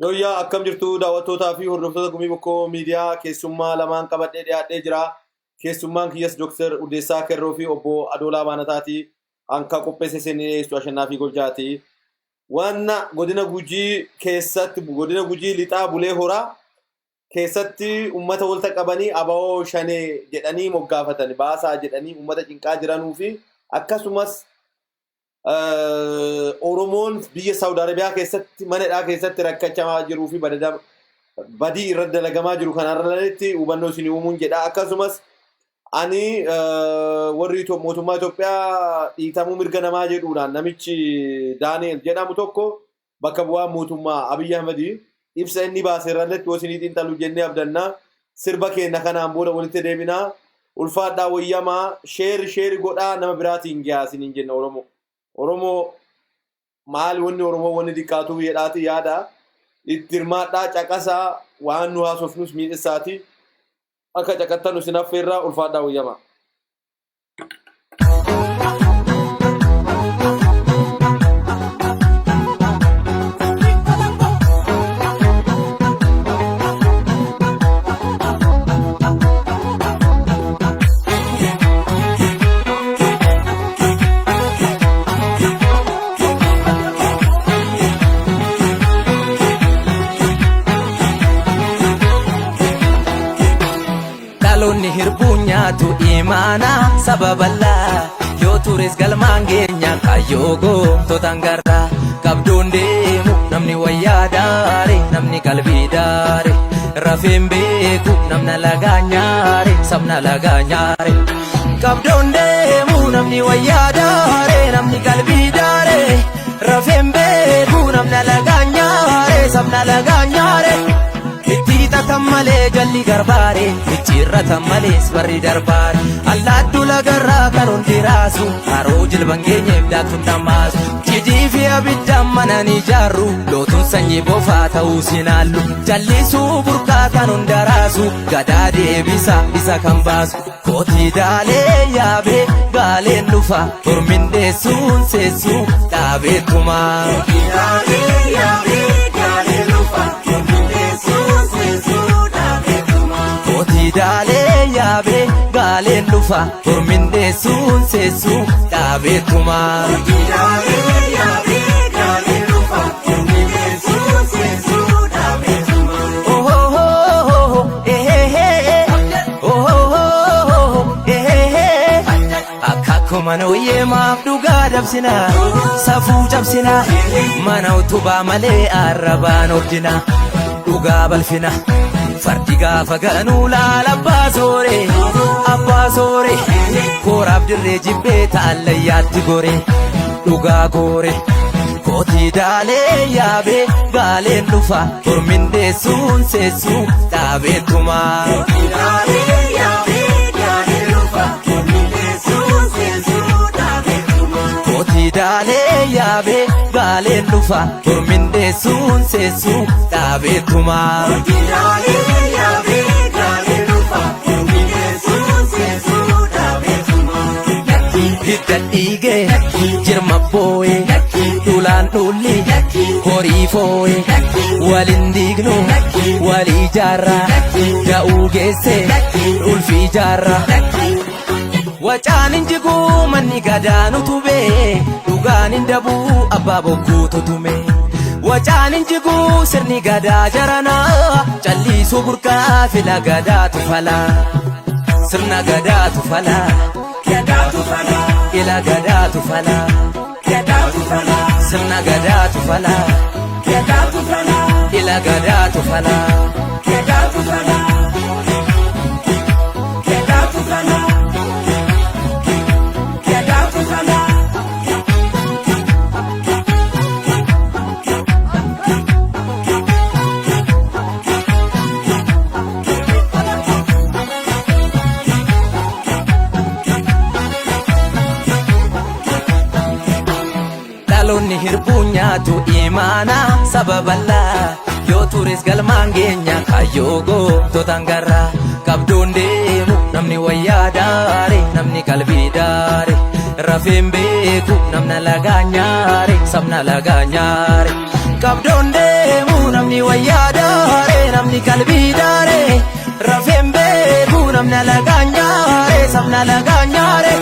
Yooyyaa, akkam jirtu daawwattootaa fi hordoftoota Gumii Bokkoo Miidiyaa? Keessummaa lamaan qabadhee dhiyaadhee jira. Keessummaan kiyyas Dooktar Uddeessaa Kerroo fi obbo Adoolaa Baanataati. Anka qopheesse isin dhiyeessu Ashannaa fi Goljaati. Wanna godina Gujii keessatti, godina Gujii Lixaa Bulee Horaa keessatti ummata walta qabanii ABO Shanee jedhanii moggaafatan baasaa jedhanii ummata cinqaa jiranuu fi akkasumas Oromoon biyya Saawud Arabiyaa keessatti mana hidhaa keessatti rakkachaa jiruu fi badii irratti dalagamaa jiru kanarratti hubannoo isin uumuun jedha. Akkasumas ani warri mootummaa Itoophiyaa dhiitamuu mirga namaa jedhuudhaan namichi Daani'el jedhamu tokko bakka bu'aa mootummaa Abiy Ahmed ibsa inni baase irratti isinii xiinxalu jennee abdannaa. Sirba keenya kanaan booda walitti deebinaa. Ulfaadhaa, wayyamaa, share share godhaa, nama biraatiin gahaa isiniin jenna. Oromoo. Oromoo maali wanni Oromoo wanni xiqqaatu jedhaati yaada. Itti hirmaadhaa, caqasaa, waan nu haasofnus miidhessaati. Akka caqattan isin affeerraa, ulfaadhaa, wayyamaa. Dhaloonni hirbuu nyaatu imaana saba bal'aa, yoo tures galmaan geenya kaayyoo goototaan garraa. Qabduun deemu namni wayyaa daare, namni qalbii daare, rafeen beeku namna lagaa nyaare, sabna lagaa nyaare. Qabduun deemu namni wayyaa daare, namni qalbii daare, rafeen beeku namna lagaa nyaare, sabna lagaa nyaare. Itti hiixatan malee jalli garbaare, micciirratan malees barri darbaare. Allaattuu lagarraa kan hundi raasu, haroo jilban geenyeef daaktuun dhammaasu. Cidii fi abiddaan mana ni ijaarru, lootuun sanyii bofaa ta'uu sinaallu. Jallisuu burqaa kan hunda raasu, gadaa deebisa isa kan baasu. Kootii daalee yaabee gaaleen dhufa, hormindeessuun seessuu dhaabeetumaa. Kootii daalee yaabee gaaleen dhufa, hormindeessuun seessuu dhaabeetumaa. Kootii daalee yaabee gaaleen dhufa, hormindeessuun seessuu dhaabeetumaa. Kootii daalee yaabee gaaleen dhufa, hormindeessuun seessuu dhaabeetumaa. Oh, eh, oh, eh, Akkuma nooyyee maaf dhugaa dabsina, safuu cabsina, mana utubaa malee arrabaan ordina, dhugaa balfina. Fardi gaafa ganuu laala abbaa soore, abbaa soore, kooraaf dirree jibbee taallayyaatti gore, dhugaa goore. Kootii daalee yaabee gaaleen dhufa, hormindeessuun seessuu dhaabeetumaa. Kootii daalee yaabee gaaleen dhufa, hormindeessuun seessuu dhaabeetumaa. Kootii daalee yaabee gaaleen dhufa, hormindeessuun seessuu dhaabeetumaa. Kootii daalee yaabee gaaleen dhufa, hormindeessuun seessuu dhaabeetumaa. Hidda dhiigee jirma boo'ee dhulaan dhulli horii foo'ee, walin diignu walii jaarraa, da'uu geesse ulfii jaarraa. Wacaan hin jiguu manni gadaan utubee, dhugaan hin dabuu abbaa bokkuu tutume. Wacaan hin jiguu sirni gadaa jaranaa, calliisuu burqaa fila gadaatu falaa. Sirna gadaatu falaa. Gadaatu falaa. Ila gadaatu falaa. Gadaatu falaa. Sirna gadaatu falaa. Gadaatu falaa. Ila gadaatu falaa. Gadaatu falaa. Gadaatu falaa. Gadaatu falaa. Dhaloonni hirbuu nyaatu imaana saba bal'aa, yoo tures galmaan geenya kaayyoo goototaan garraa. Qabduun deemu namni wayyaa daare, namni qalbii daare, rafeen beeku namna lagaa nyaare, sabna lagaa nyaare. Qabdoon deemu namni Namni wayyaa daare, namni qalbii daare, rafeen beeku namni alagaan nyaare, sabni alagaan nyaare.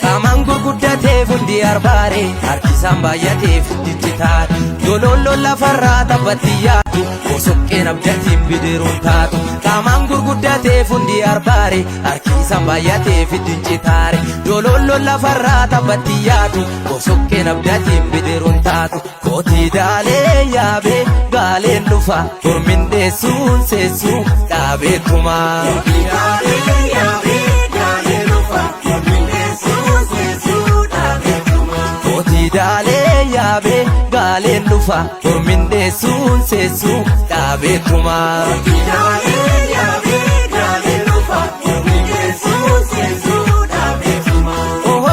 Qaamaan gurguddateef hundi arbaare, harkisaan baay'ateef dijjitaare. Dololloon lafarraa taphatti yaadu, bosoqqeen abdatiin bidiruun taatu. Qaamaan gurguddateef hundi arbaare, harkisaan baay'ateef dijjitaare. Dololloon lafarraa taphatti yaadu, bosoqqeen abdatiin bidiruun taatu. Kootii daalee yaabee gaaleen dhufa, hormindeessuun seessuu dhaabeetumaa. Kootii daalee yaabee gaaleen dhufa, hormindeessuun seessuu dhaabeetumaa. Kootii daalee yaabee gaaleen dhufa, hormindeessuun seessuu dhaabeetumaa. Kootii daalee yaabee gaaleen dhufa, hormindeessuun seessuu dhaabeetumaa. Oh,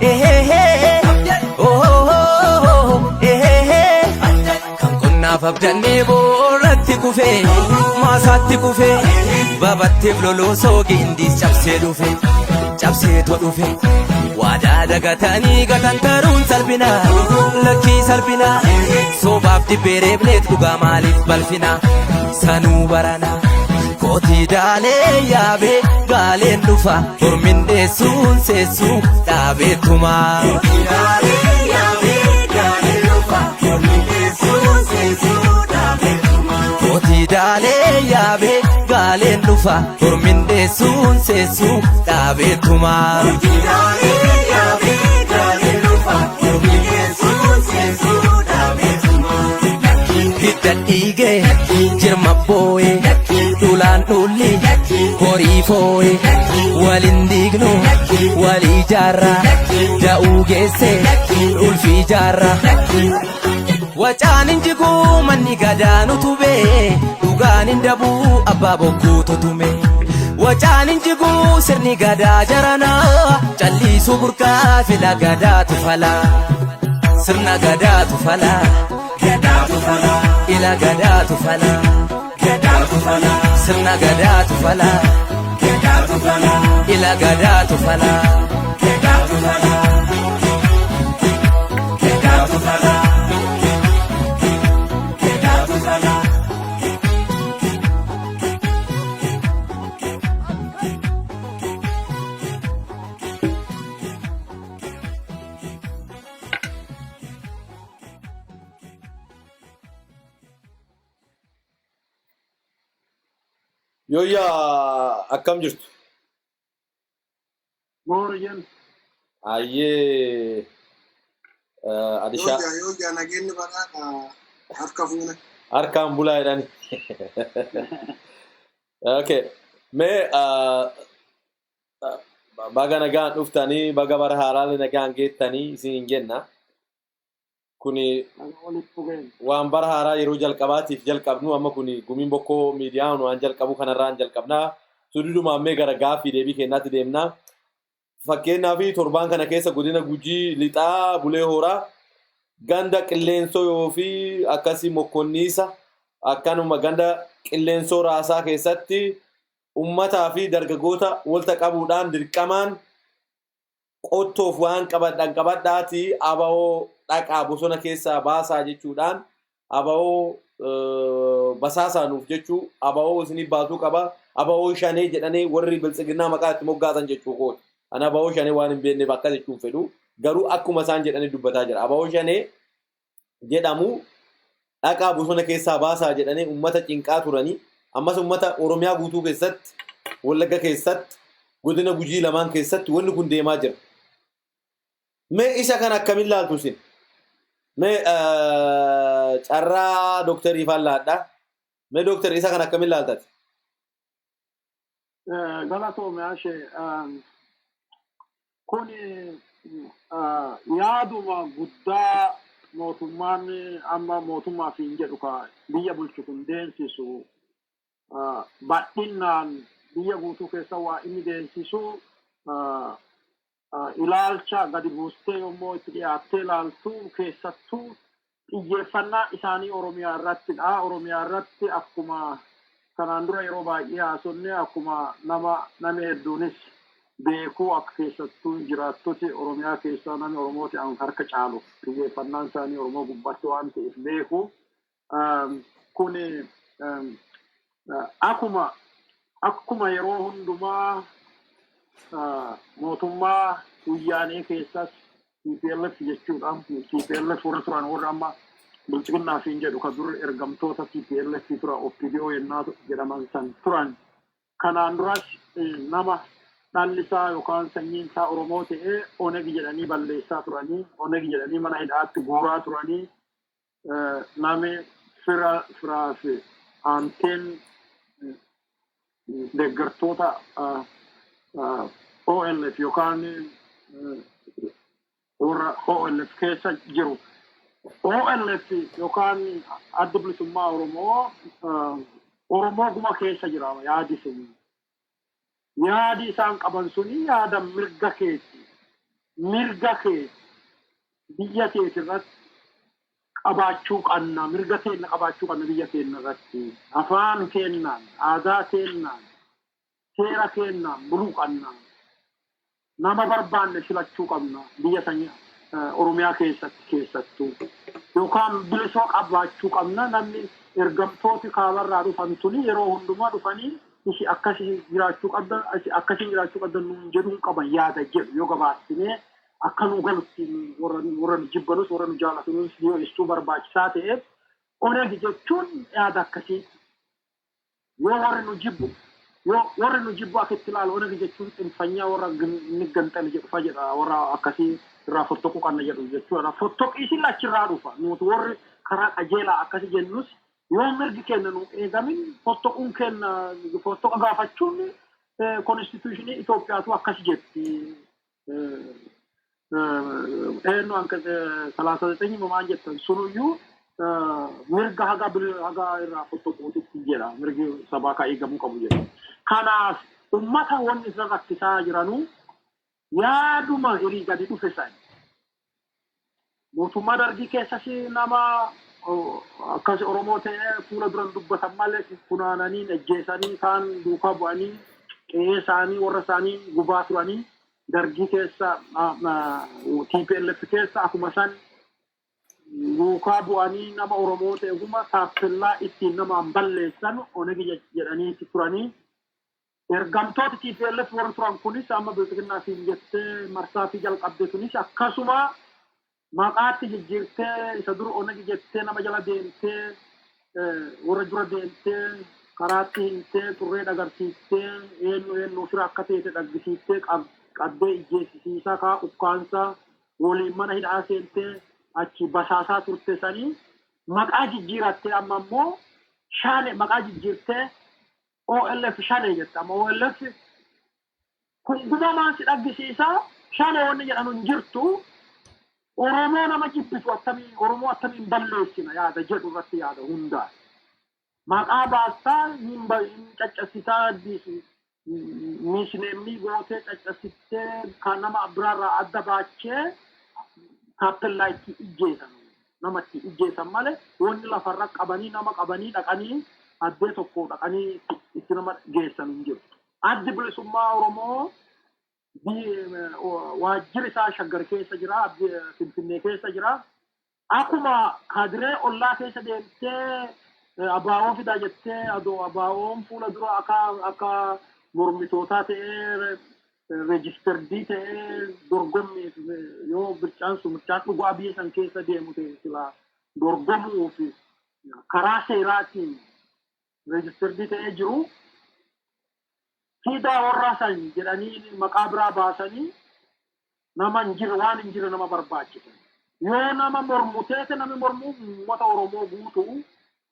eh, oh, eh, kan qonnaaf abdannee boorratti kufee, maasaatti kufee, babatteef loloosoo gindiis cabsee dhufe, cabseetu dhufe. Waadaa dagatanii gatantaruun salphina, lakkii salphina. Sobaaf dibbee reebneet dhugaa maaliif balfina, sanuu barana. Kootii daalee yaabee gaaleen dhufa, hormindeessuun seessuu dhaabeetumaa. Kootii daalee yaabee gaaleen dhufa, hormindeessuun seessuu dhaabeetumaa. Kootii daalee yaabee gaaleen dhufa, hormindeessuun seessuu dhaabeetumaa. Kootii daalee yaabee gaaleen dhufa, hormindeessuun seessuu dhaabeetumaa. Hidda dhiigee jirma boo'ee, dhulaan dhulli horii foo'ee, walin diignu walii jaarraa, da'uu geesse ulfii jaarraa. Wacaan hin jiguu manni gadaanu tubee, dhugaan hin dabuu abbaa bokkuutu tume. Wacaan hin jiguu sirni gadaa jaranaa, calliisuu burqaa fila gadaatu falaa. Sirna gadaatu falaa. Gadaatu falaa. Ila gadaatu falaa. Gadaatu falaa. Sirna gadaatu falaa. Gadaatu falaa. Ila gadaatu falaa. Gadaatu falaa. Gadaatu falaa. Gadaatu falaa. Yooyyaa, akkam jirtu? Moora jennu. Ayyee, Adishaa. Yooyyaa, yooyyaa, nageenyi badhaadha, harka fuune. Harkaan bulaa jedhani. Okay. Mee baga nagaan dhuftanii, baga bara haaraalee nagaan geettanii isin hin jenna. Kuni Naga walitti dhufeen. waan bara haaraa yeroo jalqabaatiif jalqabnu, amma kuni Gumiin Bokkoo Miidiyaa waan jalqabu kanarraan jalqabnaa. Sududumaan mee gara gaaffii deebii kennaatti deemnaa. Fakkeenyaaf, torbaan kana keessa godina Gujii Lixaa, Bulee Horaa, ganda Qilleensoo fi akkasii Mokkonniisa, akkanuma ganda Qilleensoo Raasaa keessatti ummataa fi dargaggoota walta qabuudhaan dirqamaan qottoof waan qabadhan qabadhaati ABO dhaqaa bosona keessaa baasaa jechuudhaan, ABO basaasaa nuuf jechuu, ABO isinii baasuu qaba, ABO Shanee jedhanii warri Biltsiginnaa maqaa itti moggaasan jechuu kooti. Ani ABO Shanee waan hin beekneef akkas jechuun fedhu, garuu akkuma isaan jedhanii dubbataa jira. ABO Shanee jedhamu dhaqaa bosona keessaa baasaa jedhanii ummata cinqaa turanii, ammas ummata Oromiyaa guutuu keessatti, Wallagga keessatti, godina Gujii lamaan keessatti wanni kun deemaa jira. Mee isa kana akkamiin laaltu isin? Mee carraa dooktarii ifaan laadhaa. Mee dooktar, isa kana akkamiin laaltati? Galatoome Ashee. Kun yaaduma guddaa mootummaan amma mootummaa fi hin jedhu ka biyya bulchu kun deemsisu, bal'innaan biyya guutuu keessa waa inni deemsisu, ilaalcha gadi buustee yommuu itti dhiyaattee ilaaltu, keessattuu xiyyeeffannaa isaanii Oromiyaa irrattidha. Oromiyaa irratti akkuma kanaan dura yeroo baay'ee haasofne, akkuma nama namni hedduunis beekuu, akka keessattuu jiraattoti Oromiyaa keessaa namni Oromooti harka caalu xiyyeeffannaan isaanii Oromoo gubbaatti waan ta'eef beeku. Kun akkuma yeroo hundumaa mootummaa Wayyaanee keessas TPLF jechuudha. TPLF warra turan, warra amma Bilxiginnaa fi jedhu kan dur ergamtoota TPLF tura, OPDO yennaa jedhaman san turan. Kanaan duras nama dhalli isaa yookaan sanyiin isaa Oromoo ta'ee Oneg jedhanii balleessaa turanii, Oneg jedhanii mana hidhaatti guuraa turanii, nami fira firaa fi aanteen deeggartoota OLF yookaan warra OLF keessa jiru. OLF yookaan Adda Bilisummaa Oromoo Oromoo guma keessa jira yaadi sun. Yaadi isaan qaban suni yaada mirga keeti. Mirga keeti biyya keeti irratti qabaachuu qabna. Mirga keenya qabaachuu qabna biyya keenya irratti. Afaan keenyaan, aadaa keenyaan, seera keenyaan buluu qabna. Nama barbaanne filachuu qabna biyya sanya Oromiyaa keessatti keessattuu. Yookaan bilisoo qabaachuu qabna. Namni ergamtooti kaabarraa dhufan tuni yeroo hundumaa dhufanii isi akkasii jiraachuu qabda, akkasii jiraachuu qabda nuun jedhuun qaban yaada jedhu yoo gabaabsinee akka nu galutti, warra nu jibbanus warra nu jaalatanus yoo ibsuu barbaachisaa ta'eef, Oneg jechuun yaada akkasii. Yoo warri nu jibbu, yoo warri nu jibbu akka itti ilaalu, Oneg jechuun xinfanyaa warra ni ganxale jedhu fa jedha, warra akkasii irraa fottoquu qabna jedhu jechuudha. Fottoqiisin achirraa dhufa. Nuti warri karaa qajeelaa akkasi jennus, yoo mirgi keenya nu eegamin fottoquun keenya, fottoqa gaafachuun constitutionii Itoophiyaatu akkas jetti. Eenyu አንቀጽ 39 maal jettan sunuyyuu mirga haga irraa fottoquutitti jedha, mirgi sabaa ka eegamuu qabu jedha. Kanaaf ummata wanni isa rakkisaa jiranuu yaaduma hirii gadi dhufe san. Mootummaa Dargii keessas nama akkas Oromoo ta'ee fuula duran dubbatan malee funaananii ajjeesanii, kaan duukaa bu'anii qe'ee isaanii, warra isaanii gubaa turanii. Dargii keessa, TPLF keessa akkuma san duukaa bu'anii nama Oromoo ta'e guma taappellaa ittiin namaan balleessan Oneg jedhanii turanii. Ergamtoota TPLF warri turan kunis amma Bilxiginnaa siin jettee marsaa fi jalqabde sunis akkasuma maqaatti jijjiirtee, isa dur Oneg jettee nama jala deemtee, warra dura deemtee karaatti himtee xurree dhagarsiiftee, eenyu eenyu fira akka ta'e dhaggisiiftee, qabdee ijjeessisiisaa kaa ukkaansaa waliin mana hidhaa seentee achi basaasaa turte sanii maqaa jijjiirattee, amma immoo Shaane maqaa jijjiirtee OLF Shanee jette. Amma OLF kun gumamaan si dhaggisiisaa, Shanee wanni jedhamu hin jirtu. Oromoo nama jibbitu akkamii, Oromoo akkamiin balleessina yaada jedhu irratti yaada hundaa. Maqaa baastaa hin caccabsitaa, misneemii gootee caccabsittee kan nama biraarraa adda baachee taappellaa itti ijjeesan, namatti ijjeesan malee wanni lafarra qabanii nama qabanii dhaqanii addee tokko dhaqanii itti nama geessan hin jiru. Addi Bilisummaa Oromoo waajjirri isaa Shaggar keessa jira, Finfinnee keessa jira. Akkuma kaadiree ollaa keessa deemtee abaa'oo fidaa jettee, adoo abaa'oon fuula dura akka mormitootaa ta'ee registered ta'ee dorgommiif, yoo bircaan sun mircaan dhugaa biyya san keessa deemu ta'e silaa dorgomuuf karaa seeraatiin registered ta'ee jiru, fidaa warra san jedhanii maqaa biraa baasanii nama hin jirre, waan hin jirre nama barbaachisan. Yoo nama mormu teete, namni mormuu uummata Oromoo guutuu,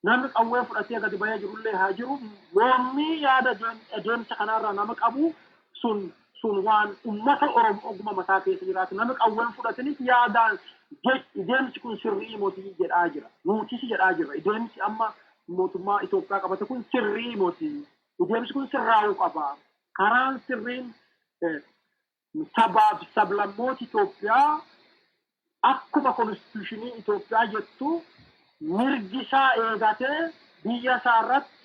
namni qawwee fudhatee gadi bahee jirullee haa jiru, mormii yaada adeemsa kanarraa nama qabu sun waan uummata Oromoo oguma mataa keessa jiraatu. Namni qawween fudhatanis yaadaan deemsi kun sirrii mootii jedhaa jira. Nutis jedhaa jirra. Deemsi amma mootummaa Itoophiyaa qabate kun sirrii mootii. Deemsi kun sirraa'uu qaba. Karaan sirriin sabaaf sablammoota Itoophiyaa akkuma constitutionii Itoophiyaa jettu mirgi isaa eegatee biyya isaa irratti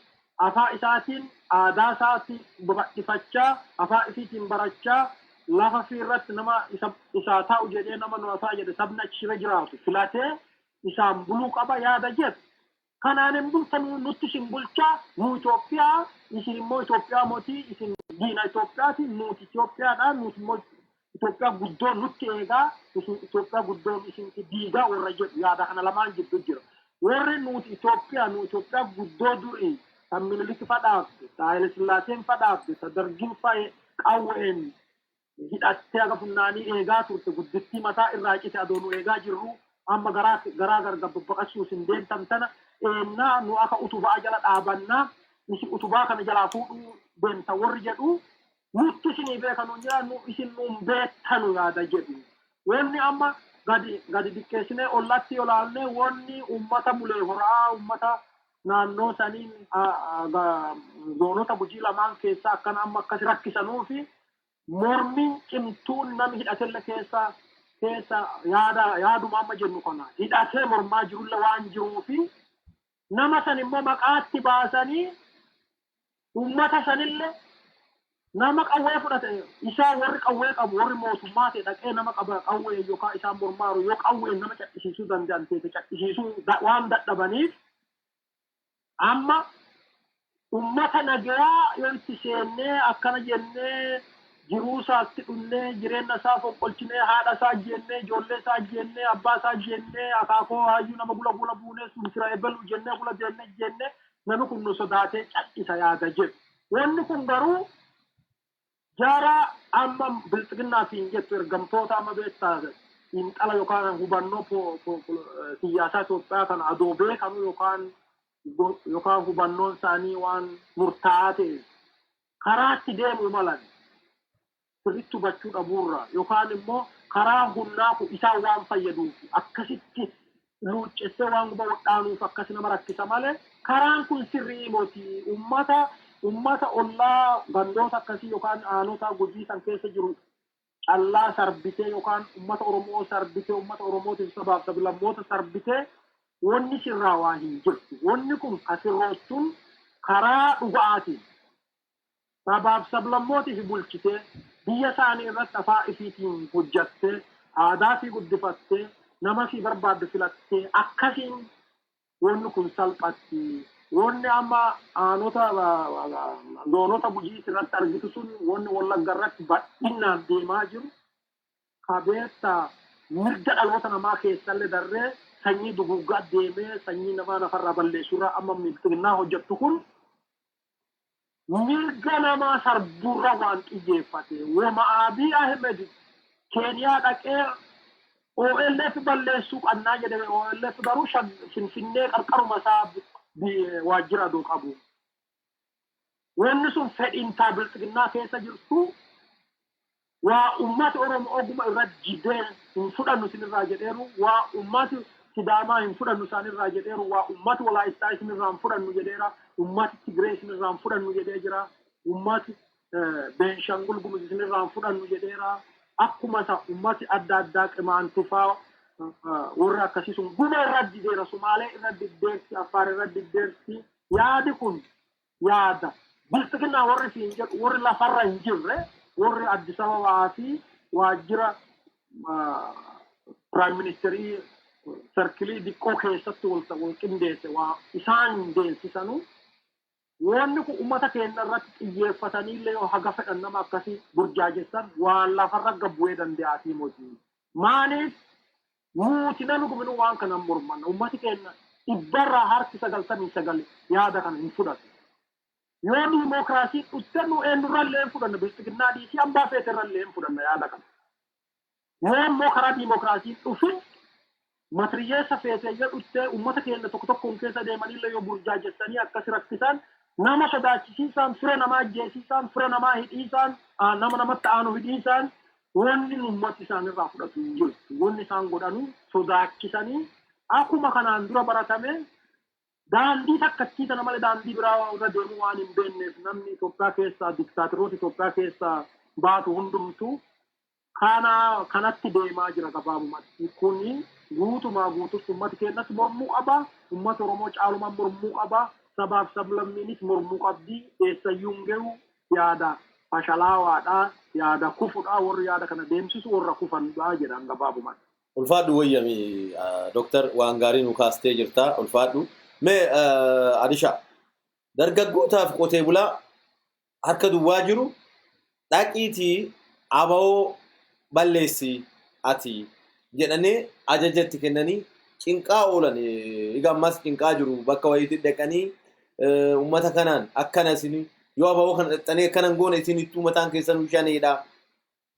afaan isaatiin, aadaa isaatiin babal'ifachaa, afaan isiitiin barachaa, lafa fi irratti nama isaa ta'u jedhee, nama nu ta'a jedhe sabni achirra jiraatu filatee isaan buluu qaba yaada jedhu. Kanaan hin bultanu, nutti isin bulchaa, nu Itoophiyaa, isin immoo Itoophiyaa mootii, isin diina Itoophiyaati, nuti Itoophiyaadha, nuti immoo Itoophiyaa guddoo nutti eegaa, isin Itoophiyaa guddoo isin diigaa warra jedhu yaada kana lamaan jidduu jira. Warri nuti Itoophiyaa, nu Itoophiyaa guddoo durii kan Minilik fadhaafte, ta Haile Sillaaseen fadhaafte, ta Dargin fa'e qawween hidhattee haga funnaanii eegaa turte, guddittii mataa irraa cite adoo nu eegaa jirru, amma garaa garaa gargar babbaqachuu isin deemtan tana eennaa, nu akka utubaa jala dhaabannaa, isin utubaa kana jalaa fuudhuu deemtan warri jedhu, nutti isinii beekanu jira, nu isin nuun beektanu yaada jedhu. Wanni amma gadi gadi diqqeessinee ollatti yoo laalne, wanni ummata Bulee Horaa, ummata naannoo saniin zoonota Gujii lamaan keessaa akkana amma akkas rakkisanuu fi mormiin cimtuun namni hidhatelle keessa keessa yaada yaaduma amma jennu kana hidhatee mormaa jirulle waan jiruu fi nama san immoo maqaatti baasanii ummata sanillee nama qawwee fudhate isaa, warri qawwee qabu, warri mootummaa ta'e dhaqee nama qaba qawwee yookaan isaan mormaaru yoo qawween nama cadhisiisuu danda'an ta'e cadhisiisuu waan dadhabaniif, amma ummata nagayaa yoo itti seennee akkana jennee jiruu isaatti dhunnee, jireenya isaa fonqolchinee, haadha isaa jennee, ijoollee isaa jennee, abbaa isaa jennee, akaakoo hayyuu nama gula gula buunee sun fira ebaluu jennee gula deemnee jennee, namni kun nu sodaatee cadhisa yaada jedhu. Wanni kun garuu jara amma Bilxiginnaa fi hin jettu, ergamtoota amma beektaa xiinxala yookaan hubannoo siyaasaa Itoophiyaa kana adoo beekanu yookaan hubannoon isaanii waan murtaa'aa ta'e karaatti deemuu malan sirriitti hubachuu dhabuurra yookaan immoo karaa humnaa kun isaan waan fayyaduuf akkasitti luuccessee waan guba wadhaanuuf akkas nama rakkisa malee, karaan kun sirrii moti. Ummata ollaa gandoota akkasii yookaan aanota Gujii san keessa jiru callaa sarbitee yookaan ummata Oromoo sarbitee, ummata Oromootiif sabaaf sablammoota sarbitee wanni sirraa waa hin jirtu. Wanni kun kasirroottuun karaa dhugaatiin sabaaf sablammootiif bulchitee, biyya isaanii irratti afaan ifiitiin hojjattee, aadaa fi guddifattee, nama fi barbaaddu filattee, akkasiin wanni kun salphatti. Wanni amma aanota zoonota Gujii irratti argitu sun, wanni Wallagga irratti bal'inaan deemaa jiru kabeetta mirga dhaloota namaa keessallee darree sanyii duguuggaa deemee sanyii namaa lafarraa balleessurraa amma Bilxiginnaa hojjettu kun mirga namaa sarburra waan xiyyeeffate. Woma Abiy Ahmed Keeniyaa dhaqee OLF balleessuu qabnaa jedhame, OLF garuu Finfinnee qarqaruma isaa waajjira adoo qabu. Wanni sun fedhiintaa Bilxiginnaa keessa jirtu waa ummati Oromoo oguma irra jibee hin fudhannu isinirraa jedheeru, waa ummati Sidaamaa hin fudhannu isaanirraa jedheeru, waa ummati Walaayittaa isinirraa hin fudhannu jedheera, ummati Tigree isinirraa hin fudhannu jedhee jira, ummati Beenshangul Gumuz isinirraa hin fudhannu jedheera. Akkuma isa ummati adda addaa Qimaantifaa warri akkasii sun guma irra dideera, Sumaalee irra diddeerti, Affaar irra diddeerti. Yaadi kun yaada Bilxiginnaa warri siin jedhu, warri lafarra hin jirre, warri Addis Ababaa fi waajjira prime ministerii circleii diqqoo keessatti wal qindeesse waa isaan deemsisanu, wanni kun ummata keenya irratti xiyyeeffatanii illee yoo haga fedhan nama akkasii burjaajessan waan lafarra gabbu'ee danda'atii moti. Maaliif nuti namni kuminuu waan kana mormanna? Ummati keenya dhibbarraa harki 99 yaada kana hin fudhatu. Yoo diimookiraasii dhutte nu eenyurrallee hin fudhanna, Bilxiginnaa dhiisii hambaa feeterrallee hin fudhanna yaada kana. Yoo immoo karaa diimookiraasiin dhufin matiriyyeessa feetee yoo dhuttee ummata keenya tokko tokkoon keessa deemanillee yoo burjaajessanii akkas rakkisan, nama sodaachisiisaan, fira namaa ajjeesiisaan, fira namaa hidhiisaan, nama namatti aanu hidhiisaan, wanni ummati isaanirraa fudhatu hin jirtu. Wanni isaan godhanu sodaachisanii akkuma kanaan dura baratame daandii takkattii kana malee daandii biraa irra deemuu waan hin beekneef, namni Itoophiyaa keessaa diktaatoroota Itoophiyaa keessaa baatu hundumtuu kana kanatti deemaa jira gabaabumatti. Kuni guutumaa guututti ummati keenyatti mormuu qaba. Ummati Oromoo caalumaan mormuu qaba. Sabaaf sablammiinis mormuu qabdi. Eessayyuu hin gahu, yaada fashalaawaadha, yaada kufudha. Warri yaada kana deemsisu warra kufanidha jedhan gabaabumatti. Ulfaadhu wayyami, Dooktar, waan gaarii nu kaastee jirta, ulfaadhu. Mee Adishaa, dargaggootaaf qotee bulaa harka duwwaa jiru dhaqiitii aba'oo balleessi ati jedhanii ajaja itti kennanii cinqaa oolan. Egaa ammas cinqaa jiru, bakka wayiitti dhaqanii uummata kanaan akkana isin yoo aba'oo kana dhaqxanii akkana hin goone isin ittuu mataan keessanuu shaneedha.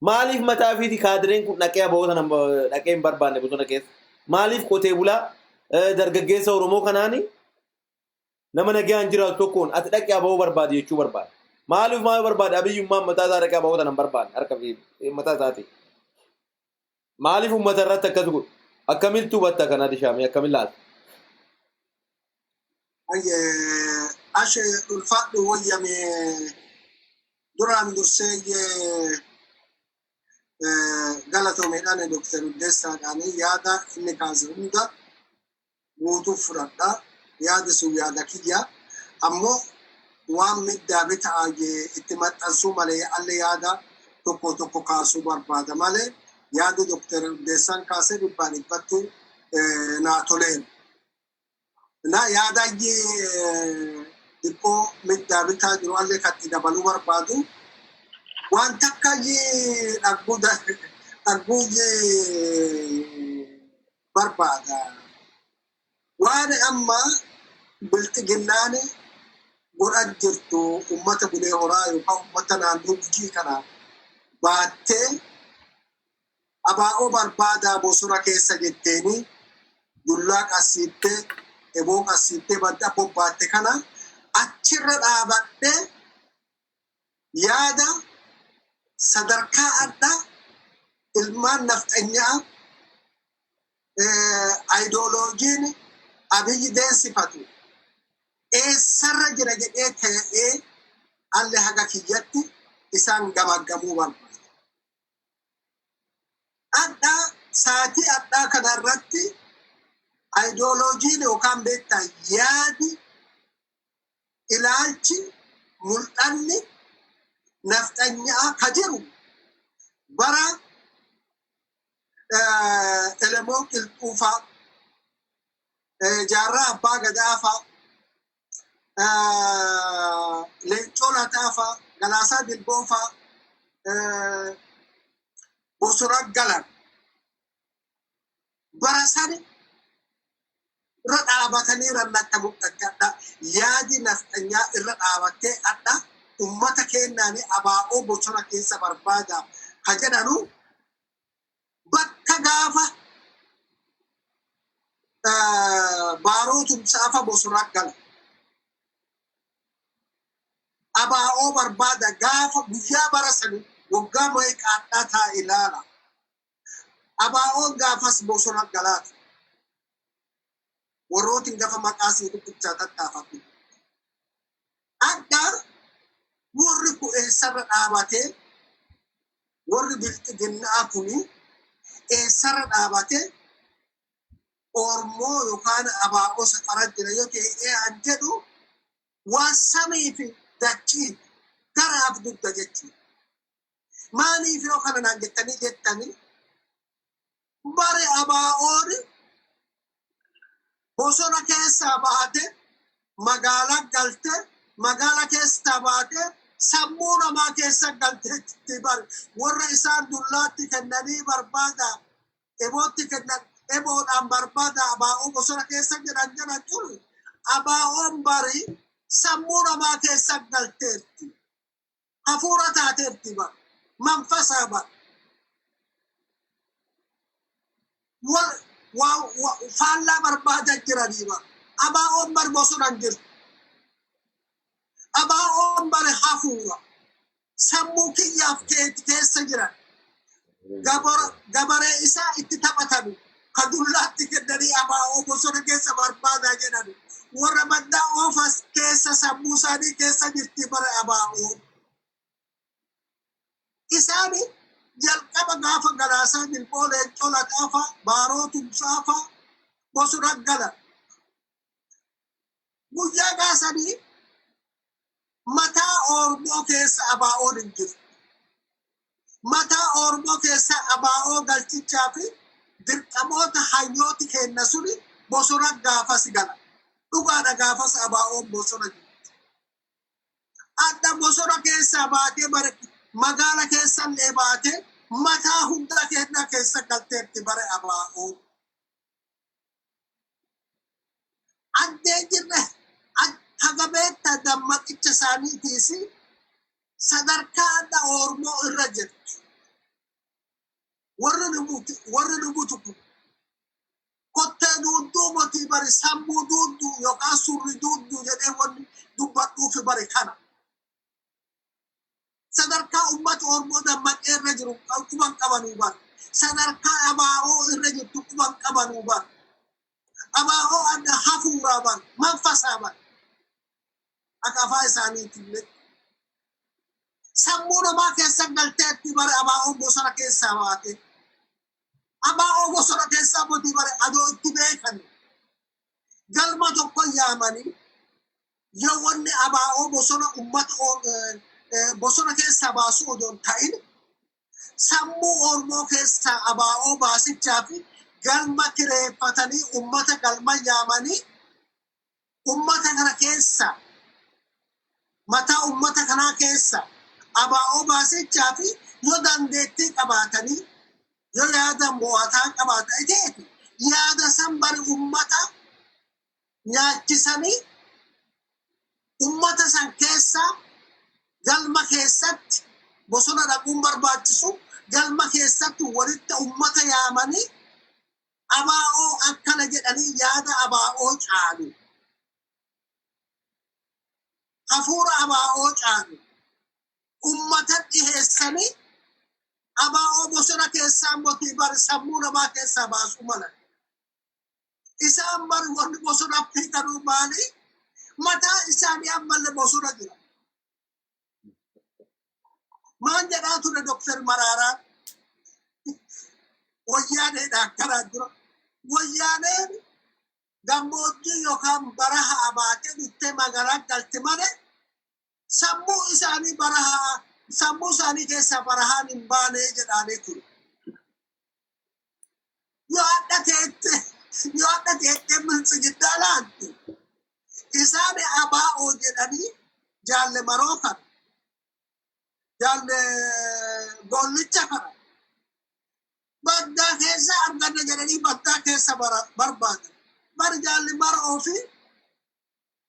Maaliif mataa ofiiti kaadireen kun dhaqee aba'oo sana dhaqee hin barbaanne bosona keessa? Maaliif qotee bulaa dargaggeessa Oromoo kanaani nama nagaan jiraatu tokkoon ati dhaqee aba'oo barbaadi jechuu barbaada? Maaliif maal barbaade Abiyyummaan mataa isaa dhaqee aba'oo sana hin barbaanne harka fi mataa isaati? Maaliif uummata irratti akkas godhu? Akkamitti hubatta kana, Adishaamii, akkamiin laata? Ashe, ulfaadhu wayyame. Duraan dursee galatoomeedhaan Dr. Uddeessaadhaan yaada inni kaase hunda guutuuf fudhadha. Yaadi sun yaada kiyya. Ammoo waan middaa bitaa itti maxxansuu malee alle yaada tokko tokko kaasuu barbaada malee yaadi Dr. Uddeessaan kaasee dhibbaan dhibbatti naa toleera. Na yaada xiqqoo middaa bitaa jiru allee kan itti dabaluu barbaadu waan takka dhagguu barbaada. Waan amma bilxiginnaan godhan jirtu uummata Bulee Horaa yookaan uummata naannoo Gujii kana baattee abaa'oo barbaadaa bosona keessa jetteeni dullaa qassiittee, eboo qassiittee badda bobbaatte kana achirra dhaabadhee yaada sadarkaa addaa ilmaan nafxanyaa ayidooloojiin Abiyyi deensifatu eessarra jira jedhee ta'ee alle haga kiyyatti isaan gamaggamuu barbaada. Adhaa saatii adhaa kanarratti ayidooloojiin yookaan beektaa yaadi, ilaalchi, mul'anni nafxanyaa ka jiru bara Elemoo Qilxuufaa, Jaarraa Abbaa Gadaafaa, Leencoo Lataafaa, Galaasaa Dilboofaa bosona galan bara sani irra dhaabatanii rannatti mul'achadha. Yaadi nafxanyaa irra dhaabattee adha ummata keennaani abaa'oo bosona keessa barbaada ka jedhanu bakka gaafa Baaroo Tumsaafa bosona gala. Abaa'oo barbaada gaafa guyyaa bara sani waggaa meeqaadhaa taa ilaala. Abaa'oon gaafas bosona galaati. Warrootiin gafa maqaa sii dubbichaa tattaafadhu. Adda warri kun eessarra dhaabatee, warri bilxiginnaa kuni eessarra dhaabatee Oromoo yookaan abaa'oo safara jira yoo ta'e an jedhu waan samii fi dachii garaaf dugda jechuudha. Maaliif yoo kana naan jettanii jettanii, bari abaa'oon bosona keessaa baate magaalaa galte, magaala keessaa baate sammuu namaa keessa galteetti bari warra isaan dullaatti kennanii barbaada, ebootti kennan, eboodhaan barbaada abaa'oo bosona keessa jedhan jedhan tun abaa'oon bari sammuu namaa keessa galteetti. Hafuura taateerti bar, manfasaa bar. Wal waa faallaa barbaada jiranii bar. Abaa'oon bar bosona hin jirtu. Abaa'oon bar hafuura. Sammuu kiyyaaf keeti keessa jiran. Gabaree isaa itti taphatanu. Ka dullaatti kennanii abaa'oo bosona keessa barbaadaa jedhanu. Warra baddaa oofas keessa sammuu isaanii keessa jirti bara abaa'oon. Isaani jalqaba gaafa Galaasaa Dilboo, Leencoo Lataafaa, Baaroo Tumsaafaa bosona galan. Guyyaa gaasanii mataa Oromoo keessa abaa'oon hin jiru. Mataa Oromoo keessa abaa'oo galchichaa fi dirqamoota hayyooti kenna suni bosona gaafas gala. Dhugaadha, gaafas ABO'n bosona jirti. Adda bosona keessaa baatee bare magaala keessallee baatee mataa hunda keenya keessa galteetti bare ABO. Addee jirre haga beekta dammaqicha isaaniitiis sadarkaa adda Oromoo irra jirtu. Warri nu butu kun kottee duudduu motii bari, sammuu duudduu yookaan surri duudduu jedhee wanni dubbadhuufi bari kana. Sadarkaa uummata Oromoo dammaqee irra jiru quban qabanuu bara. Sadarkaa ABO irra jirtu quban qabanuu bara. ABO adda hafuuraa bara, manfasaa bara. Akka afaan isaaniitillee. Sammuu namaa keessa galteetti bare ABO bosona keessaa baate. ABO bosona keessaa motii bare adoo itti beekan. Galma tokko yaamanii yoo wanni ABO bosona uummata bosona keessaa baasuu odoo hin ta'in sammuu Oromoo keessaa ABO baasichaa fi galma kireeffatanii uummata galma yaamanii uummata kana keessa, mataa uummata kanaa keessa ABO baasichaa fi yoo dandeettii qabaatanii, yoo yaada mo'ataa qabaatan ta'eeti, yaada san bari uummata nyaachisanii uummata san keessa galma keessatti, bosona dhaquun barbaachisu, galma keessatti walitti uummata yaamanii ABO akkana jedhanii yaada ABO caalu. Hafuura ABO caalu. Uummata dhiheessanii ABO bosona keessaa motii bari sammuu namaa keessaa baasuu mala. Isaan bari wanni bosona fiiganuu maali? Mataa isaanii ammallee bosona jira. Maan jedhaa ture Dooktar Maraaraan? Wayyaaneedha akkanaa jira. Wayyaaneen gammoojjii yookaan baraha baatee dhuftee magaalaa galti malee sammuu isaanii barahaa, sammuu isaanii keessaa barahaan hin baane jedhaanii ture. Yoo hadha teettee biltsigiddaa laattu, isaan ABO jedhanii jaalle maroo kana, jaalle gollicha kana baddaa keessa arganna jedhanii baddaa keessa barbaadan. Bari jaalli maroo fi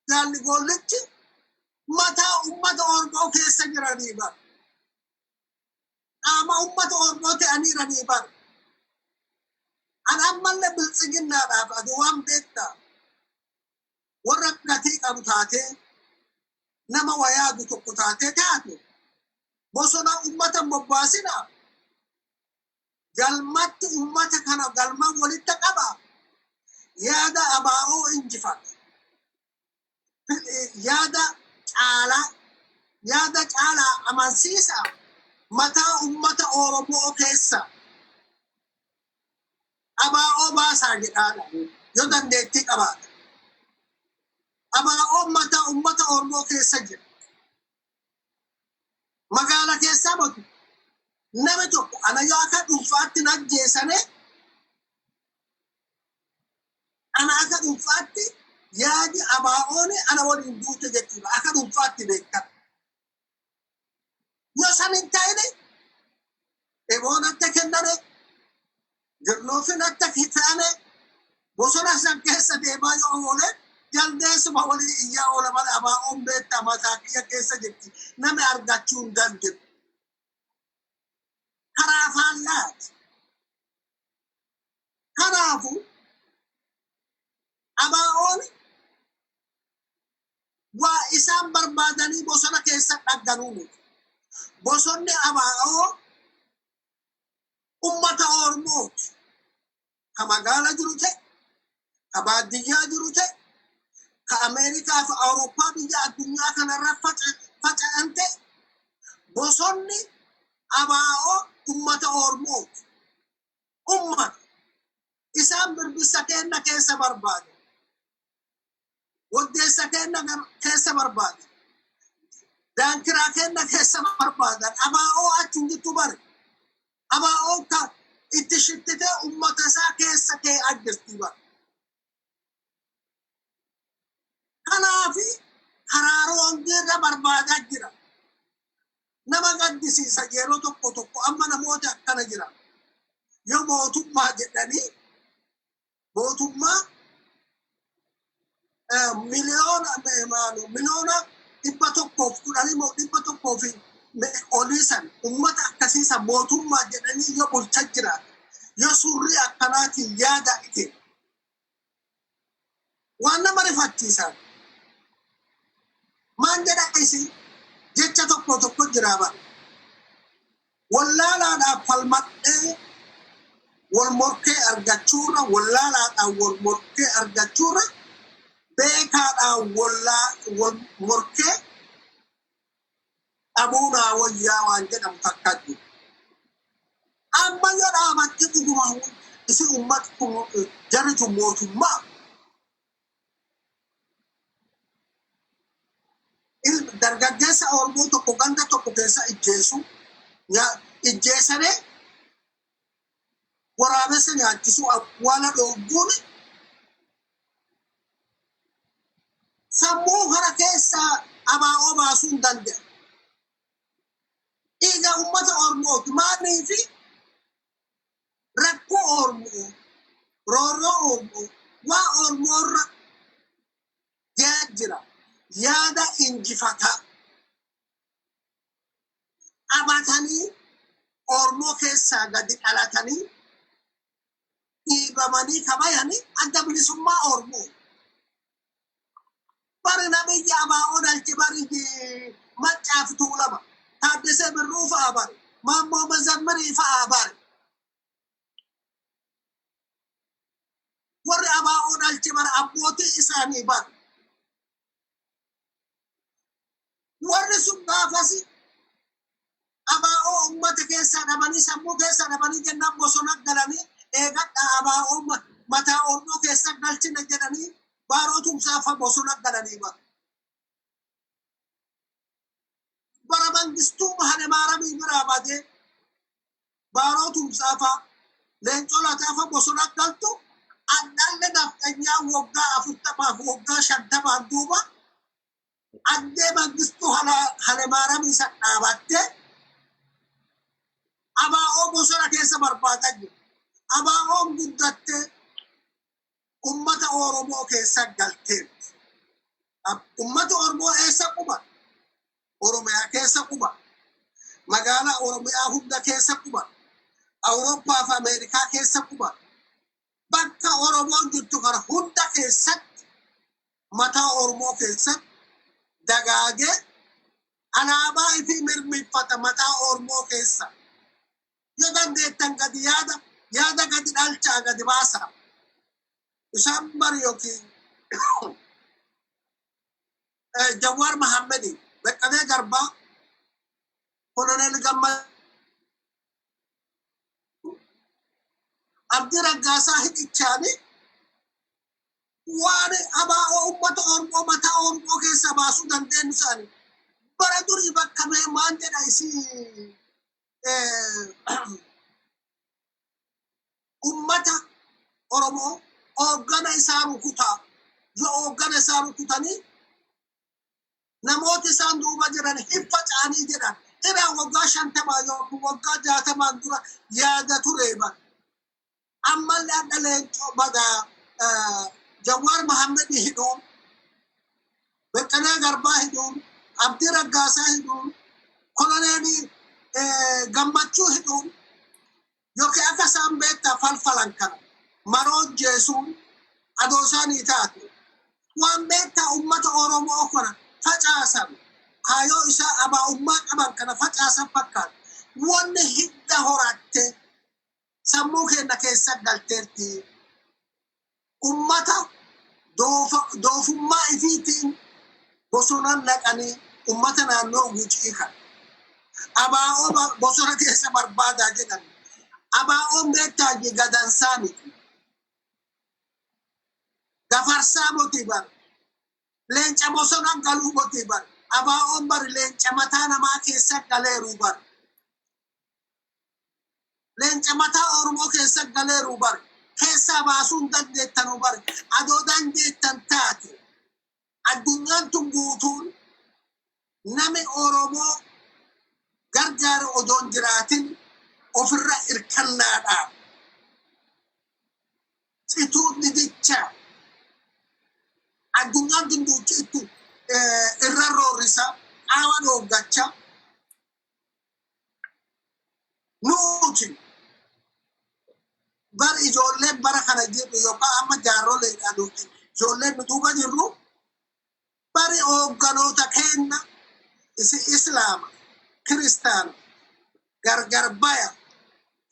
jaalli gollichi mataa ummata Oromoo keessa jiranii bar. Qaama ummata Oromoo ta'aniiranii bar. An ammallee biltsiginnaadhaaf adu waan beektaa warra gatii qabu taatee, nama wayaadu tokko taatee taate, bosona ummata hin bobbaasinaa. Galmatti ummata kana galma walitti qaba. Yaada ABO injifata. Yaada caalaa, yaada caalaa amansiisa mataa ummata Oromoo keessa ABO baasaa jedhaadha yoo dandeettii qabaata. ABO mataa ummata Oromoo keessa jira. Magaala keessaa motu nama tokko ana yoo akka dhuunfaatti na ajjeesane, ana akka dhuunfaatti yaadi ABO'n ana waliin duute jechuudha. Akka dhuunfaatti beekan. Yoo san hin ta'ine, eboon akka kenname, girnoofin akka ta'ame, bosona san keessa deemaa yoo oole, jaldeessuma walii iyyaa oola malee ABO'n beektaa mataa kiyya keessa jirti. Nami argachuu hin danda'u. Karaa faallaati. Kanaafu ABO'n waa isaan barbaadanii bosona keessa dhagganuu miti. Bosonni ABO ummata Oromooti. Ka magaala jiru ta'e, ka baadiyyaa jiru ta'e, ka Ameerikaa fi Awurooppaa biyya addunyaa kanarra faca'an ta'e, bosonni ABO ummata Oromooti. Ummata. Isaan birbisa kenna keessa barbaade. Waddeessa kenna keessa barbaade. Daankiraa kenna keessa barbaadan. ABO achi hin jirtu bare. ABO ka itti shittitee ummata isaa keessa kee ajjeesti bare. Kanaafi karaa roongiirra barbaadaa jira. Nama gaddisiisa yeroo tokko tokko amma namoota akkana jira. Yoo mootummaa jedhanii mootummaa miliyoona 110 moo 100 fi olii san uummata akkasiisa mootummaa jedhanii yoo bulchaa jiraatan yoo surrii akkanaatiin yaada ite waan nama rifachiisan. Maan jedha isi jecha tokko tokko jira bara. Wallaalaadhaaf falmadhee wal morkee argachuurra, wallaalaadhaan wal morkee argachuurra, beekaadhaan wal morkee dhabuunaa wayyaa waan jedhamu takka jiru. Amma yoo dhaabatte dhuguma isi uummati kun jarri tun mootummaa. Dargaggeessa Oromoo tokko ganda tokko keessa ijjeesu ijjeesanii waraabessa nyaachisuu awwaala dhoogguun sammuu kana keessaa abaa'oo baasuu hin danda'u. Dhiiga uummata Oromooti maaliifi rakkoo Oromoo, roorroo Oromoo, waa Oromoorra jira. Yaada injifataa qabatanii Oromoo keessaa gadi dhalatanii dhiibamanii kabayanii adda bilisummaa Oromoo. Bari nabiyyi abaa'oo dhalche bari Maccaaf Tuulama. Taaddasee Birruu fa'aa bari. Maammoo Mazammirii fa'aa bari. Warri abaa'oo dhalche bara abbootii isaanii bari. Warri sun gaafasi abaa'oo uummata keessaa dhabanii sammuu keessaa dhabanii jennaan bosona galanii eegadha abaa'oo mataa Oromoo keessa galchina jedhanii Baaroo Tumsaa bosona galanii bara. Bara Mangistuu Hayilemaariyaamii biraa badee Baaroo Tumsaa fa'a Leencoo Lataa fa'a bosona galtu addallee nafxanyaa waggaa 40f waggaa 50n duuba addee Mangistuu Hayilemaariyaamii san dhaabattee abaa'oo bosona keessa barbaadaa jiru. Abaa'oon guddattee uummata Oromoo keessa galteetti. Uummata Oromoo eessa quba? Oromiyaa keessa quba. Magaalaa Oromiyaa hunda keessa quba. Awurooppaa fi Ameerikaa keessa quba. Bakka Oromoon jirtu kana hunda keessatti mataa Oromoo keessatti dagaagee alaabaa ifii mirmiffata mataa Oromoo keessa. Yoo dandeettan gadi yaada yaada gadi dhalchaa gadi baasa. Isaan bari yookiin Jawaar Mahammadi, Baqqalee Garbaa, Koloneel Gammachuu, Abdii Raggaasaa hidhichaani waan abaa'oo uummata Oromoo mataa Oromoo keessaa baasuu dandeenyu isaanii. Bara durii bakka mee maan jedha isii uummata Oromoo hooggana isaa rukutaa. Yoo hooggana isaa rukutanii namoota isaan duuba jiran hin faca'anii jedhan. Irraa waggaa 50 yookiin waggaa 60n dura yaada ture bara. Ammallee adda Leencoo badaa Jawaar Mahammad hidhuun, Baqqalee Garbaa hidhuun, Abdii Raggaasaa hidhuun, Koloneelii Gammachuu hidhuun yookiin akka isaan beektaa falfalan kana maroo jeesuun adoo isaanii taate waan beektaa uummata Oromoo kana facaasan kaayoo isaa abaa'ummaa qaban kana facaasan fakkaata. Wanni hidda horatte sammuu keenya keessa galteerti. Uummata doofummaa ifiitiin bosona naqanii uummata naannoo Gujii kana. Abaa'oo bosona keessa barbaadaa jedhan. Abaa'oon beektaa gadansaa miti. Gafarsaa miti bara. Leenca bosona galuu miti bara. Abaa'oon bari leenca mataa namaa keessa galeeru bara. Leenca mataa Oromoo keessa galeeru bara. Keessaa baasuu hin dandeettanuu bara. Adoo dandeettan taate. Addunyaan tun guutuun nami Oromoo gargaaru odoon jiraatin ofirra irkannaadha. Cituu didicha addunyaan tun duuchiitti irra roorrisa qaawa dhooggacha nuti bar ijoolleen bara kana jirru yookaan amma jaarroleedha nuti ijoolleen nu duuba jirru bari hoogganoota keenna isi islaama kiristaana gargar baya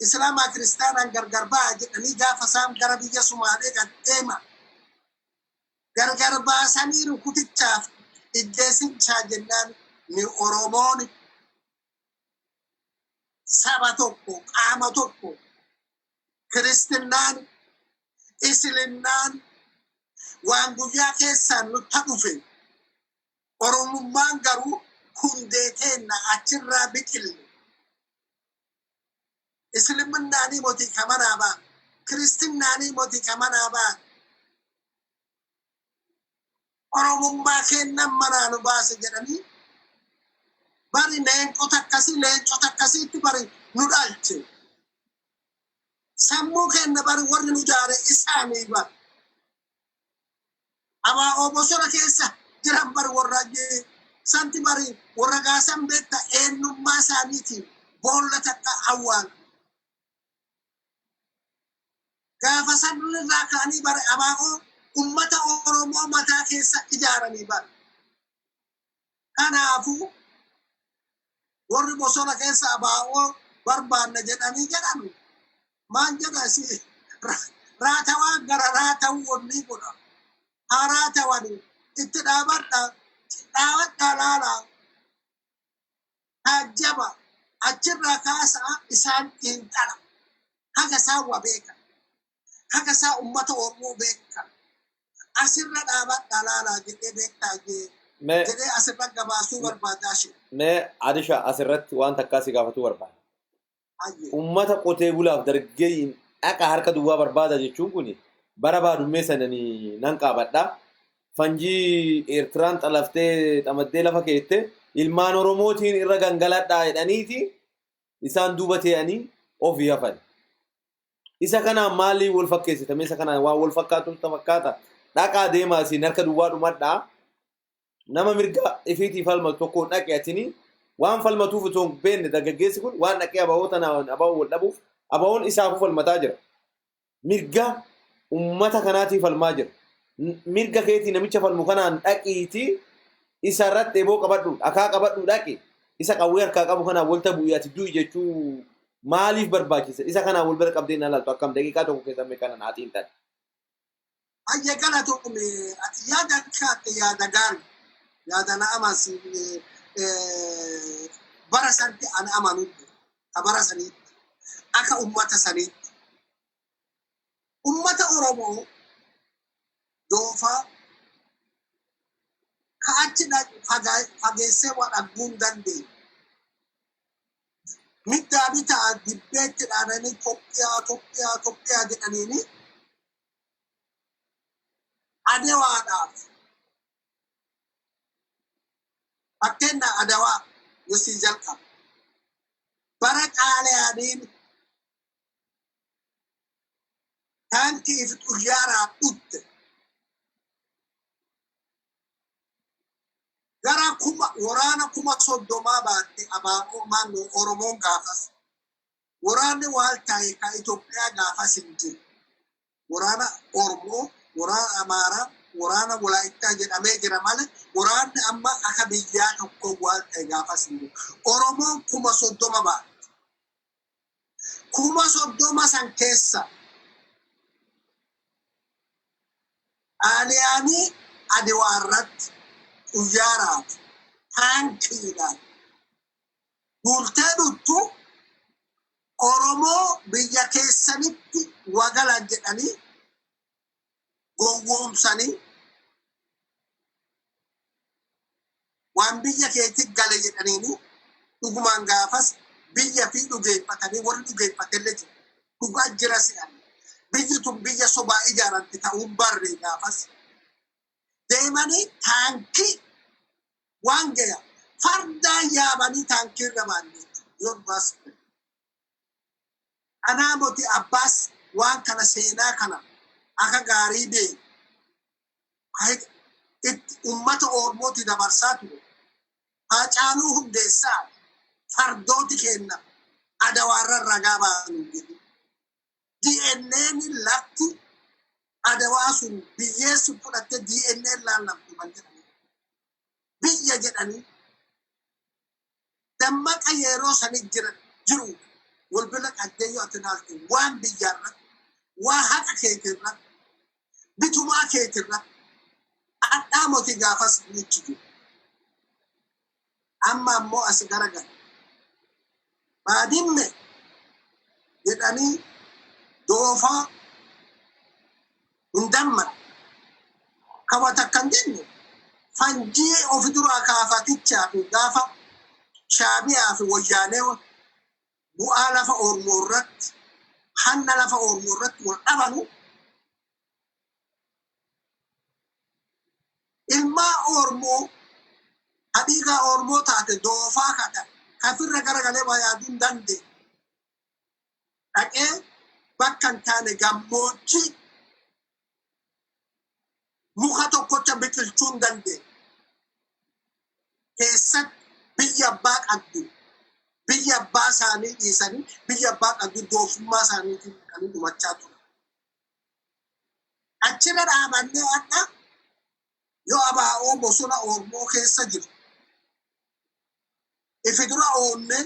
islaamaa kiristaanaan gargar baya jedhanii gaafa isaan gara biyya Sumaalee gad deema gargar baasanii rukutichaaf ijjeesinchaa jennaan ni Oromoon saba tokko qaama tokko kiristinnaan islinnaan waan guyyaa keessaan nutti dhufe Oromummaan garuu hundee keenna achirraa biqille. Isliminnaanii moti kamanaa ba'an. Kiristinnaan moti kamanaa ba'an. Oromummaa keennan manaa nu baase jedhanii bari leencota akkasii leencota akkasiitti bari nu dhalche. Sammuu keenna bari warri nu jaare isaanii bari. Abaa'oo bosona keessa jiran bari warra santi bari warra gaasan beekta eenyummaa isaaniitiin boolla takka awwaalu. Gaafa san irraa ka'anii bari abaa'oo ummata Oromoo mataa keessa ijaaranii bari. Kanaafuu warri bosona keessa abaa'oo barbaanna jedhanii jedhan maal jedha si raatawaa gara raatawuu wanni godha. Haa raatawanii itti dhaabadha dhaabadha laalaa taajjaba achirraa kaasaa isaan xiinxala haga isaan wa beekan haga isaan ummata Oromoo beekan asirra dhaabadha laalaa jedhee beektaa jedhee asirra gabaasuu barbaadaa shi. Mee Adisha asirratti waan takkaa si gaafatuu barbaada. Ummata qotee bulaaf dargaggeeyyiin dhaqa harka duwwaa barbaada jechuun kun bara baadummee sananii nan qaabadha. Fanjii Eertiraan xalaftee xamaddee lafa keette ilmaan Oromootiin irra gangaladhaa jedhaniiti isaan duuba tee'anii ofii hafan. Isa kanaan maalii wal fakkeessitame? Isa kanaan waan wal fakkaatu fakkaata. Dhaqaa deemaa isin harka duwwaa dhumadhaa. Nama mirga ifiitii falmatu tokkoon dhaqe atini waan falmatuuf otoo hin beekne dargaggeessi kun waan dhaqee abaa'oo tanaan abaa'oo wal dhabuuf abaa'oon isaafuu falmataa jira. Mirga ummata kanaatiif falmaa jira. Mirga keetii namicha falmu kanaan dhaqiitii isa irratti eeboo qabadhu dhakaa qabadhu dhaqi isa qawwee harkaa qabu kanaan walta bu'ii ati du'i jechuu maaliif barbaachisa? Isa kanaan wal bira qabdee na laaltu akkam daqiiqaa tokko keessa mee kana naatiin ta'e. Ayya galatoome ati yaada kaatte yaada gaarii yaada na amansiifne bara santi ana amanutti ka bara saniitti akka ummata saniitti ummata Oromoo doofaa ka achi fageessee waa dhagguu hin dandeenye. Middaa bitaa dibbeetti dhaananii Toophiyaa Toophiyaa Toophiyaa jedhaniini adewaadhaaf fakkeenya adawaa yosii jalqaba. Bara xaaliyaaniin taankii fi xuyyaaraan dhutte gara kuma waraana 30,000 baatte abaa'oo maannoo Oromoon gaafas. Waraanni waal taa'e ka Itoophiyaa gaafas hin jiru. Waraana Oromoo, waraana Amaaraa, waraana Walaayittaa jedhamee jira malee waraanni amma akka biyyaa tokko waal ta'e gaafas hin jiru. Oromoon 30,000 baatte. 30,000 san keessa xaaliyaanii Adiwaa irratti xuyyaaraaf taankiidhaan duultee dhuttu Oromoo biyya keessanitti wagalan jedhanii gowwoomsanii waan biyya keetti gale jedhaniini dhugumaan gaafas biyya fi dhugeeffatanii warri dhugeeffatellee jiru. Dhugaa jira se'an. Biyyi tun biyya sobaa ijaaramte ta'uun barree gaafas. Deemanii taankii waan gaya fardaan yaabanii taankii irra ba'an jechuudha. Yoo dhugaas anaa moti abbaas waan kana seenaa kana akka gaarii beeku itti ummata Oromooti dabarsaa ture. Haacaaluu Hundeessaa fardooti kenna Adawaarra ragaa ba'an jedhu. DNA'n lafti Adawaa sun biyyeessu fudhatte DNA laallamtu man jedhanii. Biyya jedhanii dammaqa yeroo sani jiru wal bira qabdee yoo ati ilaalte waan biyyaarratti, waan haqa keetirratti, bitumaa keetirratti hadhaa moti gaafas nichi jiru. Amma ammoo as garagala. Baadimme jedhanii doofaa hin damman. Kawa takka hin jenne fanjii ofi duraa kaafatichaa fi gaafa Shaabiyaa fi Wayyaanee bu'aa lafa Oromoo irratti, hanna lafa Oromoo irratti wal dhabanu, ilmaa Oromoo hadhiigaa Oromoo taate doofaa kata kafirra garagalee waa yaaduu hin dandeenye. Dhaqee bakka hin taane gammoojjii muka tokkocha biqilchuu hin dandeenye keessatti biyya abbaa qabdu, biyya abbaa isaanii dhiisanii biyya abbaa qabdu doofummaa isaaniitiin dhaqanii dhumachaa turan. Achirra dhaabannee hadha yoo abaa'oo bosona Oromoo keessa jiru ifi dura oonnee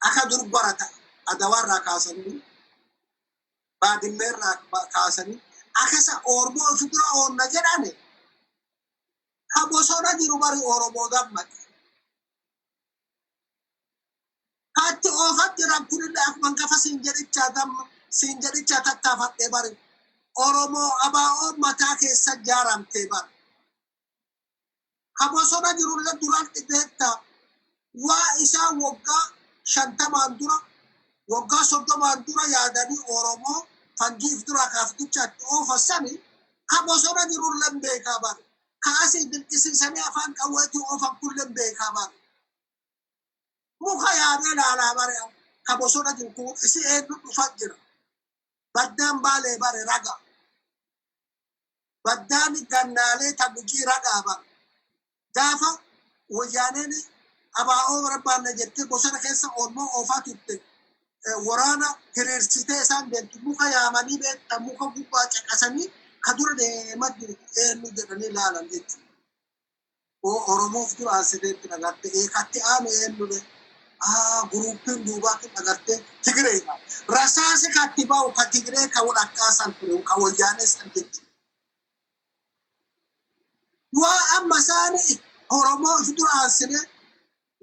akka dur barata Adawaarraa kaasanii, Baadimmeerraa kaasanii akkasa Oromoo ifi dura oonna jedhame, ka bosona jiru bari Oromoo dammaqe. Katti oofat jiran kunillee akkuma gafa siin jedhichaa damma siin jedhichaa tattaafadhee bari Oromoo abaa'oo mataa keessa jaaramtee bari. Ka bosona jirullee duraan beektaa waa isaa waggaa 50n dura, waggaa 30n dura yaadanii Oromoo fanjiif dura kaaftichaatti oofasani ka bosona jirullee beekaa bari. Ka asii dirqisiisanii afaan qawweetii oofan kullee beekaa bari. Muka yaabee laalaa bare ka bosona jiru kun isi eenyu dhufa jira. Baddaan Baalee bare raga. Baddaan Gannaalee ta Gujii ragaa bare. Gaafa Wayyaaneen abaa'oo barbaanna jettee bosona keessa Oromoo oofaa turte, waraana hiriirsitee isaan deemtu muka yaamanii beekta muka gubbaa caqasanii ka dura deemaa jiru eenyu jedhanii ilaalan jechuudha. Oromoof dura aansiteetti dhagarte eekatti aanu eenyule guruuppiin duubaa kun agartee Tigireedha. Rasaasi katti ba'u ka Tigiree ka walakkaa san ture ka Wayyaanee san jechuudha. Waa amma isaanii Oromoo if dura aansinee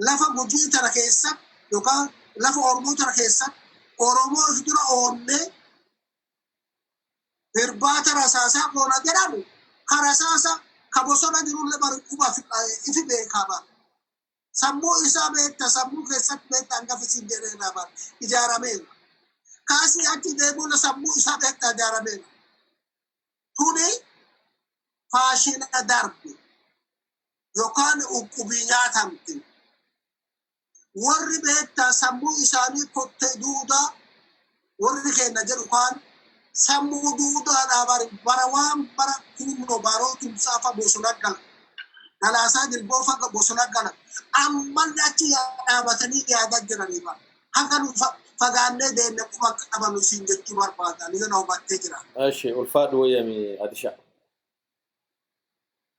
lafa Gujii tana keessa yookaan lafa Oromoo tana keessa Oromoo if dura oonnee hirbaata rasaasaa goona jedhamu, ka rasaasa ka bosona jirullee bari quba ifi beekaa bara. Sammuu isaa beekta, sammuu keessatti beekta, hangafi siin jedheera bara ijaarameera. Kaasii achi deemuun sammuu isaa beekta ijaarameera. Kuni faashina darbe yookaan uqqubii nyaatamte. Warri beektaa sammuu isaanii kottee duudaa warri keenya jedhu kaan sammuu duudaadhaa bari bara waan bara kunnoo Baaroo Tumsaa fa bosona gala. Galaasaa Dilboo fa bosona gala. Ammallee achi dhaabatanii yaadaa jiranii bara. Haga nu fagaannee deemne quba qabanu siin jechuu barbaadan yoo na hubattee jira. Eshi, ulfaadhu wayyami Adisha.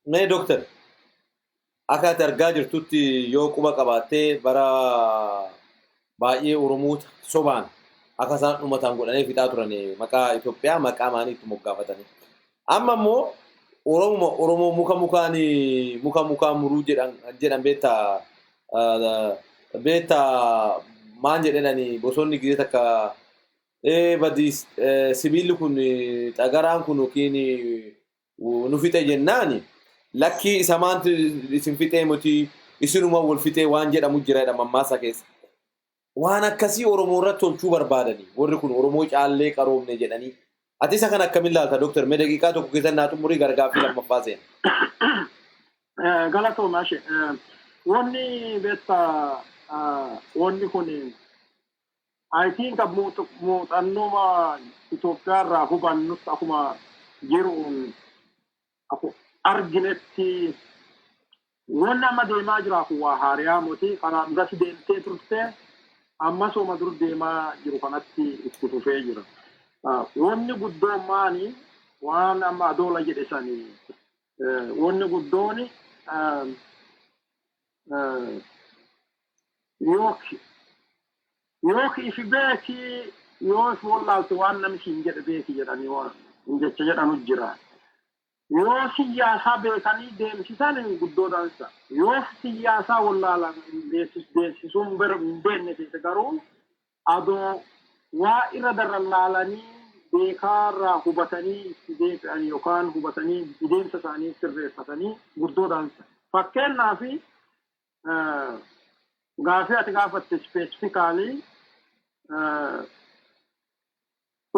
Mee dooktar, akka ati argaa jirtutti yoo quba qabaattee bara baay'ee Oromoota sobaan akka isaan dhumatan godhanii fixaa turan, maqaa Itoophiyaa maqaa maanii itti moggaafatanii. Amma immoo Oromuma Oromoo muka mukaan muka mukaan muruu jedhan beektaa maan jedhani bosonni gizee takka badii sibiilli kun xagaraan kun yookiin nu fixe jennaani, lakkii isa maantu isin fixee miti, isinuma wal fixee waan jedhamu jira jedha mammaasa keessa. Waan akkasii Oromoo irratti tolchuu barbaadanii warri kun Oromoo caallee qaroomne jedhanii. Ati isa kana akkamiin ilaalta, Dooktar? Mee daqiiqaa tokko keessa naa xumurii gargaaffii lammaffaa seena. Galatooma ishee. Wanni beektaa, wanni kun I think muuxannoo Itoophiyaa irraa hubannutti, akkuma jiruun arginetti, wanni amma deemaa jira kun waa haariyaa miti. Kanaan duras deemtee turte, ammas oma dur deemaa jiru kanatti itti fufee jira. Wanni guddoon maani? Waan amma Adoola jedhe sani, wanni guddoon yooki ifi beeki, yoo if wallaalte waan namni siin jedhe beeki jedhanii waan jecha jedhanu jira. Yoo siyaasaa beekanii deemsisan guddoo dansa. Yoo siyaasaa wallaalan deemsisuun hin beekne ta'e garuu, adoo waa irra darran laalanii beekaarraa hubatanii itti deebi'an yookaan hubatanii deemsa isaanii sirreeffatanii guddoo dansa. Fakkeenyaaf, gaafii ati gaafatte specifically,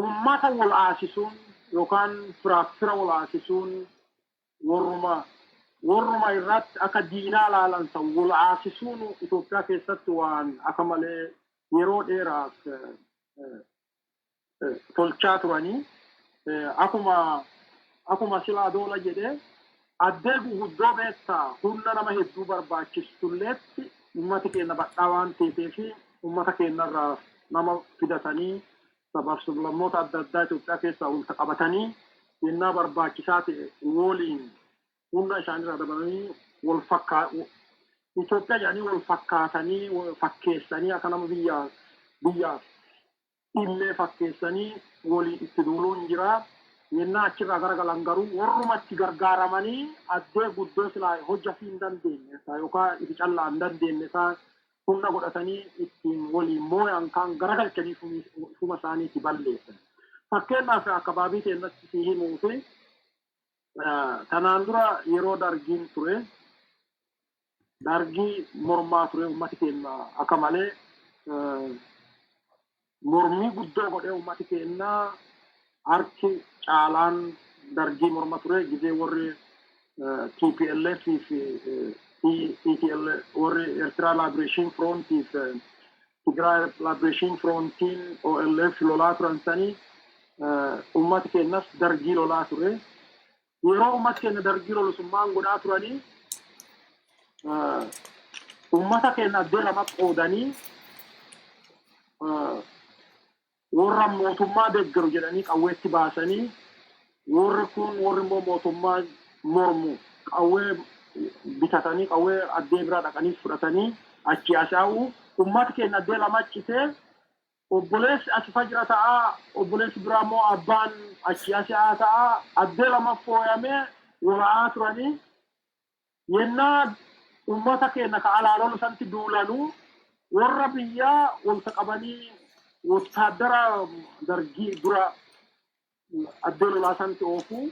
ummata wal aasisuun yookaan firaaf fira wal aasisuun, warruma irratti akka diinaa laalan san wal aasisuun Itoophiyaa keessatti waan akka malee yeroo dheeraaf tolchaa turanii. Akkuma sila Adoola jedhee, addee guguddoo beektaa humna nama hedduu barbaachistulleetti ummati keenya badhaa waan ta'eef, ummata keenyarraa nama fidatanii, sabaaf sablammoota adda addaa Itoophiyaa keessaa walitti qabatanii, yennaa barbaachisaa ta'e waliin humna isaaniirraa dabalanii wal fakkaa Itoophiyaa jedhanii wal fakkaatanii fakkeessanii, akka nama biyyaaf dhimlee fakkeessanii waliin itti duuluun jira. Yennaa achirraa garagalan garuu warrumatti gargaaramanii addee guddoo silaa hojjachuu hin dandeenye yookaan ifi callaa hin dandeenye isaan humna godhatanii ittiin waliin mooyan kaan garagalchanii fuma isaaniitti balleessan. Fakkeenyaaf, akka baabii teennatti si himuu fi tanaan dura yeroo Dargiin ture, Dargii mormaa ture ummati keenya. Akka malee mormii guddoo godhee ummati keenya harki caalaan Dargii morma ture. Gizee warri TPLF fi ETL, warri Eertiraa Liberation Front fi Tigraay Liberation Frontiin OLF lolaa turan sanii, ummati keenyas Dargii lolaa ture. Yeroo ummati keenya Dargii lolu sun maal godhaa turanii? Ummata keenya addee lama qoodanii, warra mootummaa deeggaru jedhanii qawweetti baasanii, warri kun, warri immoo mootummaa mormu qawwee bitatanii, qawwee addee biraa dhaqanii fudhatanii achi haasa'u. Ummati keenya addee lama citee, obboleessi as fajra ta'a, obboleessi biraa immoo abbaan achi asi'aa ta'a, addee lama fooyamee wala'aa turanii. Yennaa ummata keenya ka alaa lolu santi duulanuu, warra biyyaa walta qabanii wottaaddara Dargii dura addee lolaa santi oofuu,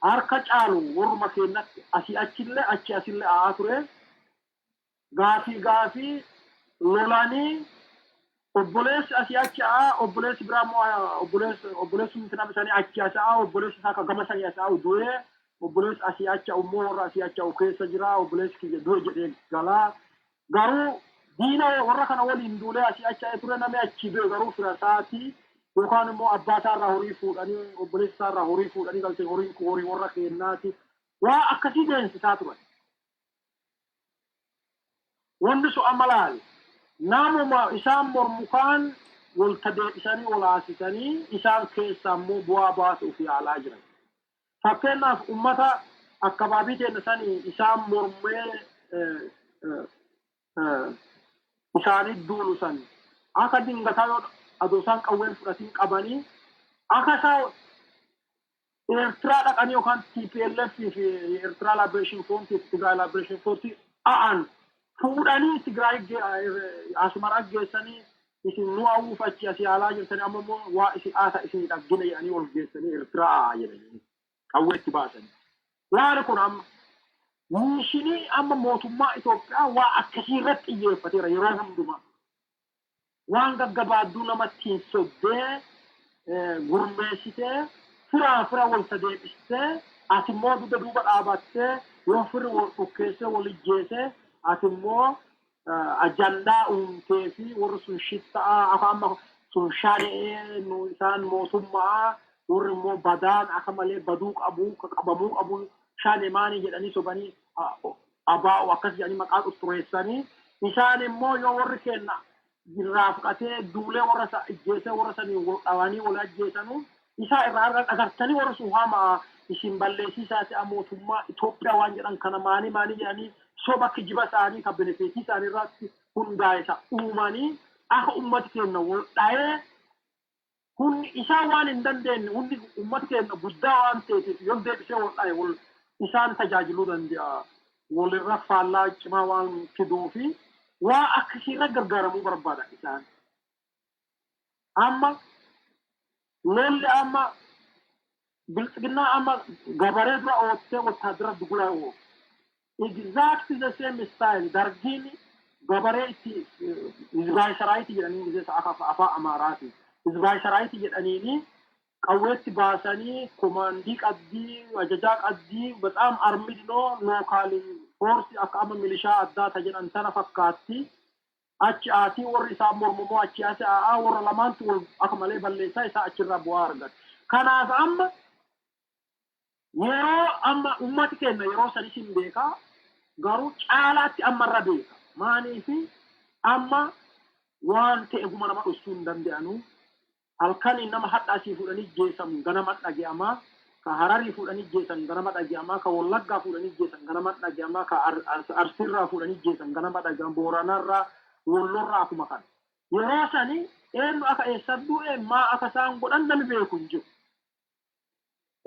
harka caalu warruma keenyatti asii achillee achi asillee a'aa ture. Gaafii gaafii lolanii, obboleessi asii achi a'aa, obboleessi biraa immoo obboleessi nama isaanii achi as a'aa, obboleessi isaa ka gama sanii as a'u du'ee, obboleessi asii achi a'u immoo warra asii achi a'u keessa jira, obboleessi kiyya du'e jedhee galaa. Garuu diina warra kana waliin duulee asii achi a'ee ture. Namni achi du'e garuu fira isaati yookaan immoo abbaa isaarraa horii fuudhanii, obboleessa isaarraa horii fuudhanii galtee, horiin kun horii warra keennaati. Waa akkasii deemsisaa turan. Wanni sun amma laali. Namuma isaan mormu kaan walta deebisanii ol haasisanii, isaan keessaa immoo bu'aa baasuuf yaalaa jiran. Fakkeenyaaf, ummata akkabaabii teenya sanii isaan mormee isaanii duulu san akka dingataa yoo adoo isaan qawween fudhatiin qabanii, akka isaa Eertiraa dhaqanii yookaan TPLF fi Eertiraa Liberation Front fi Tigraay Liberation Front a'an fuudhanii Tigraay Asmaraa geessanii, isin nu awuuf achi asii alaa jirtanii, amma immoo waa isin aata isin dhaggine jedhanii ol geessanii Eertiraa a'aa jedhanii qawwee itti baasanii. Laali, kun amma missionii amma mootummaa Itoophiyaa waa akkasii irratti xiyyeeffateera yeroo hundumaa. Waan gaggabaadduu namatti hin soddee. Gurmeessitee firaa fira wal sadeebistee, ati immoo dugda duuba dhaabattee, yoo firri wal dhukkeessee wal ijjeesee, ati immoo ajandaa uumtee fi warri sun shitta'aa akka amma sun shane'ee nu isaan mootummaa, warri immoo badaan akka malee baduu qabu, qabamuu qabu, shane maanii jedhanii sobanii, abaa'u akkas jedhanii maqaa xuxureessanii, isaan immoo yoo warri kenna irraa fudhatee duulee warra isa ijjeesee warra sanii wal dhawanii wal ajjeesanuu isaa irraa argan agartanii, warri sun hamaa isin balleessisaa ta'a mootummaa Itoophiyaa waan jedhan kana maanii maanii jedhanii soba kijiba isaanii kan benefit isaanii irratti hundaa'e isa uumanii akka ummati keenya wal dha'ee humni isaa waan hin dandeenye, humni ummati keenya guddaa waan ta'eef, yoo deebisee wal dha'e wal isaan tajaajiluu danda'a. Walirra faallaa cimaa waan fiduu fi waa akkasiirra gargaaramuu barbaada isaan. Amma lolli amma bilxiginnaa amma gabaree dura oottee wotaadara dugulaa oofu. Exactly the same style dargiin gabaree itti ህዝባዊ ሰራዊት jedhanii miseensa afaan Amaaraati. ህዝባዊ ሰራዊት jedhaniini qawweetti baasanii command qabdii, ajajaa qabdii, በጣም armed ነው, local force akka amma milishaa addaa ta jedhan tana fakkaatti. Achi aatii warri isaa mormumoo achi asi a'aa warra lamaantu wal akka malee balleessaa isaa achirraa bu'aa argata. Kanaaf amma yeroo amma ummati keenya yeroo sanis hin beekaa, garuu caalaatti ammarra beeka. Maaniifi amma waan ta'e guma nama dhoksuu hin danda'anu. Halkaniin nama hadhaasii fuudhanii geessan ganama dhage'amaa. Ka Hararii fuudhanii geessan ganama dhage'amaa. Ka Wallaggaa fuudhanii geessan ganama dhage'amaa. Ka Arsiirraa fuudhanii geessan ganama dhage'amaa. Booranarraa, Wallorraa akkuma kana. Yeroo sani eenyu akka eessan du'e, maa akka isaan godhan namni beeku hin jiru.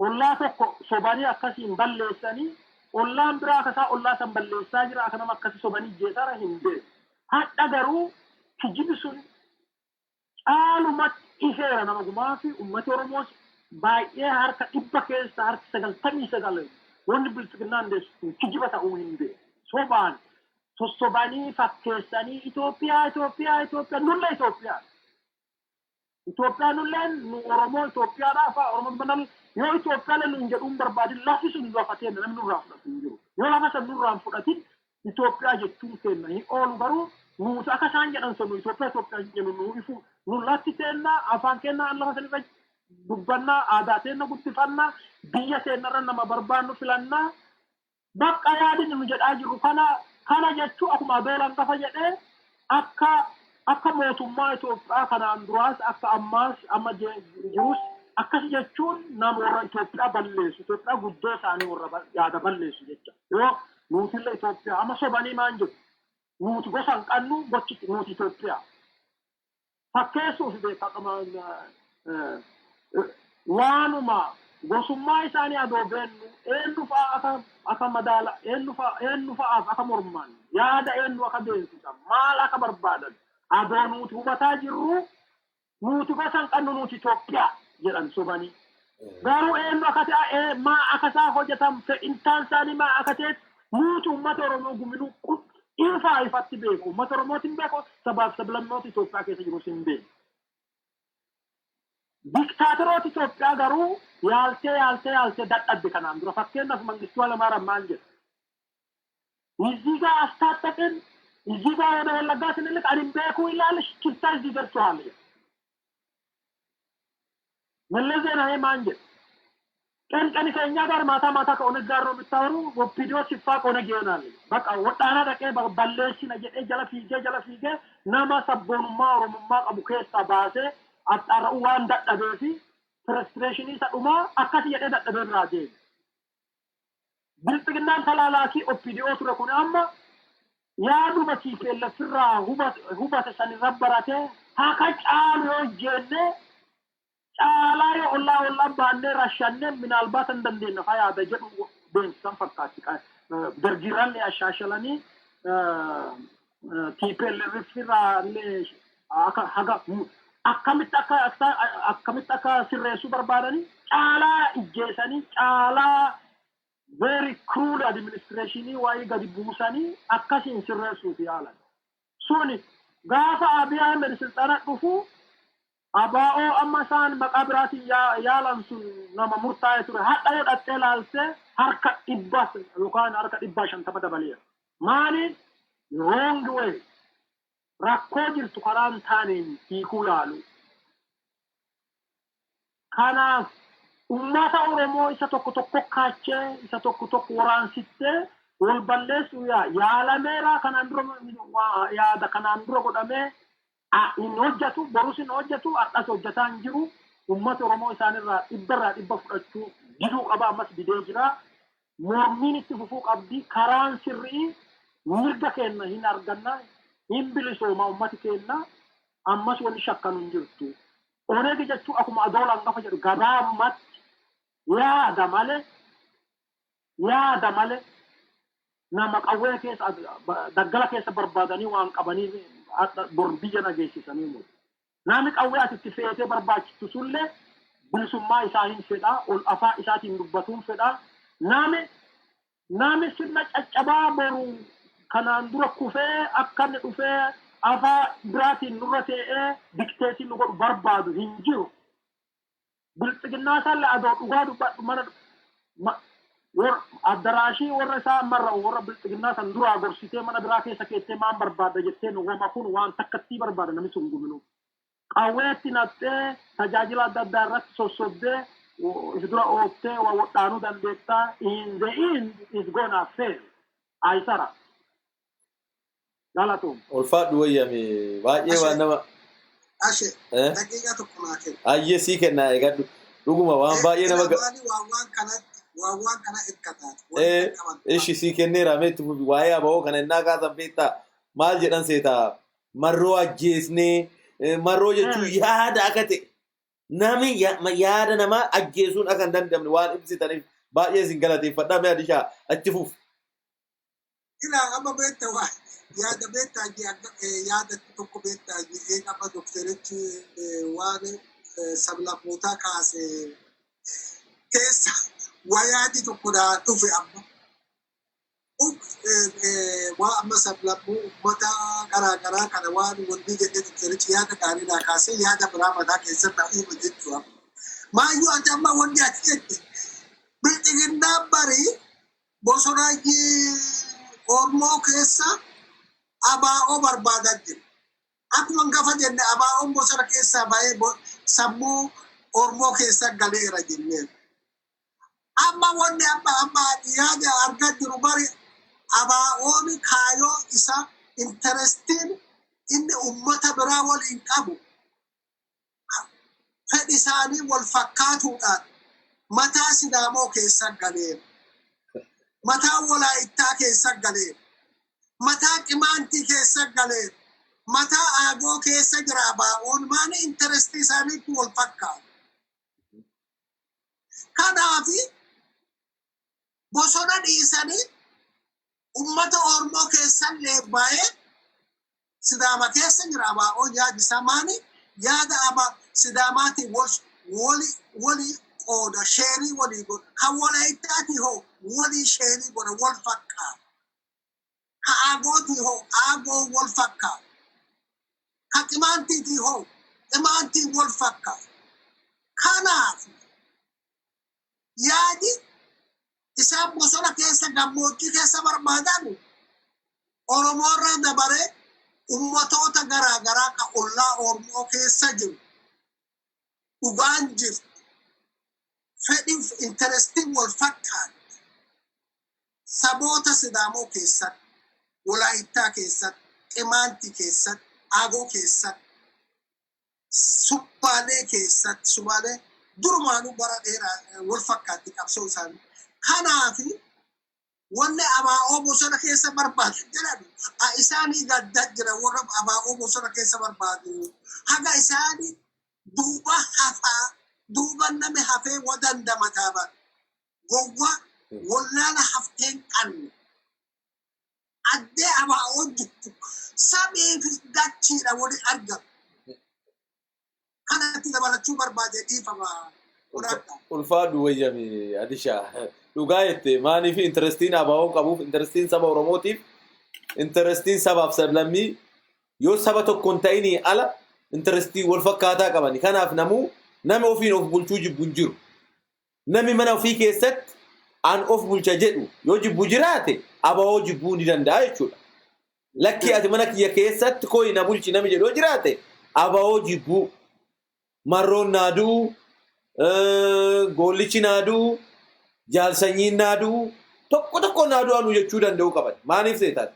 Ollaa tokko sobanii akkasiin balleessanii, ollaan biraa akka isaa ollaa san balleessaa jira, akka nama akkasii sobanii jeesara hin beeku. Hadha garuu kijibi sun caalumatti ifeera nama gumaa fi uummati Oromoos baay'ee harka 100 keessa harki 99 wanni bilxiginnaan deessu kijiba ta'uu hin beeku. Sobaan sossobanii fakkeessanii Itoophiyaa, Itoophiyaa, Itoophiyaa, nullee Itoophiyaa. Itoophiyaa nulleen nu Oromoo Itoophiyaadhaa fa'aa Oromoo banal yoo Itoophiyaalee nu hin jedhuun barbaadin, lafi sun lafa teenya namni nurraa fudhatu hin jiru. Yoo lafa san nurraa hin fudhatin Itoophiyaa jechuun keenya hin oolu, garuu nuti akka isaan jedhan sun nu Itoophiyaa Itoophiyaa hin jennu, nu ifu nu lafti teenya afaan keenya lafa sanirra dubbannaa, aadaa teenya guddifannaa, biyya teenyarra nama barbaannu filannaa, bakka yaadni nu jedhaa jirru kana. Kana jechuu akkuma Adoolaan kafa jedhee akka mootummaa Itoophiyaa kanaan duraas akka ammaas amma jirus akkas jechuun nama warra Itoophiyaa balleessu, Itoophiyaa guddoo isaanii warra yaada balleessu jecha. Yoo nuutillee Itoophiyaa amma sobanii maan jedhu, nuti gosa hin qabnu, gochi nuti Itoophiyaa fakkeessuuf beekama. Waanuma gosummaa isaanii adoo beennu, eenyu fa'a akka madaala, eenyu fa'a, eenyu fa'aaf akka morman, yaada eenyu akka beeksisan, maal akka barbaadan adoo nuti hubataa jirru, nuti gosa hin qabnu, nuti Itoophiyaa jedhan sobanii. Garuu eenyu akka ta'e, maa akka isaa hojjetan, fedhintaan isaanii maa akka ta'e nuti uummata Oromoo guminuu ifaa ifatti beeku. Uummata Oromootiin beeku, sabaaf sablammoota Itoophiyaa keessa jirus hin beeku. Diktaatoroota Itoophiyaa garuu yaaltee yaaltee yaaltee dadhabde kanaan dura. Fakkeenyaaf Mangistuu Hayilamaariyaam maal jedha? እዚህ ጋር አስታጠቅን፣ እዚህ ጋር ወደ ወለጋ ስንልክ አኒም ቤኩ ይላል፣ ሽፍታ እዚህ ደርሷል። መለስ ዜናዊ ማን jedha? ቀን ቀን ከእኛ ጋር ማታ ማታ ከኦነግ ጋር ነው የምታወሩ፣ ኦፒዲዮ ሲፋቅ ኦነግ ይሆናል። በቃ ወጣና dhaqee balleessina jedhee jala fiigee jala fiigee nama sabboonummaa Oromummaa qabu keessaa baasee axxaara'uu waan dadhabee fi frustration isa dhumaa akkas jedhee dadhabee irraa deeme. Bilxiginnaan talaalaakii OPDO ture kun amma yaaduma TPLF irraa hubate sanirra baratee haka caalu yoo jenne, caalaa yoo ollaa ollaa baannee rashannee minaalbaata hin dandeenye fa yaada jedhu deemsisan fakkaatti. Dargiirrallee ashaashalanii TPLF irraa illee akka haga akkamitti akka sirreessuu barbaadanii caalaa ijjeesanii, caalaa very cruel administration waa'ee gadi buusanii akkasiin sirreessuuf yaalan. Suni gaafa Abiy Ahmed silxaana dhufu ABO amma isaan maqaa biraatiin yaalan sun nama murtaa'e ture. Hadha yoo dhattee ilaalte harka 100 yookaan harka 150 dabaleera. Maaliif? Wrong way. Rakkoo jirtu karaa hin taaneen hiikuu yaalu. Kanaaf ummata Oromoo isa tokko tokko kaachee, isa tokko tokko waraansittee wal balleessuu yaalameera. Kanaan dura yaada kanaan dura godhamee hin hojjetu, borus hin hojjetu, har'as hojjetaa hin jiru. Ummati Oromoo isaanirraa dhibbarraa dhibba fudhachuu diduu qaba, ammas didee jira. Mormiin itti fufuu qabdi. Karaan sirrii mirga keenya hin arganna, hin bilisooma ummati keenya, ammas wanni shakkanu hin jirtu. Oneegi jechuun akkuma Adoolaan gafa jedhu gabaabumatti yaada malee, yaada malee nama qawwee keessa daggala keessa barbaadanii waan qabaniif bor biyya nageessisanii mutu. Namni qawwee asitti feetee barbaachistu sullee bilisummaa isaa hin fedha, ol afaa isaatiin dubbatuun fedha. Namni sirna caccabaa boru kanaan dura kufee akka inni dhufee afaa biraatiin nurra ta'ee dictate nu godhu barbaadu hin jiru. Bilxiginnaa isaallee adoo dhugaa dubbadhu mana addaraashii warra isaa ammarra warra bilxiginnaa san duraa gorsitee mana biraa keessa keettee maan barbaadda jetteen wama kun waan takkattii barbaada namni sun guminu. Qawweetti naqxee tajaajila adda addaa irratti sossobdee if dura ooftee waa wodhaanuu dandeettaa. In the end is gonna fail. Aysara. Galatoom. Ulfaadhu wayyame, baay'ee waan nama. Ashe, daqiiqaa tokko naa kenna. Ayyee, sii kennaa, eegadhu. Dhuguma waan baay'ee nama. Maali, waan kanatti waan kana hirkataati. Ishi, sii kenneera, mee itti fufi. Waa'ee ABO kana innaa kaasan beektaa maal jedhan seetaa? Marroo ajjeesnee, marroo jechuun yaada akka ta'e, nami yaada namaa ajjeesuun akka hin dandamne waan ibsitaniif baay'ee isin galateeffadha. Mee Adishaa, achi fufi. Ilaa, amma beekta, waa yaada beektaa, yaada tokko beektaa, amma doktorichi waan sablammootaa kaase keessa waa yaadi tokko naa dhufe amma. Waa amma sablammuu uummata garaa garaa kana waan wanni jedhee doktorichi yaada gaarii naa kaasee, yaada biraa mataa keessatti na uume jechuudha. Maayyuu ati amma wanni ati jette bilxiginnaan barii bosona Oromoo keessa ABO barbaadaa jiru. Akkuma gafa jenne ABO'n bosona keessaa bahee sammuu Oromoo keessa galeera jenneen. Amma wanni amma yaada argaa jiru bari ABO'n kaayoo isa interestiin inni ummata biraa waliin qabu fedhi isaanii wal fakkaatuudhaan mataa Sidaamoo keessa galeera. Mataa Walaayittaa keessa galeera. Mataa Qimaantii keessa galeera. Mataa Aagoo keessa jira ABO'n, maani interestii isaaniitti wal fakkaatu. Kanaafi bosona dhiisanii ummata Oromoo keessallee bahee Sidaama keessa jira ABO'n. Yaadi isaa maani? Yaada aba Sidaamaatiin wal wali wali qooda, share walii godha. Kan Walaayittaatii hoo walii share godha, wal fakkaata. Ka Aagootii hoo Aagoo wal fakkaata. Ka Qimaantiitii hoo Qimaantiin wal fakkaata. Kanaaf yaadi isaan bosona keessa gammoojjii keessa barbaadan Oromoorra dabaree ummatoota garaa garaa ka ollaa Oromoo keessa jiru dhugaan jirtu fedhiif interestiin wal fakkaatu saboota Sidaamoo keessatti, Walaayittaa keessatti, Qimaantii keessatti, Agoo keessatti, Sumaalee keessatti, Sumaalee durumaanuu bara dheeraa wal fakkaatti qabsoo isaanii. Kanaafi wanni ABO bosona keessa barbaadu jedhan isaanii gadda jira. Warra ABO bosona keessa barbaadu haga isaanii duuba hafaa, duuba nami hafee wadandamataa bara gowwa wallaala hafteen qabne addee ABO jirtu samii fi dachiidha wali argamu. Kanatti dabalachuu barbaade, dhiifama. Fudhadha. Ulfaadhu wayyame Adishaa. Dhugaa jette. Maaliif interestiin ABO'n qabuuf, interestiin saba Oromootiif, interestiin sabaaf sablammii yoo saba tokko hin ta'inii ala Interestii wal fakkaataa qabani. Kanaaf namuu nama ofiin of bulchuu jibbu hin jiru. Namni mana ofii keessatti an of bulcha jedhu yoo jibbu jiraate, ABO jibbuu ni danda'a jechuudha. Lakkii, ati mana kiyya keessatti kooyi na bulchi nami jedhu yoo jiraate, ABO jibbuu. Marroon naa du'u, goollichi naa du'u, jaalsanyiin naa du'u, tokko tokko naa du'anuu jechuu danda'uu qaban. Maaliif seetaati?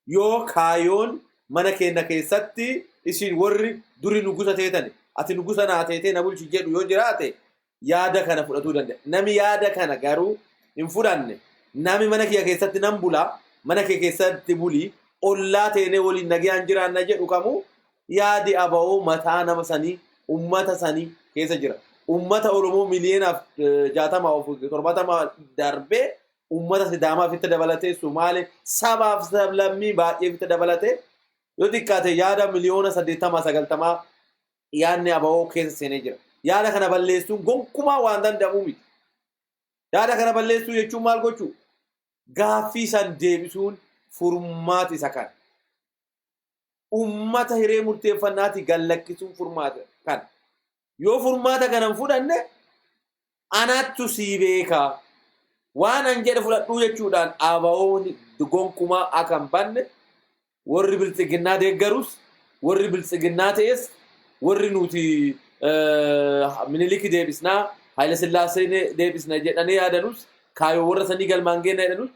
Yoo kaayoon mana keenya keessatti isin warri duri nugusa teetani, ati nugusa naa teetee na bulchi jedhu yoo jiraate, yaada kana fudhatuu danda'a. Nami yaada kana garuu hin fudhanne, nami mana kiyya keessatti nan bulaa, mana kee keessatti bulii, ollaa teenee waliin nagayaan jiraanna jedhu kamuu, yaadi ABO mataa nama sanii, ummata sanii keessa jira. Ummata Oromoo 60,000,070,000 darbee ummata Sidaamaa ofitti dabalatee, Sumaalee, sabaaf sablammii baay'ee ofitti dabalatee, yoo xiqqaate yaada 80,000,000 yaadni ABO keessa seenee jira. Yaada kana balleessuun gonkumaa waan danda'amu miti. Yaada kana balleessuu jechuun maal gochuu? Gaaffii san deebisuun furmaati isa kana. Ummata hiree murteeffannaati gallakkisuun furmaata kana. Yoo furmaata kana hin fudhanne, anattu sii beekaa. Waan an jedhe fudhadhuu jechuudhaan ABO'n gonkumaa akka hin banne, warri biltsiginnaa deeggarus, warri biltsiginnaa ta'es, warri nuti Miniliki deebisnaa, Haayila Sillaasee deebisna jedhanii yaadanus, kaayoo warra sanii galmaan geenna jedhanus,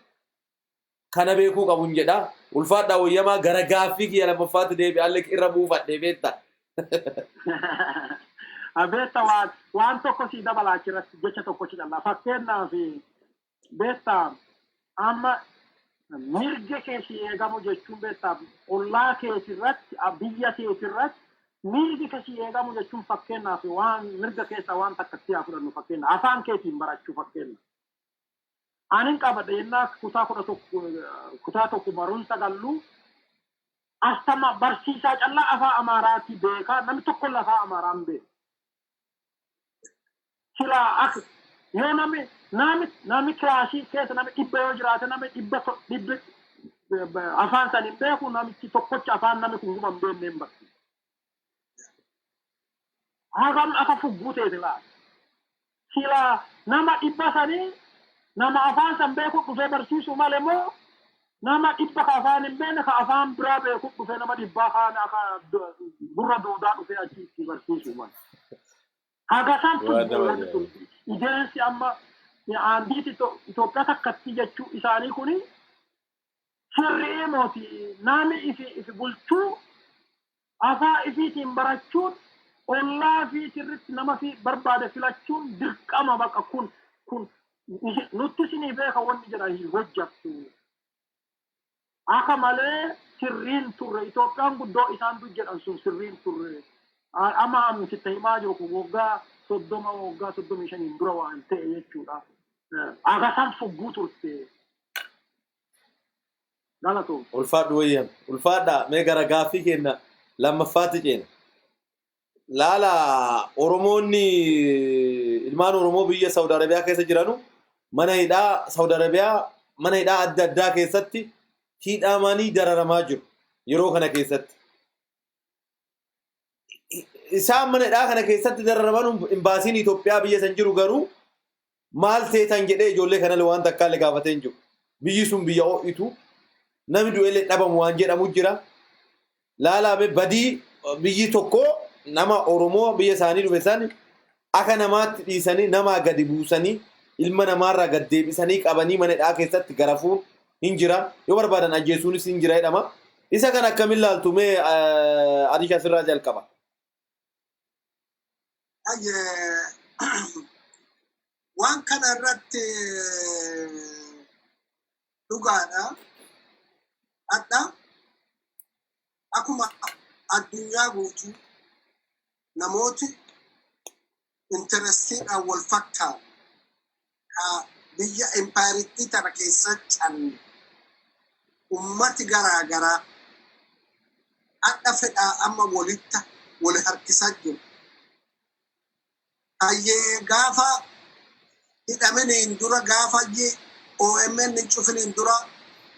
kana beekuu qabun jedha. Ulfaadhaa wayyamaa, gara gaaffii kiyya lammaffaatti deebi'aa irra buufadhee beekta. Beekta, waan tokko sii dabalaa achirratti, jecha tokkochi callaa. Fakkeenyaaf, beekta, amma mirga kee si eegamu jechuun, beekta, ollaa keetirratti, biyya keetirratti mirgi kee si eegamu jechuun, fakkeenyaaf waan mirga keessaa waan takka haa fudhannu, fakkeenyaaf afaan keetiin barachuu fakkeenya. Anin qabadha yennaa kutaa 11, kutaa 1 barumsa gallu, astama barsiisaa callaa afaan Amaaraatii beekaa, namni tokko illee afaan Amaaraa hin beeku. Silaa akka yoo namni kilaasii keessa namni 100 yoo jiraate, namni 100 afaan san hin beeku, namichi tokkocha afaan namni kun guma hin beekne hin barsiisu. Hagam akka fugguu ta'e laata. Silaa nama 100 sanii nama afaan san beeku dhufee barsiisuu malee moo, nama 100 ka afaan hin beekne, ka afaan biraa beeku dhufee, nama 100 kaan akka gurra duudaa dhufee achi itti barsiisuu malee? Haga san fugguu wanti sun ideensi amma aandiiti Itoophiyaa takkatti jechuu isaanii kuni sirrii mooti? Nami ifi bulchuu, afaan ifiitiin barachuun, ollaa fi sirritti nama fi barbaade filachuun dirqama. Bakka kun nutti isinii beeka wanni jedhan hin hojjattu. Akka malee sirriin turre Itoophiyaan guddoo isaan jedhan sun sirriin turre. Amma sitti himaa jiru kun waggaa 30, waggaa 35n dura waan ta'e jechuudha. Aga san fugguu turte. Galatoom. Ulfaadhu wayyam. Ulfaadha, mee gara gaaffii keenya lammaffaatti ceena. Laala, Oromoonni, ilmaan Oromoo biyya Saudi Arabiyaa keessa jiranu mana hidhaa Saudi Arabiyaa, mana hidhaa adda addaa keessatti hidhamanii dararamaa jiru yeroo kana keessatti. Isaan mana hidhaa kana keessatti dararaman, imbaasiin Itoophiyaa biyya san jiru garuu maal teetan jedhee ijoollee kanallee waan takkaallee gaafatee hin jiru. Biyyi sun biyya ho'itu, namni du'ellee dhabamu waan jedhamu jira. Laalaa, badii biyyi tokko nama Oromoo biyya isaanii dhufe san akka namaatti dhiisanii, namaa gadi buusanii, ilma namaarraa gad deebisanii qabanii mana hidhaa keessatti garafuun hin jira. Yoo barbaadan ajjeesuunis hin jira jedhama. Isa kan akkamiin laaltu? Mee Adisha sirraa jalqaba. Ayyee, waan kana irratti dhugaadha. Hadha akkuma addunyaa guutuu namooti interestiidhaan wal fakkaatu ka biyya empaayirittii tana keessa canne, ummati garaa garaa hadha fedhaa amma walitta wal harkisaa jiru. Hayyee, gaafa hidhaminiin dura, gaafa OMN hin cufiniin dura,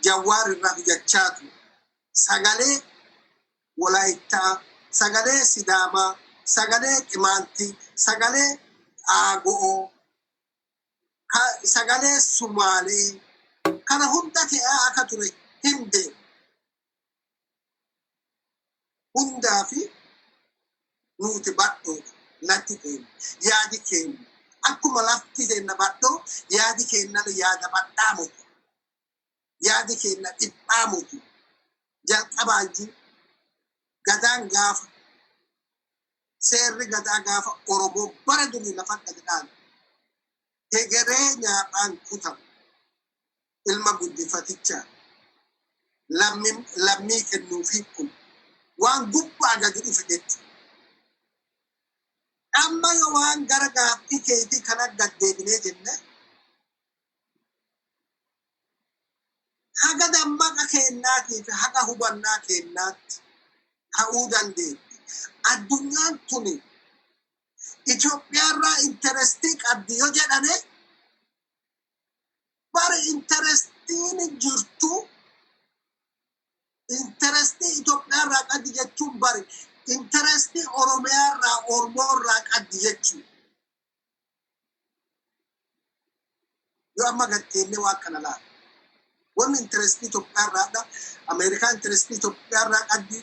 Jawaar irraa hojjechaa ture. Sagalee Walaayittaa, Sagalee Sidaamaa, sagalee Qimaantii, sagalee Aago'oo, sagalee Sumaalee kana hunda ta'aa akka ture hin beeku. Hundaa fi nuti badhoodha latti keenya, yaadi keenya. Akkuma lafti keenya badhoo, yaadi keenya yaada badhaa mutu. Yaadi keenya dhiphaa mutu. Jalqabaayyuu Gadaan gaafa, seerri Gadaa gaafa Oromoo bara durii lafa gadi dhaame, hegeree nyaaphaan kutamu, ilma guddifatichaa lammii kennuufiin kun waan gubbaa gadi dhufe jechuudha. Amma yoo waan gara gaaffii keetii kana gad deebinee jenne, haga dammaqa keennaatii fi haga hubannaa keennaatti ta'uu dandeetti. Addunyaan tuni Itoophiyaarraa interestii qabdi yoo jedhame, bari interestiin jirtu, interestii Itoophiyaarraa qabdi jechuun, bari interestii Oromiyaarraa, Oromoorraa qabdi jechuudha. Yoo amma gatteennee waan kana laala. Wanni interestii Itoophiyaarraadha. Ameerikaan interestii Itoophiyaarraa qabdi,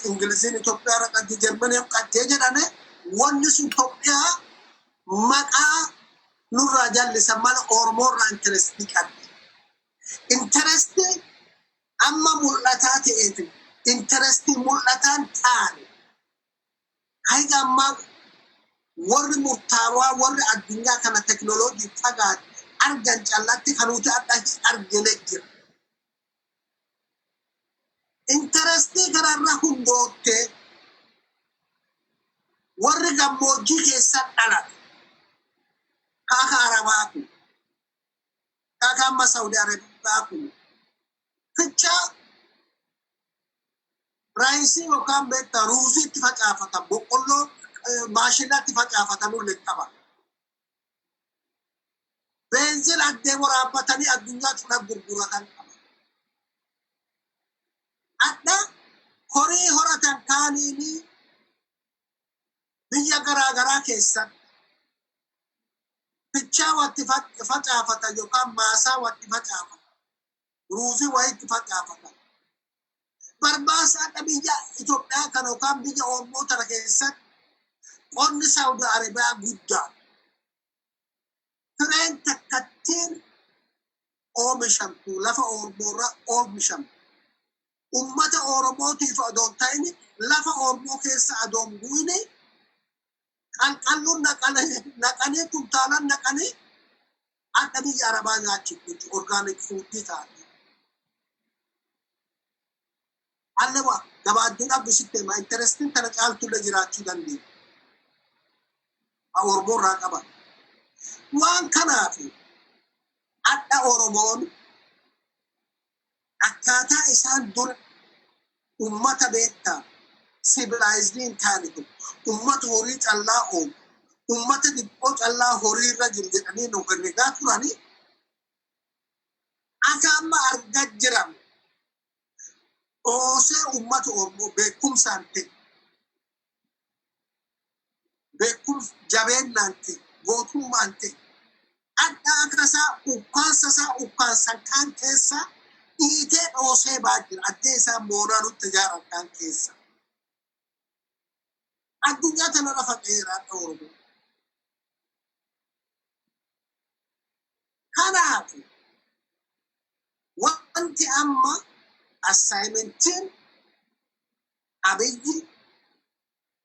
Ingiliziin Itoophiyaarraa qabdi, Jarmaniin qabdee jedhame, wanni sun Itoophiyaa maqaa nurraa jallisa mala Oromoorraa interestii qabdi. Interestii amma mul'ataa ta'eef, interestii mul'ataan taane, haga ammaa warri murtaawaa, warri addunyaa kana teknooloojii fagaate argan callatti kan nuti adda hin argine jira. Interestii kanarra hundoottee warri gammoojjii keessa dhalate, ka akka Arabaa kun, ka akka amma Saudi Arabiyaa kun, fichaa riceii yookaan beektaa ruuzii itti facaafatan, boqqolloo maashinaatti facaafatanullee qaba. Beenzil addee waraabbatanii addunyaa cina gurguratan qaba. Adda horii horatan kaaniini biyya garaa garaa keessatti fichaa watti facaafatan yookaan maasaa watti facaafatan, ruuzii wayitti facaafatan. Barbaasa adda biyya Itoophiyaa kana yookaan biyya Oromoo tana keessatti qonni Saawudi Arabiyaa guddaa. Fireen takkattiin oomishamtu lafa Oromoorraa oomishamtu, ummata Oromootiif adoon ta'in, lafa Oromoo keessa adoon bu'ini, qalqalluun naqanii, kuntaalan naqanii akka biyya Arabaa nyaachiftu jechuudha, organic foodii taate. Alle waa gabaadduudhaaf bisitti hima, interestiin tana caaltullee jiraachuu dandeenya. Oromoo irraa qaba. Waan kanaaf adda Oromoon akkaataa isaan dura ummata beektaa civilized hin taane tokko, ummata horii callaa oomu, ummata xiqqoo callaa horii irra jiru jedhanii nu herregaa turanii, akka amma argaa jiran dhoosee ummata Oromoo beekumsaan ta'e, beekumsa jabeennaan ta'e, gootummaan ta'e, adda akka isaa ukkaansa isaa ukkaansan kaan keessa dhiitee dhoosee baa jira. Addee isaa moonaa nutti ijaaran kaan keessa. Addunyaa tana lafa dheeraa Oromoo. Kanaaf wanti amma assignmentiin Abiyyi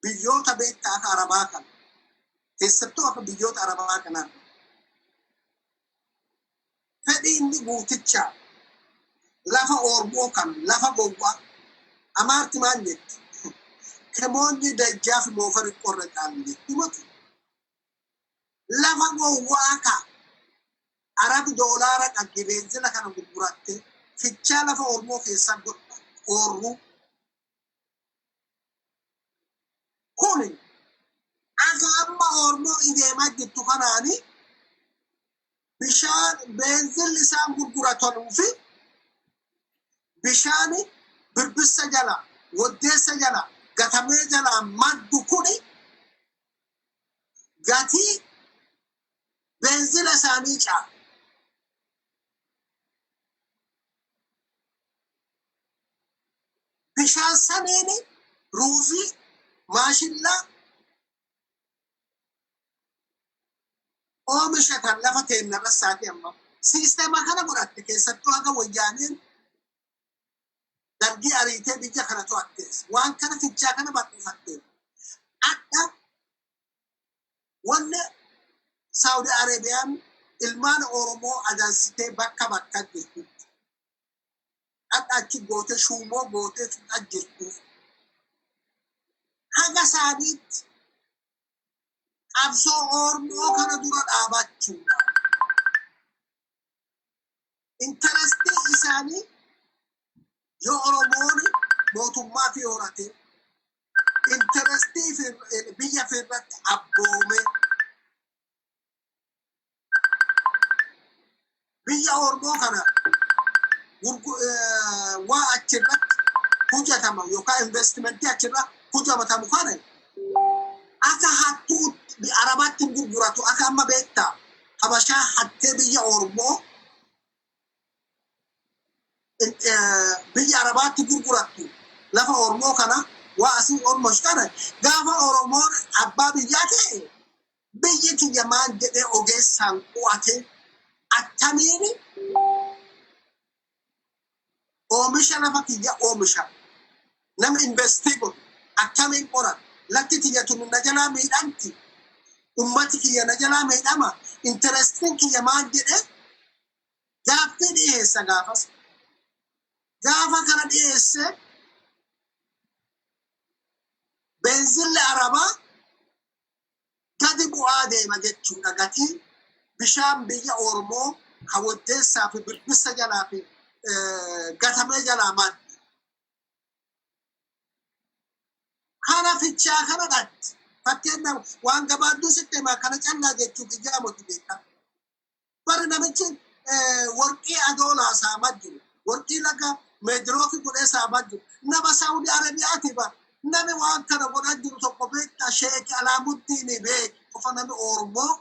biyyoota beektaa akka Arabaa kana, keessattuu akka biyyoota Arabaa kanaa, fedhii inni guutichaa lafa Oromoo kan lafa gowwaa, Amaarti maal jetti? ከሞኝ ደጃፍ ሞፈር ይቆረጣል jetti miti? Lafa gowwaa ka Arabi doolaara qabdi, beenzila kana gurguratte fichaa lafa Oromoo keessa godha oorruu kun akka amma Oromoo ideemaa jirtu kanaani bishaan beenzilli isaan gurguratanuu fi bishaan birbissa jala, waddeessa jala. Gatamee jalaa maddu kuni gatii beenzila isaanii caala. Bishaan saniin ruuzii, maashillaa oomishatan lafa teennarra isaati amma. Siistema kana godhatte keessattuu haga Wayyaaneen Dargii ariitee biyya kana to'attees. Waan kana fichaa kana bal'ifattee. Akka wanni Saawudi Arabiyaan ilmaan Oromoo adansitee bakka bakka jirtutti dhadha achi gootee shuumoo gootee fixaa jirtuuf haga isaaniitti qabsoo Oromoo kana dura dhaabachuudha. Interestii isaanii yoo Oromoon mootummaa fi horate, interestii biyya fi irratti abboome, biyya Oromoo kana waa achirratti hojjetama yookaan investimentii achirra hojjetamu kana akka hattuu Arabaatti gurguratu. Akka amma beektaa Habashaa hattee biyya Oromoo biyya Arabaatti gurgurattu, lafa Oromoo kana waa asii Oromoo kana, gaafa Oromoon abbaa biyyaa ta'e biyyi kiyya maal jedhee ogeessaan qu'ate, attamiin oomisha lafa kiyya oomisha, nama investii godhu akkamiin qoran, lafti tiyya tun na jalaa miidhamti, ummati kiyya na jalaa miidhama, interestiin kiyya maal jedhee gaaffii dhiyeessa. Gaafas gaafa kana dhiyeesse, beenzilli Arabaa gadi bu'aa deema jechuudha. Gatii bishaan biyya Oromoo hawwaddeessaa fi birbisa jalaa fi gatamee jalaa madda. Kana fichaa kana dhatti. Fakkeenyaaf, waan gabaabduu sitti himaa, kana callaa jechuuf ijaa moti beekaa. Bari namichi warqii adoolaa saamaa jiru. Warqii laga Meedirooki godhee saamaa jiru. Nama Saawudi Arabiyaati bara. Nami waan kana godhaa jiru tokko beektaa? Sheek Alaamuddiin beek qofa. Nami Oromoo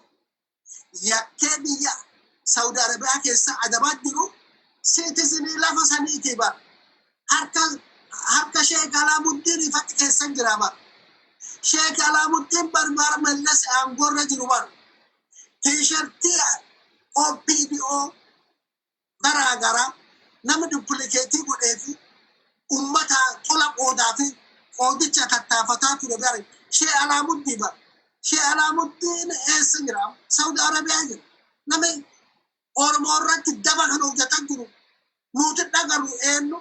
yakkee biyya Saawudi Arabiyaa keessa adabaa jiru citizenii lafa saniiti bara. Harka Sheek Alaamuddiin ifatti keessa jira bara. Sheek Alaamuddiin barbaara Mallas aangoorra jiru bara. Tiishartii OPDO garaa garaa nama duplicate godhee fi ummata tola qoodaa fi qoodicha tattaafataa ture bare Shee Alaamuddii bara. Shee Alaamuddiin eessa jira? Saudi Arabiyaa jira. Namni Oromoo irratti daba kan hojjetaa jiru nuti dhagaru eenyu?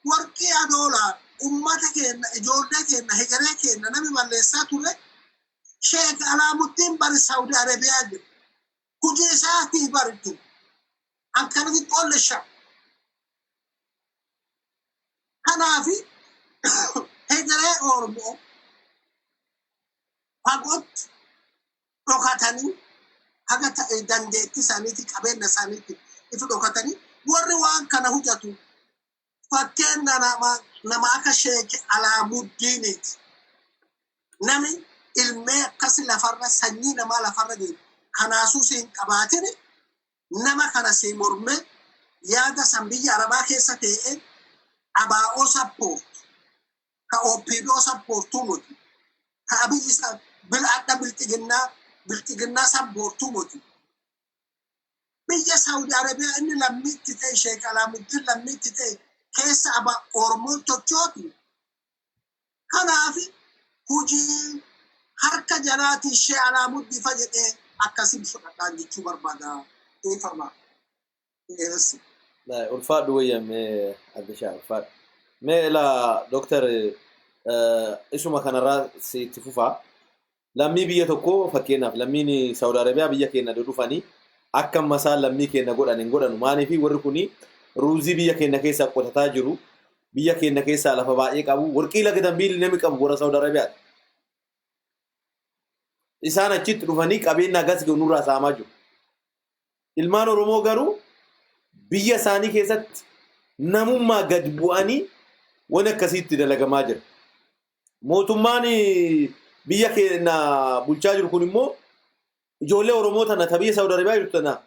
Warqii adoolaa ummata keenya, ijoollee keenya, hegeree keenya namni balleessaa ture Sheek Alaamuddiin bari Saudi Arabiyaa jira. Hojii isaatii baritu. Akkanatti qollisha. Kanaafi hegeree Oromoo fagootti dhokatanii, haga dandeettii isaaniitti, qabeenya isaaniitti ifi dhokatanii warri waan kana hojjetu fakkeenya nama akka Sheek Alaamuddiiniiti. Nami ilmee akkasi lafarra sanyii namaa lafarra deemu kanaasuu si hin qabaatin, nama kana si mormee yaada san biyya Arabaa keessa ta'ee ABO support ka OPDO supportuu miti, ka Abiyyi bil adda bilxiginnaa supportuu miti. Biyya Saudi Arabiyaa inni lammiitti ta'e, Sheek Alaamuddin lammiitti ta'e keessa aba Oromoon tochootu. Kanaaf hojii harka jalaatiin Shee Alaamuddii fa jedhee akkasiin fudhadhaan jechuu barbaada. Dhiifama. Dhiyeessi. Ulfaadhu wayyamee Addishaa, ulfaadhu. Mee ilaa Dooktar, isuma kanarraa sitti fufaa. Lammii biyya tokkoo, fakkeenyaaf lammiin Saawud Arabiyaa biyya keenya dhufanii akka masaa lammii keenya godhan hin godhanu. Maaliif? Warri kuni ruuzii biyya keenya keessaa qotataa jiru. Biyya keenya keessaa lafa baay'ee qabu. Warqii laga Dambiilli namni qabu warra Saawud Arabiyaati. Isaan achitti dhufanii qabeenya agas gahu nurraa saamaa jiru. Ilmaan Oromoo garuu biyya isaanii keessatti namummaa gad bu'anii waan akkasiitti dalagamaa jira. Mootummaan biyya keenya bulchaa jiru kun immoo ijoollee Oromoo tana ta biyya Saawud Arabiyaa jirtu tana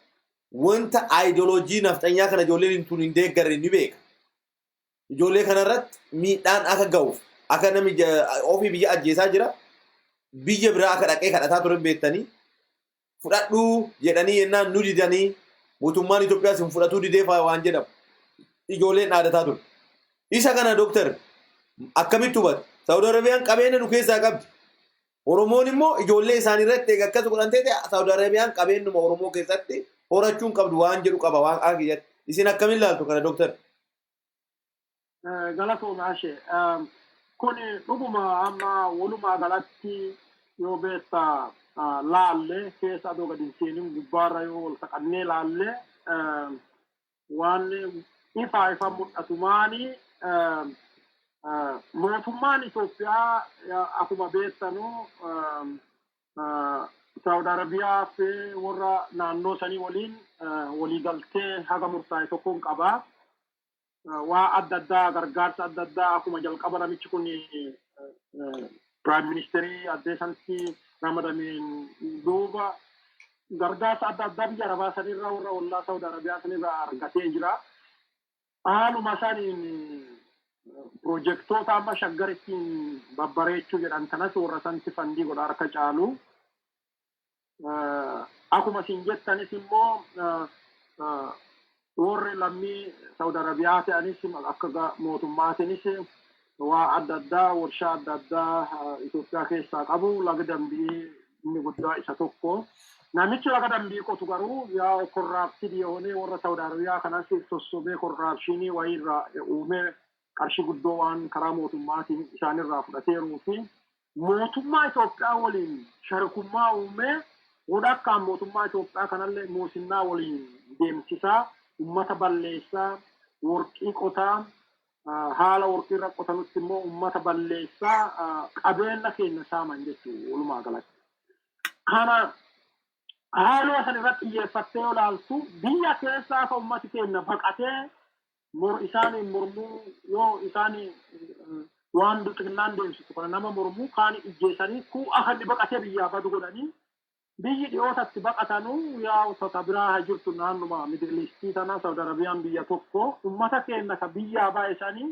wanta aayidooloojii nafxanyaa kana ijoolleen tun hin deeggarre ni beeka. Ijoollee kanarratti miidhaan akka ga'uuf akka namni ofii biyya ajjeesaa jira, biyya biraa akka dhaqee kadhataa ture beektanii, fudhadhuu jedhanii yennaan nu didanii, mootummaan Itoophiyaas hin fudhatuu didee faa waan jedhamu ijoolleen dhaadataa ture. Isa kana dooktar akkamitti hubata? Saawud Arabiyaan qabeenya nu keessaa qabdi. Oromoon immoo ijoollee isaanii irratti eega akkas godhan ta'e, Saawud Arabiyaan qabeenyuma Oromoo keessatti horachuun qabdu waan jedhu qaba waan akka kiyyatti. Isin akkamiin ilaaltu kana, dooktar? Galatooma Ashee. Kun dhuguma amma walumaa galatti yoo beekta laalle, keessa adoo gadi hin seenin gubbaarra yoo wal taqannee laalle, waan ifaa ifa mul'atu maani? Mootummaan Itoophiyaa akkuma beektanu Saawud Arabiyaa fi warra naannoo sanii waliin waliigaltee haga murtaa'e tokkoon qabaa. Waa adda addaa, gargaarsa adda addaa, akkuma jalqaba namichi kun prime ministerii addee sanatti ramadameen duuba gargaarsa adda addaa biyya Arabaa sanirraa, warra ollaa Saawud Arabiyaa sanirraa argatee jira. Haaluma saniin pirojektoota amma Shaggar ittiin babbareechuu jedhan kanas warra santi fund godha harka caalu. Akkuma isin jettanis immoo warri lammii Saawud Arabiyaa ta'anis akka mootummaatiinis waa adda addaa, warshaa adda addaa Itoophiyaa keessaa qabu. Laga Dambii inni guddaa isa tokko. Namichi laga Dambii qotu garuu yaa corrupted የሆነ warra Saawud Arabiyaa kanas sossobee corruption wayiirraa uumee qarshii guddoo waan karaa mootummaatiin isaanirraa fudhateeruu fi mootummaa Itoophiyaa waliin sharikummaa uumee walakkaan mootummaa Itoophiyaa kanallee muusinnaa waliin deemsisaa, ummata balleessaa, worqii qotaa, haala worqii irra qotanutti immoo ummata balleessaa, qabeenya keenya saaman jechuudha walumaa galatti. Kana haaluma san irratti xiyyeeffattee yoo ilaaltu, biyya keessaa akka ummati keenya baqatee isaaniin mormuu, yoo isaan waan xinnaan deemsisu kana nama mormuu kaan ijjeessanii kuu akka inni baqatee biyyaa badu godhanii, biyyi dhiyootatti baqatanuu yaa uffata biraa haa jirtu, naannuma Middle Eastii tana Saudi Arabiyaan biyya tokko. Ummata keenya ka biyyaa baay'isanii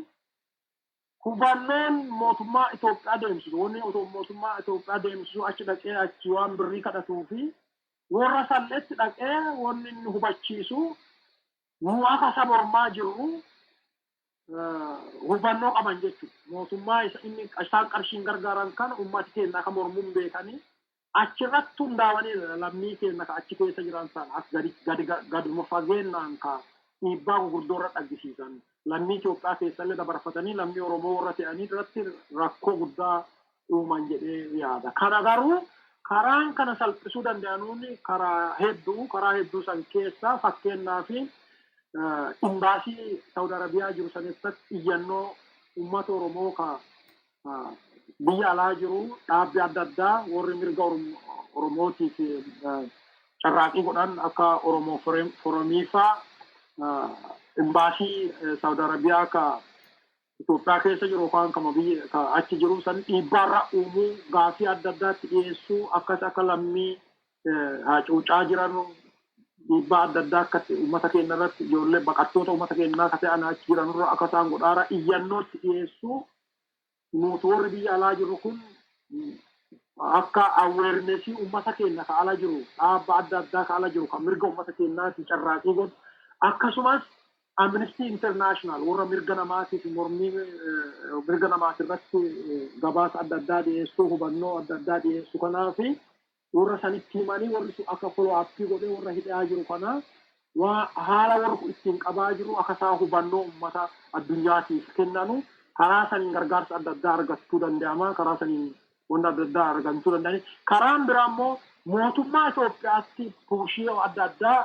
hubannoon mootummaa Itoophiyaa deemsisu, wanni mootummaa Itoophiyaa deemsisu achi dhaqee achi waan birrii kadhatuu fi warra salletti dhaqee wanni inni hubachiisu nu akka saba ormaa jirru hubannoo qaban jechuudha. Mootummaa inni isaan qarshiin gargaaran kana ummati keenya akka mormuun beekanii achirratti hundaa'anii lammii keenya ka achi keessa jiran sana as gadi gadi gaduma fageennaan ka dhiibbaa gurguddoo irra dhaggisiisan, lammii Itoophiyaa keessallee dabarfatanii lammii Oromoo warra ta'anii irratti rakkoo guddaa uuman jedhee yaada. Kana garuu karaan kana salphisuu danda'anuun karaa hedduu. Karaa hedduu san keessaa fakkeenyaa fi imbaasii Saawud Arabiyaa jiru sanatti iyyannoo uummata Oromoo ka biyya alaa jiru, dhaabbii adda addaa warri mirga Oromootiif carraaqii godhan akka Oromoo Forumii faa imbaasii Saawud Arabiyaa ka Itoophiyaa keessa jiru yookaan kama biyya ka achi jiru san dhiibbaarra uumuu, gaafii adda addaatti dhiyeessuu, akkas akka lammii hacuucaa jiran dhiibbaa adda addaa akka uummata keenya irratti, ijoollee baqattoota uummata keenyaa akka ta'an achi jiranirra akka isaan godhaara iyyannootti dhiyeessuu, nuti warri biyya alaa jirru kun akka awarenessii uummata keenya ka ala jiru, dhaabba adda addaa ka ala jiru kan mirga uummata keenyaatti carraaqii godhu, akkasumas Amnesty International warra mirga namaatiif mormii mirga namaati irratti gabaasa adda addaa dhiyeessuu, hubannoo adda addaa dhiyeessu kanaafi warra sanitti himanii warri sun akka follow up godhee warra hidhaa jiru kana waa haala warri kun ittiin qabaa jiru akka isaa hubannoo uummata addunyaatiif kennanu, karaa saniin gargaarsa adda addaa argachuu danda'ama, karaa saniin wanta adda addaa argachuu danda'ani. Karaan biraa immoo mootummaa Itoophiyaatti push adda addaa,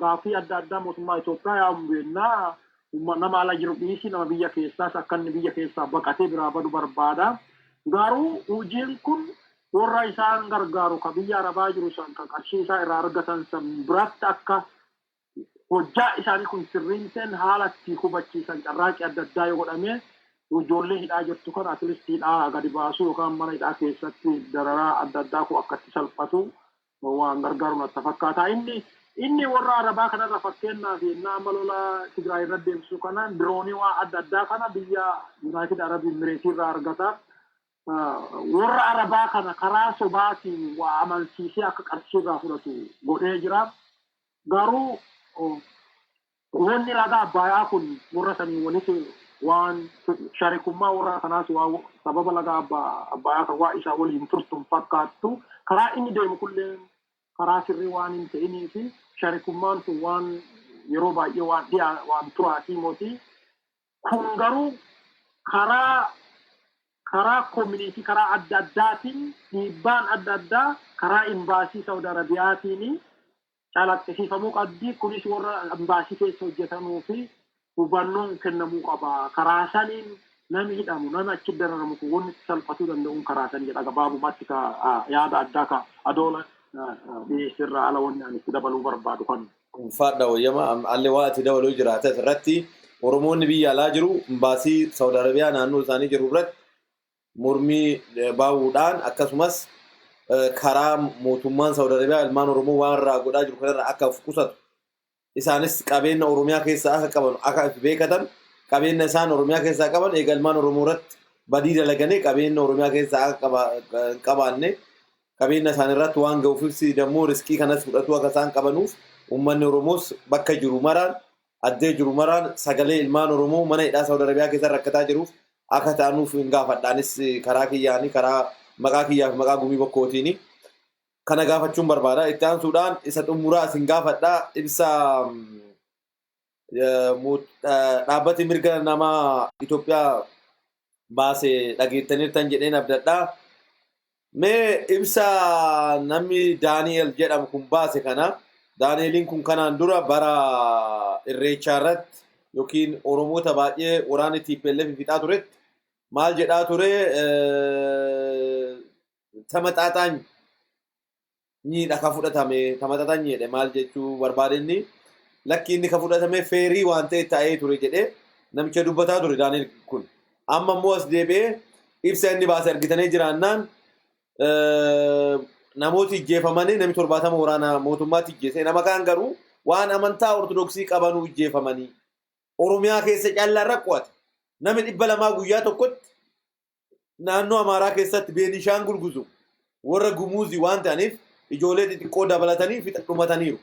gaafii adda addaa mootummaa Itoophiyaa yaa beennaa nama ala jiru dhiisi, nama biyya keessaas akka inni biyya keessaa baqatee biraa badu barbaada. Garuu hojiin kun warra isaan gargaaru ka biyya Arabaa jiru san, ka qarshii isaa irraa argatan san biratti akka hojjaa isaanii kun sirriin ta'en haala itti hubachiisan carraaqii adda addaa yoo godhame. Ijoollee hidhaa jirtu kana at least hidhaa gadi baasuu yookaan mana hidhaa keessatti dararaa adda addaa kun akkatti salphatu waan gargaaru natti fakkaata. Inni warra Arabaa kanarra, fakkeenyaaf nama lola Tigraay irra deemsisu kana, diroonii waa adda addaa kana biyya United Arab Emirates irraa argata. Warra Arabaa kana karaa sobaatiin waa amansiisee akka qarshii irraa fudhatu godhee jira. Garuu wanni ragaa Abbayaa kun warra sanii walitti waan sharikummaa warra kanaas waa sababa laga Abbayaa kan waa isaa waliin turtu fakkaattu. Karaa inni deemu kulleen karaa sirrii waan hin ta'inii fi sharikummaan sun waan yeroo baay'ee waan dhiyaa waan turaatii mootii. Kun garuu karaa community, karaa adda addaatiin, dhiibbaan adda addaa karaa imbaasii Saudi Arabiyaatiin calaqqisiifamuu qabdi. Kunis warra imbaasii keessa hojjetamuu fi hubannoon kennamuu qaba. Karaa saniin namni hidhamu, namni achi dararamu kun wanni salphatuu danda'uun karaa san jedha. Gabaabumatti ka yaada addaa ka Adoola dhiyeessirraa ala wanni ani itti dabaluu barbaadu kan. Ulfaadha wayyama allee waa ati dabaluu jiraata irratti Oromoonni biyya alaa jiru imbaasii Saudi Arabiyaa naannoo isaanii jiru irratti mormii bahuudhaan, akkasumas karaa mootummaan Saudi Arabiyaa ilmaan Oromoo waan irraa godhaa jiru kanarraa akka of qusatu, isaanis qabeenya Oromiyaa keessaa akka qaban akka beekatan, qabeenya isaan Oromiyaa keessaa qaban eega ilmaan Oromoo irratti badii dalaganii qabeenya Oromiyaa keessaa akka hin qabaanne, qabeenya isaan irratti waan ga'uufis dammoo riskii kanas fudhatu akka isaan qabanuuf, uummanni Oromoos bakka jiru maraan, addee jiru maraan sagalee ilmaan Oromoo mana hidhaa Saudi Arabiyaa keessa rakkataa jiruuf akka ta'anuuf hin gaafadhaanis karaa kiyyaanii, karaa maqaa kiyyaa fi maqaa Gumii Bokkootiini. Kana gaafachuun barbaada. Itti aansuudhaan isa xumuraa isin gaafadha. Ibsa dhaabbati mirga namaa Itoophiyaa baase dhageettaniirtan jedheen abdadha. Mee ibsa namni Daani'el jedhamu kun baase kana, Daani'eliin kun kanaan dura bara Irreechaa irratti yookiin Oromoota baay'ee waraanni TPLF fixaa turetti maal jedhaa ture? ተመጣጣኝ dha ka fudhatame, ተመጣጣኝ jedhe. Maal jechuu barbaade inni? Lakki, inni ka fudhatame fair waan ta'e ta'ee ture jedhee namicha dubbataa ture Daani'el kun. Amma immoo as deebi'ee ibsa inni baase argitanii jiraannaan, namooti ijjeefamanii, namni 70 waraana mootummaatti ijjeese, nama kaan garuu waan amantaa Ortodoksii qabanuu ijjeefamanii, Oromiyaa keessa caallaan rakkoo'ate. Namni 200 guyyaa tokkotti naannoo Amaaraa keessatti Beenishaangul Gumuz warra Gumuuzii waan ta'aniif ijoollee xixiqqoo dabalatanii fixa dhumataniiru.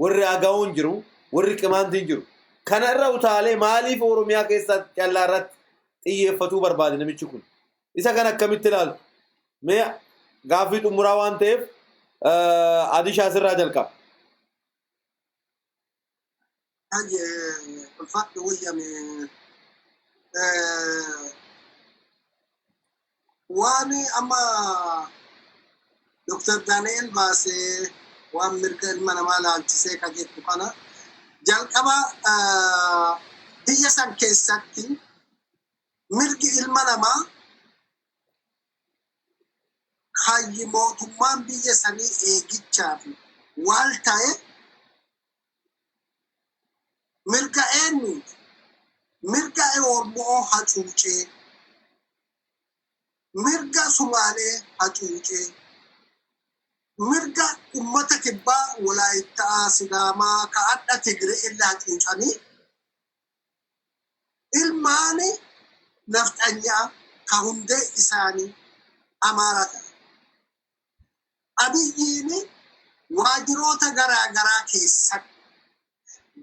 Warri Agawoon jiru, warri Qimaantiin jiru. Kana irra utaalee maaliif Oromiyaa keessatti callaa irratti xiyyeeffatuu barbaade namichi kun? Isa kana akkamitti ilaaltu? Mee gaaffii xumuraa waan ta'eef Adishaa sirraa jalqaba. Baay'ee ulfaadhu wayyame. Waan amma Dr. Daani'el baasee waan mirga ilma namaa laalchisee ka jettu kana, jalqaba biyya san keessatti mirgi ilma namaa hayyi mootummaan biyya sanii eegichaa fi waal ta'e mirga eenyuuti? Mirga Oromoo hacuucee, mirga Sumaalee hacuucee, mirga ummata kibbaa, Walaayittaa, Sidaamaa, ka adha Tigiree illee hacuucanii, ilmaani nafxanyaa ka hundee isaanii Amaara ta'e. Abiyyiin waajiroota garaa garaa keessatti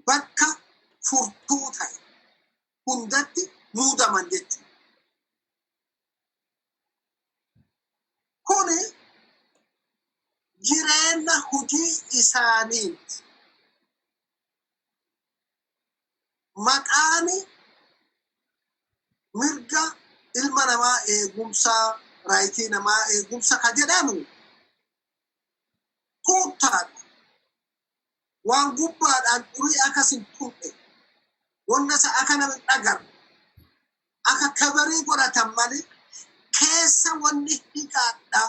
bakka furtuu ta'e hundatti muudaman jechuudha. Kuni jireenya hojii isaaniiti. Maqaan mirga ilma namaa eegumsa, right namaa eegumsa ka jedhamu tuuttaadha. Waan gubbaadhaan xurii akkas hin tuqne, wanna isa akka nama hin dhagarre akka kabarii godhatan malee, keessa wanni hiqaadha.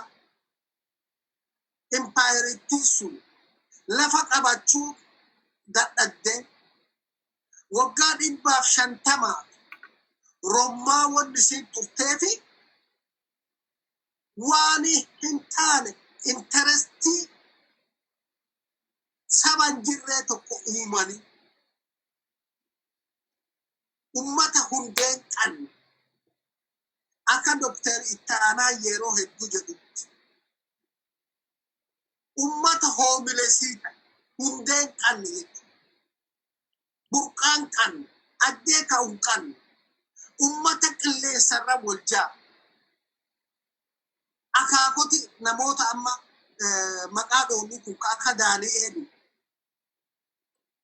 Impaayerittiin sun lafa qabachuu dadhabde waggaa 150 Rommaa wanni isiin turteefi waan hin taane interestii saba hin jirree tokko uumanii ummata hundeen qabne, akka Doktar Ittaanaa yeroo hedduu jedhutti, ummata homelessii ta'e, hundeen qabne jechuudha. Burqaan qabne, addee ka'u hin qabne, ummata qilleensarra wal jaa. Akaakoti namoota amma maqaa dhoonuu kun ka akka Daani'eeli,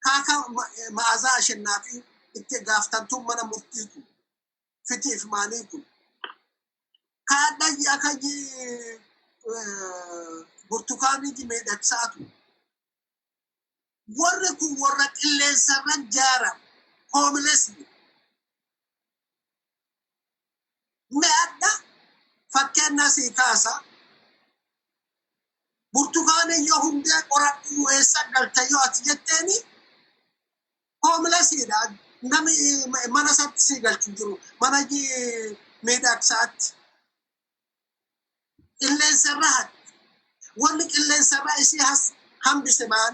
ka akka Ma'azaa Ashannaa fi itti gaaftantuun mana murtii kun fitiif maalii kun ka adda akka Burtukaanii miidhagsaatu, warri kun warra qilleensarra jaaran, homelessni. Mi'adha fakkeenya sii kaasa. Burtukaanii yoo hundee qoradhu eessa galte yoo ati jetteeni, homelessiidha. Nami mana isaatti sii galchu jiru, mana miidhagsaatti. Qilleensarra hatti. Wanni qilleensarra isii has hambise maal?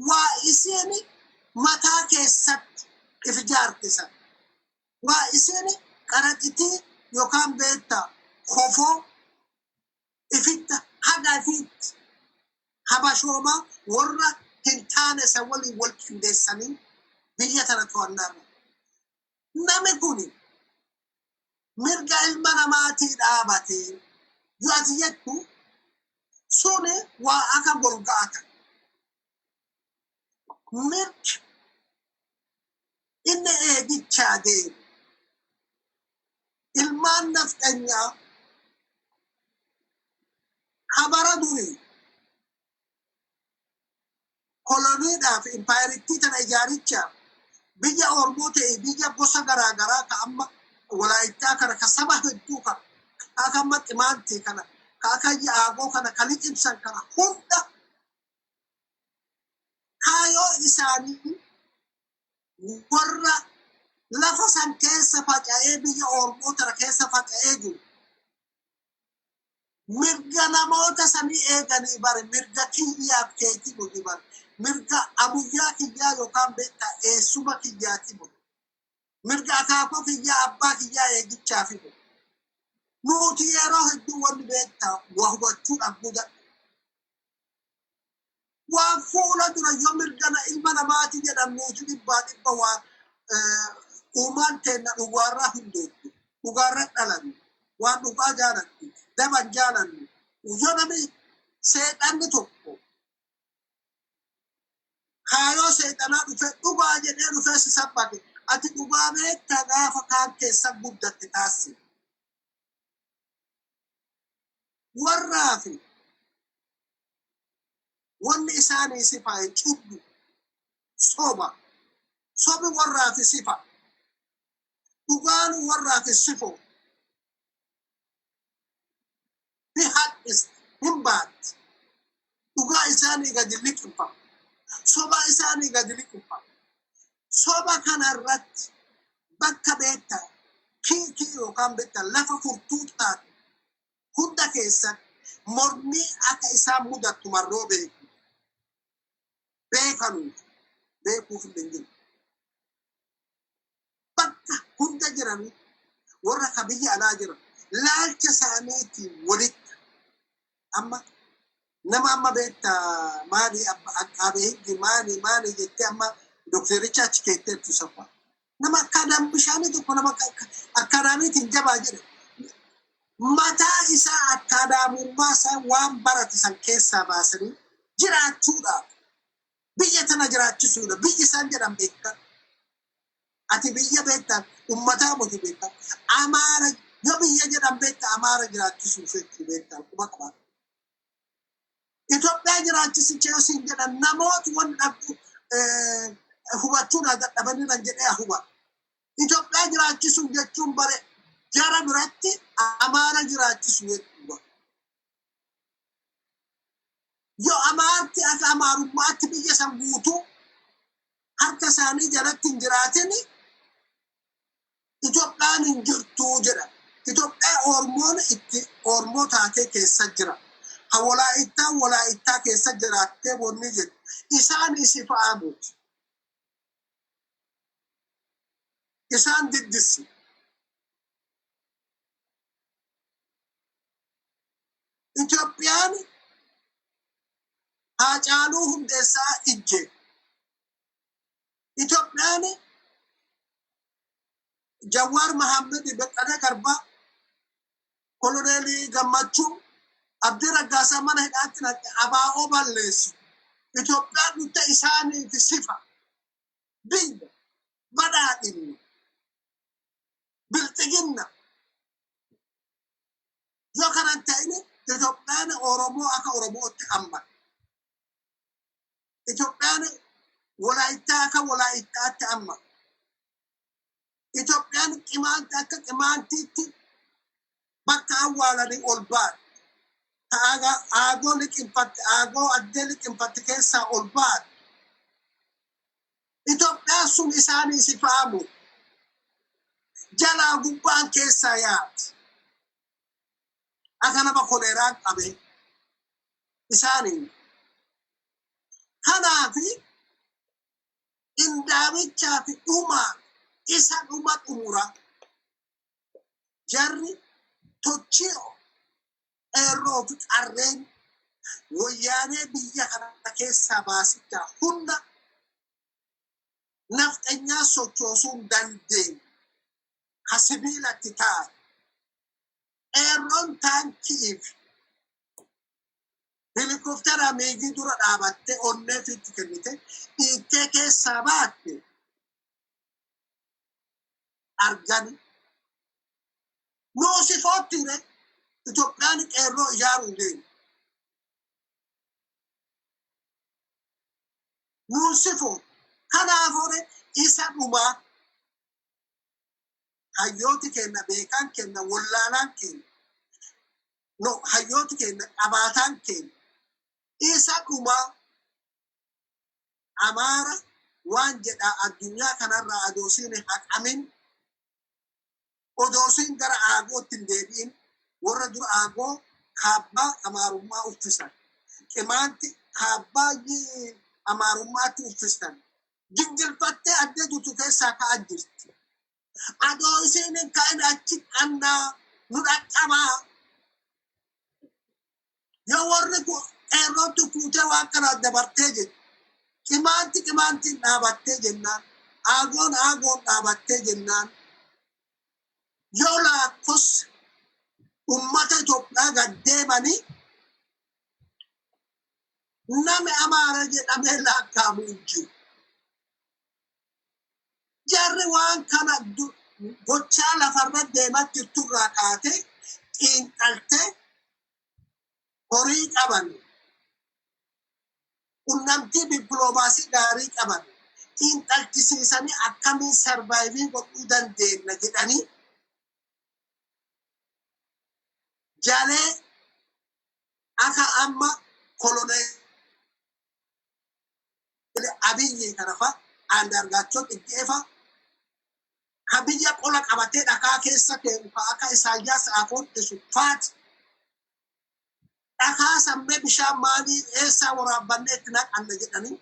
Waa isiin mataa keessatti if ijaartisan. Waa isiin qaraxitii yookaan beektaa kofoo ifitta haga ifiitti habashoomaa warra hin taane isa waliin wal qindeessanii biyya tana to'annaarra. Nami kuni mirga ilma namaatii dhaabatee yoo ati jettu, suni waa akka golga'ata. Mirgi inni eegichaa deemu ilmaan nafxanyaa habara durii koloniidhaaf impaayirittii tana ijaarichaaf biyya Oromoo ta'e, biyya gosa garaa garaa ka amma Walaayittaa kana, ka saba hedduu kana, ka akka amma Qimaantii kana, ka akka Yaagoo kana, ka liqimsan kana hunda, kaayoo isaanii warra lafa san keessa faca'ee, biyya Oromoo tana keessa faca'ee jiru mirga namoota sanii eeganii bare. Mirga kiyyaaf keetii nuti bare, mirga abuyyaa kiyyaa yookaan beektaa eessuma kiyyaati miti, mirga akaakuu kiyyaa, abbaa kiyyaa eegichaa fi nuti yeroo hedduu wanni beektaa waa hubachuu dhabuu dadha. Waan fuula dura yoo mirga ilma namaati jedhan, nuti dhibbaa dhibba waa uumaan teenna dhugaarraa hundooftu, dhugaarra dhalannu, waan dhugaa jaalannu, daban jaalannu. Yoo namni seexanni tokko kaayoo seexanaa dhufe dhugaa jedhee dhufee si sabbate, ati dhugaa beektaa gaafa kaan keessa guddatte taasise. Warraa fi wanni isaanii sifaa'e cubbu, soba. Sobi warraa fi sifa, dhugaan warraa fi sifo ni hadhisti, hin baatti. Dhugaa isaanii gadi liqimfama, soba isaanii gadi liqimfama. Soba kana irratti bakka beektaa kiikii yookaan beektaa lafa furtuu taate hunda keessatti mormii akka isaan mudattu marroo beeku beekanuuf beekuuf illee hin jiru. Bakka hunda jiran, warra ka biyya alaa jiran, laalcha isaaniitiin walitti amma nama amma beektaa maali aqaabee higgi maali maali jettee amma doktericha achi keetteettu safa. Nama akkaadaam bishaanii tokko, nama akkaadaamiitiin jabaa jedhe, mataa isaa akkaadaamummaa isaa waan barate san keessaa baasanii jiraachuudhaaf, biyya tana jiraachisuudha. Biyyi isaan jedhan beektan. Ati biyya beektaa ummataa miti beektaa. Amaara yoo biyya jedhan beektaa, Amaara jiraachisuuf jechuu beektaa, quba qabaa. Itoophiyaa jiraachisicha yoo siin jedhan, namooti wanni dhabdu hubachuudhaan dadhabaniiran jedhee huba. Itoophiyaa jiraachisuu jechuun bare jara biratti Amaara jiraachisu jechuudha. Yoo Amaarti akka Amaarummaatti biyya san guutuu harka isaanii jalatti hin jiraatin. Itoophiyaan hin jirtuu jedha. Itoophiyaa Oromoon itti Oromoo taatee keessa jira. Ha Walaayittaa Walaayittaa keessa jiraattee wanni jedhu. Isaan isi fa'aamuuti. Isaan diddisi. Itoophiyaan Haacaaluu Hundeessaa ijje. Itoophiyaan Jawaar Mahammed, Beqqalee Garbaa, Koloneelii Gammachuu, Abdii Raggaasaa mana hidhaatti naqe abaa'oo balleessu. Itoophiyaan dhufte isaaniif sifa. Biyya badhaadhinni. Bilxiginna. Yoo kana hin ta'in Itoophiyaan Oromoo akka Oromootti amma. Itoophiyaan Walaayittaa akka Walaayittaatti amma. Itoophiyaan Qimaanti akka Qimaantiitti bakka awwaalanii ol baate. Aagoo liqinfatte, aagoo addee liqinfatte keessaa ol baate. Itoophiyaan sun isaanii si fa'amu. Jalaa gubbaan keessaa yaati. Akka nama koleeraan qabee isaaniin. Kanaafi indaamichaa fi dhumaa isa dhuma xumura. Jarri tochii qeerroo fi qarreen wayyaanee biyya kana keessaa baasichaa hunda nafxanyaa sochoosuu hin dandeenye. Ha sibiilatti ta'a. Qeerroon taankiif helikooftera meegii dura dhaabattee onnee fiitti kennite dhiittee keessaa baatte argani. Nuusifoottiire Itoophiyaan qeerroo ijaaruu deemu. Nuusifoo kanaafuu isa dhumaa hayyooti kenna, beekaan kenna, wallaalaan kenna, no, hayyooti kenna, qabaataan kenna, isa dhumaa Amaara waan jedha addunyaa kanarraa adoosiin haqamin, odoosiin gara aagootti hin deebi'in, warra dura aagoo kaabbaa amaarummaa uffisan, Qimaanti kaabbaa amaarummaatti uffisan, gingilfattee addee jirtu keessaa ka'aa jirti. Adoo isiin hin ka'in achi qannaa nu dhaqqabaa. Yoo warri qeerrootti fuutee waan kanaa dabartee jettu, Qimaanti Qimaantiin dhaabattee jennaan, aagoon aagoon dhaabattee jennaan, yoo laakkos ummata Itoophiyaa gad deemanii nami Amaara jedhamee lakkaa'amu hin jiru. Jarri waan kana gochaa lafarra deemaa jirturraa kaatee xiinxaltee horii qaban, qunnamtii dippiloomaasii gaarii qaban, xiinxalchisiisanii akkamiin survive godhuu dandeenya jedhanii jalee akka amma koloneel Abiyyi kana fa Andaargaachoo Xiggee fa ka biyya qola qabatee dhakaa keessa kee'u ka akka Isaayyaas Afoorqisu faati dhakaa sammee bishaan maalii eessaa waraabbannee itti naqanna jedhanii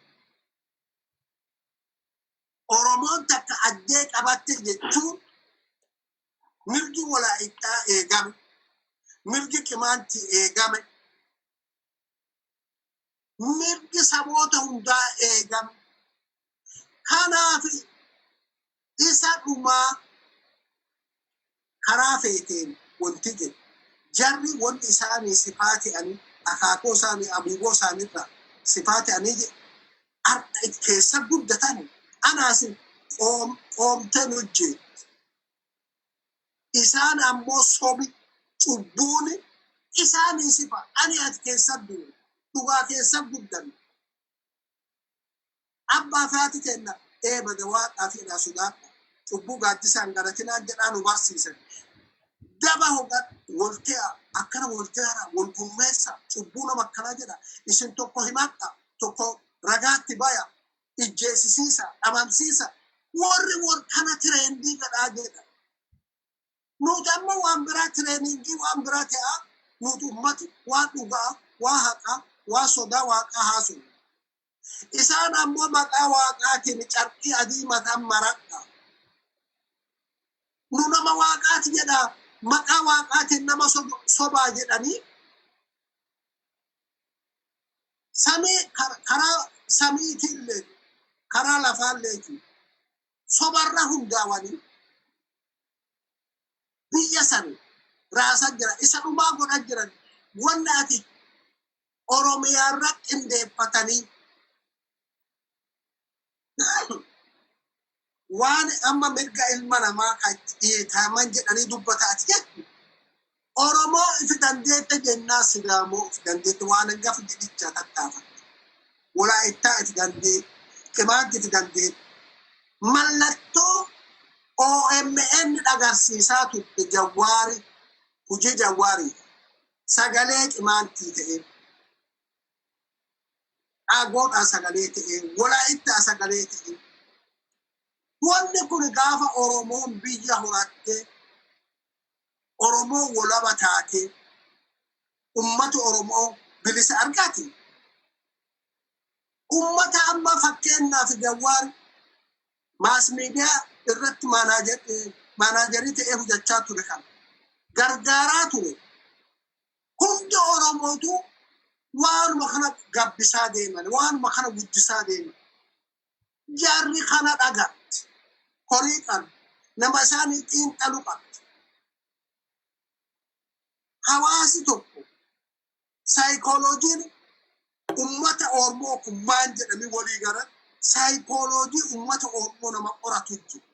Oromoon takka addee qabatte jechuun mirgi Walaayittaa eegame, mirgi Qimaantii eegame, mirgi saboota hundaa eegame. Kanaaf isa dhumaa karaa feeteen wanti jedhu jarri wanti isaanii sifaa ta'anii akaakuu isaanii abuuboo isaaniirraa sifaa ta'anii har'a keessa guddatan anaas qoomteen hojjeetti. Isaan ammoo sobi cubbuun isaanii sifa ani ati keessa duune dhugaa keessa guddanne. Abbaa fi haati kenna eebada waaqaa fi dhaa sodaadha. Cubbuu gaaddisaan galatinaan jedhaa nu barsiisan. Daba hoga walte'a akkana wal jaara wal gurmeessa cubbuu nama akkanaa jedha isin tokko himadha, tokko ragaatti baya, ijjeesisiisa, dhabamsiisa, warri war kana trend gadhaa jedha. Nuti amma waan biraa, training waan biraa ta'a. Nuti ummati waan dhugaa, waan haqaa, waan sodaa waaqaa haasofnu. Isaan ammoo maqaa waaqaatiin carqii adii mataan maradha. Nu nama waaqaati jedha, maqaa waaqaatiin nama sobaa jedhanii samii, karaa samiitillee karaa lafaalleeti sobarra hundaawanii biyya san raasan jira, isa dhumaa godhan jiran. Wanni ati Oromiyaarra qindeeffatanii waan amma mirga ilma namaa kan dhiitaman jedhanii dubbataati jettu, Oromoo ifi dandeette jennaa, Sidaamoo ifi dandeette, waan hangafa jedhicha tattaafatte, Walaayittaa ifi dandeette, Qimaanti ifi dandeette, mallattoo OMN dhagarsiisaa turte. Jawwaari hojii Jawwaarii sagalee Qimaantii ta'e, Agoodhaa sagalee ta'e, Walaayittaa sagalee ta'e. Wanni kun gaafa Oromoon biyya horatte, Oromoon wolaba taate, ummati Oromoo bilisa argate. Ummata amma fakkeenyaaf Jawwaar mass media irratti manager ta'ee hojjechaa ture, kan gargaaraa ture hundi Oromootu waanuma kana gabbisaa deeman, waanuma kana guddisaa deeman. Jarri kana dhagatti horii qabdi, nama isaanii xiinxalu qabdi. Hawaasi tokko saayikooloojiin ummata Oromoo kun maan jedhami walii gara saayikooloojii ummata Oromoo nama qoratu jiru.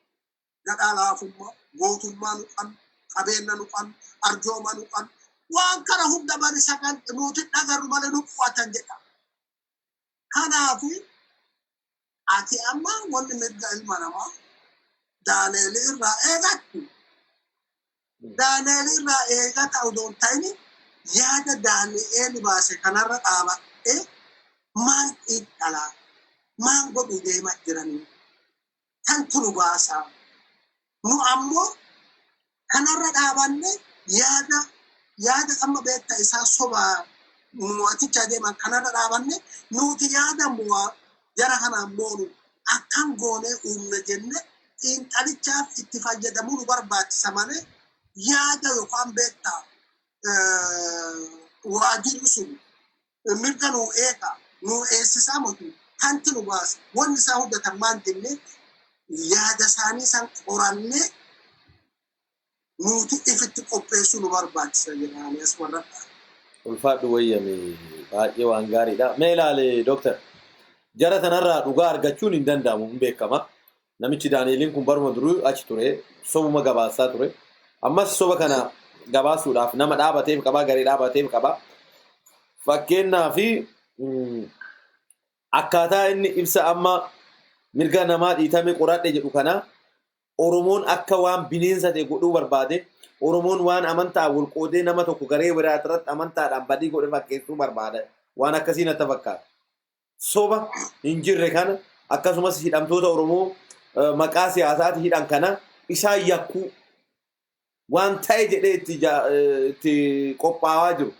Gadhaa laafummaa, gootummaa nu qabnu, qabeenya nu qabnu, arjooma nu qabnu, waan kana hunda bari sagal nuti dhagarru malee nu qu'atan jedha. Kanaafi ati amma wanni mirga ilma namaa Daaneeli irraa eegattu, Daaneeli irraa eegata odoo hin ta'in, yaada Daani'eel baase kanarra dhaabadhee maan xiinxalaa, maan godhuu deemaa jiranii tantu nu baasaa. Nu ammoo kanarra dhaabanne yaada amma beekta isaa sobaa mo'atichaa deeman kanarra dhaabanne, nuti yaada mo'aa jara kanaan moonu akkam goonee uumna jenne xiinxalichaaf itti fayyadamuu nu barbaachisa malee, yaada yookaan beektaa waajirri sun mirga nuu eega, nuu eessisaa motu tanti nu baasa, wanni isaa hojjetan maan jennee yaada isaanii san qorannee nuti ifitti qopheessuu nu barbaachisa jedhanii as warra. Ulfaadhu wayyame, baay'ee waan gaariidha. Mee ilaale dooktar, jara tanarraa dhugaa argachuun hin danda'amu, hin beekama. Namichi Daani'eliin kun baruma duruu achi ture, sobuma gabaasaa ture. Ammas soba kana gabaasuudhaaf nama dhaabateef qabaa, garee dhaabateef qabaa. Fakkeenyaa fi akkaataa inni ibsa amma mirga namaa dhiitame qoradhe jedhu kana, Oromoon akka waan bineensa ta'e godhuu barbaade, Oromoon waan amantaa wal qoodee nama tokko garee biraa irratti amantaadhaan badii godhe fakkeessuu barbaada. Waan akkasii natti fakkaata. Soba hin jirre kana, akkasumas hidhamtoota Oromoo maqaa siyaasaati hidhan kana isaan yakkuu waan ta'e jedhee itti qophaa'aa jiru.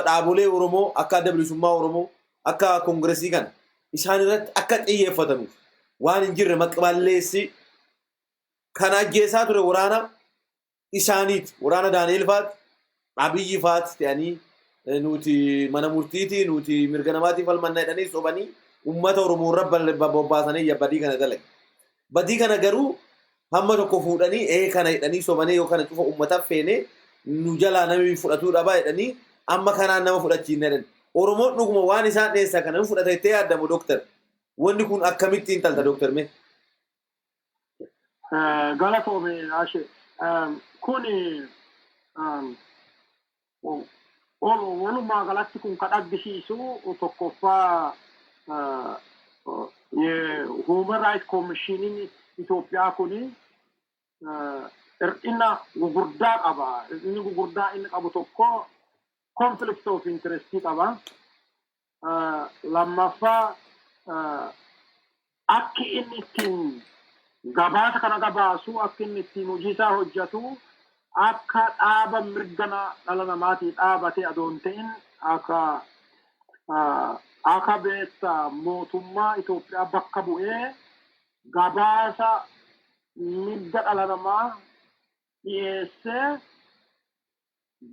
Dhaabolee Oromoo akka Adda Bilisummaa Oromoo, akka Koongiresii kana isaan irratti akka xiyyeeffatanuuf waan hin jirre maqballeessi kan ajjeesaa ture waraana isaaniiti. Waraana Daani'el faati, Abiyyi faati ta'anii nuti mana murtiiti, nuti mirga namaatiif falmanna jedhanii sobanii uummata Oromoo irra bobbaasanii badii kana dalage. Badii kana garuu hamma tokko fuudhanii ee kana jedhanii sobanii yoo kana cufa uummataaf feene nu jalaa namni fudhatuu dhabaa jedhanii amma kanaan nama fudhachiisne jedhan. Oromoon dhuguma waan isaan dhiyeessan kana hin fudhata jettee yaaddamu, dooktar? Wanni kun akkamittiin talta, dooktar, mee? Galatoome Ashe. Kuni walumaa galatti kun kan argisiisu tokkoffaa Human Rights Commissioniin Itoophiyaa kuni hir'ina gugurdaa qaba. Hir'inni gugurdaa inni qabu tokko conflict of interest qaba. Lammaffaa, akki inni ittiin gabaasa kana gabaasu, akki inni ittiin hojii isaa hojjetu Akka dhaaba mirga dhala namaatii dhaabatee adoo hin ta'in, akka beektaa mootummaa Itoophiyaa bakka bu'ee gabaasa mirga dhala namaa dhiyeessee,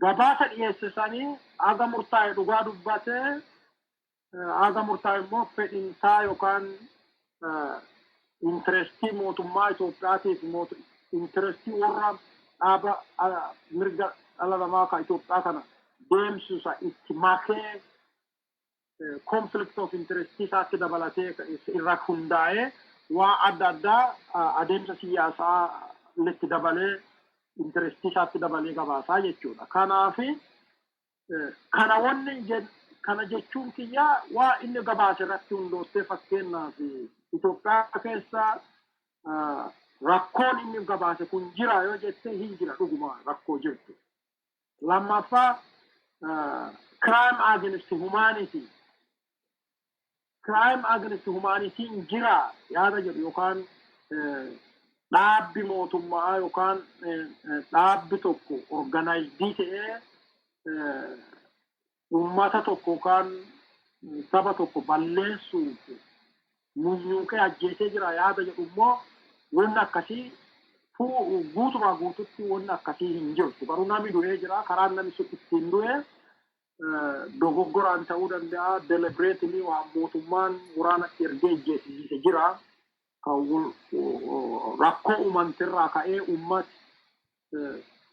gabaasa dhiyeesse sanii haga murtaa'e dhugaa dubbatee, haga murtaa'e immoo fedhinsaa yookaan interestii mootummaa Itoophiyaatiif, interestii warra dhaaba mirga dhala namaa kan Itoophiyaa kana deemsisa itti makee, conflict of interest isaatti dabalatee irra hundaa'ee, waa adda addaa adeemsa siyaasaa itti dabalee, interestii isaatti dabalee gabaasaa jechuudha. Kanaafi kana wanni kana jechuun kiyya, waa inni gabaase irratti hundoottee, fakkeenyaaf Itoophiyaa keessa rakkoon inni gabaase kun jira yoo jette, hin jira, dhuguma rakkoo jirtu. Lammaffaa, crime against humanity. Crime against humanity jira yaada jedhu, yookaan dhaabbi mootummaa yookaan dhaabbi tokko organized ta'ee uummata tokko yookaan saba tokko balleessuuf munyuuqee ajjeesee jira yaada jedhu immoo, wanni akkasii guutumaa guututti wanni akkasii hin jirtu. Garuu namni du'ee jira. Karaan namni sun ittiin du'e dogoggoraan ta'uu danda'a. Deliberately waan mootummaan waraanatti ergee ajjeesisiise jira. Kan rakkoo uumantirraa ka'ee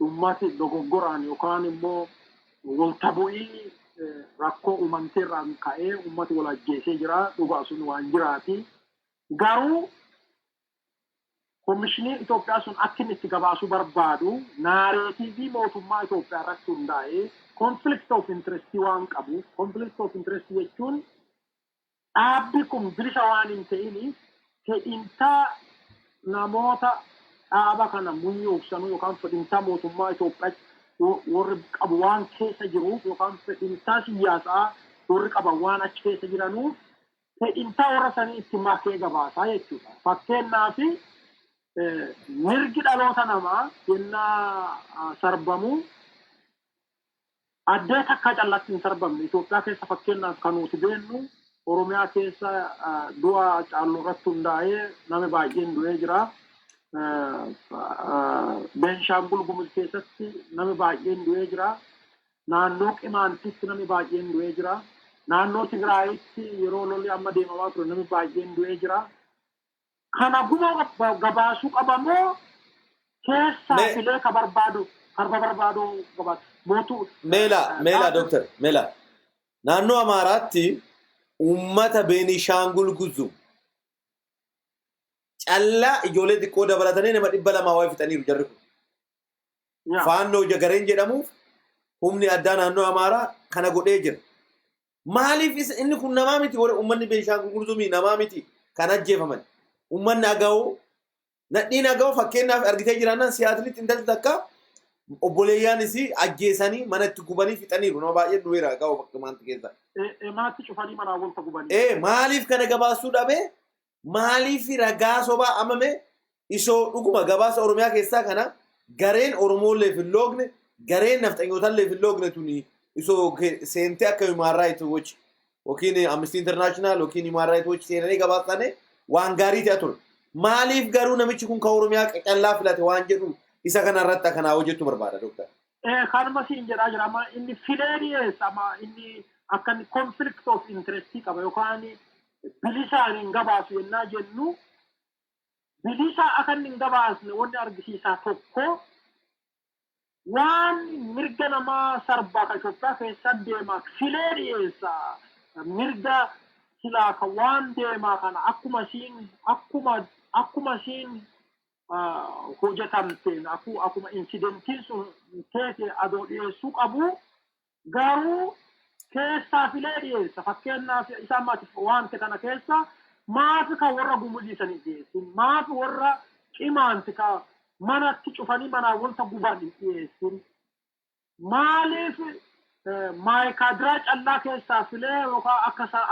ummati dogoggoraan yookaan immoo walta bu'ii rakkoo uumantirraan ka'ee ummati wal ajjeesee jira. Dhugaa sun waan jiraati. Garuu Komishinii Itoophiyaa sun akka inni itti gabaasuu barbaadu narrative mootummaa Itoophiyaa irratti hundaa'ee, conflict of interest waan qabuuf, conflict of interest jechuun dhaabbi kun bilisa waan hin ta'iniif, fedhintaa namoota dhaaba kana munyuuqsanuu yookaan fedhintaa mootummaa Itoophiyaa warri qabu waan keessa jiruuf, yookaan fedhintaa siyaasaa warri qaban waan achi keessa jiranuuf, fedhintaa warra sanii itti makee gabaasaa jechuudha. Fakkeenyaaf, mirgi dhaloota namaa yennaa sarbamu addee takka callatti hin sarbamne Itoophiyaa keessa. Fakkeenyaaf, kan nuti beennu Oromiyaa keessa du'a Haacaaluu irratti hundaa'ee namni baay'een du'ee jira. Beenshaangul Gumuz keessatti namni baay'een du'ee jira. Naannoo Qimaantitti namni baay'een du'ee jira. Naannoo Tigraayitti yeroo lolli amma deemamaa ture namni baay'een du'ee jira. Kana guma gabaasuu qabamoo keessaa filee ka barbaadu gabaasa? Mootuu. Meela, meela, Dooktar, meela. Naannoo Amaaraatti uummata Beenishaangul Guzum callaa ijoollee xiqqoo dabalatanii nama 200 waa fixaniiru jarri kun. Faannoo gareen jedhamuuf humni addaa naannoo Amaaraa kana godhee jira. Maaliif inni kun namaa miti? Warri uummanni Beenishaangul Guzumii namaa miti kan ajjeefaman? Uummanni Agawoo, nadhiin Agawoo, fakkeenyaaf, argitee jiraannaan Siyaatilitti intalli takka obboleeyyaan isii ajjeesanii manatti gubanii fixaniiru. Nama baay'ee du'eera Agawoo bakka maanti keessa. Manatti cufanii manaa walta gubanii. Ee, maaliif kana gabaasuu dhabee? Maaliif ragaa sobaa amame? Isoo dhuguma gabaasa Oromiyaa keessaa kana gareen Oromooleef hin loogne, gareen nafxanyootalleef hin loogne tuni isoo seentee akka Human Rights Watch yookiin Amnesty International yookiin Human Rights Watch seenanii gabaasane waan gaarii ta'e ture. Maaliif garuu namichi kun kan Oromiyaa qacallaa filate waan jedhu isa kana irratti akkanaa hojjechuu barbaada, Dooktar. Kanuma siin jedhaa jira. Amma inni filee dhiyeessa. Amma inni akka inni conflict of interest qaba yookaan bilisaan hin gabaasu yennaa jennu, bilisa akka inni hin gabaasne wanni argisiisaa tokko, waan mirga namaa sarbaa kan Itoophiyaa keessa deemaa filee dhiyeessa. Mirga silaa kan waan deemaa kana akkuma isiin hojjetamteen, akkuma incidentiin sun teete adoo dhiyeessuu qabu, garuu keessaa filee dhiyeessa. Fakkeenyaaf, isaan maatiif wanta kana keessa maafi kan warra Gumuziisanii dhiyeessin? Maafi warra Qimaanti ka manatti cufanii manaa wanta guban hin dhiyeessin? Maaliif Maayikaadiraa callaa keessaa filee yookaan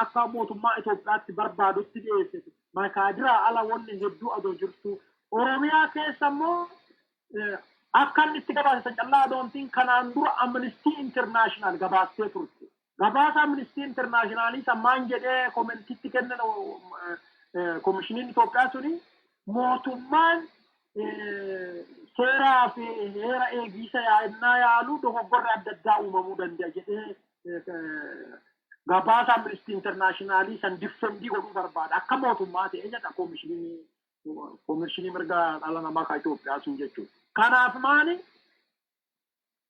akka mootummaa Itoophiyaatti barbaadutti dhiyeesse? Maayikaadiraa ala wanni hedduu adoo jirtu. Oromiyaa keessa immoo Akka inni itti gabaase san callaa adoontiin kanaan dura Amnesty International gabaastee turte. Gabaasa Amnesty Internationalii sammaan jedhee commentitti kennan koomishiniin Itoophiyaa suni, mootummaan seeraa fi heera eegiisa yaa'ennaa yaalu dogoggorri adda addaa uumamuu danda'a jedhee gabaasa Amnesty Internationalii san defend godhuu barbaada. Akka mootummaa ta'e jedha koomishinii mirga dhala namaa kan Itoophiyaa sun jechuudha. Kanaaf maali,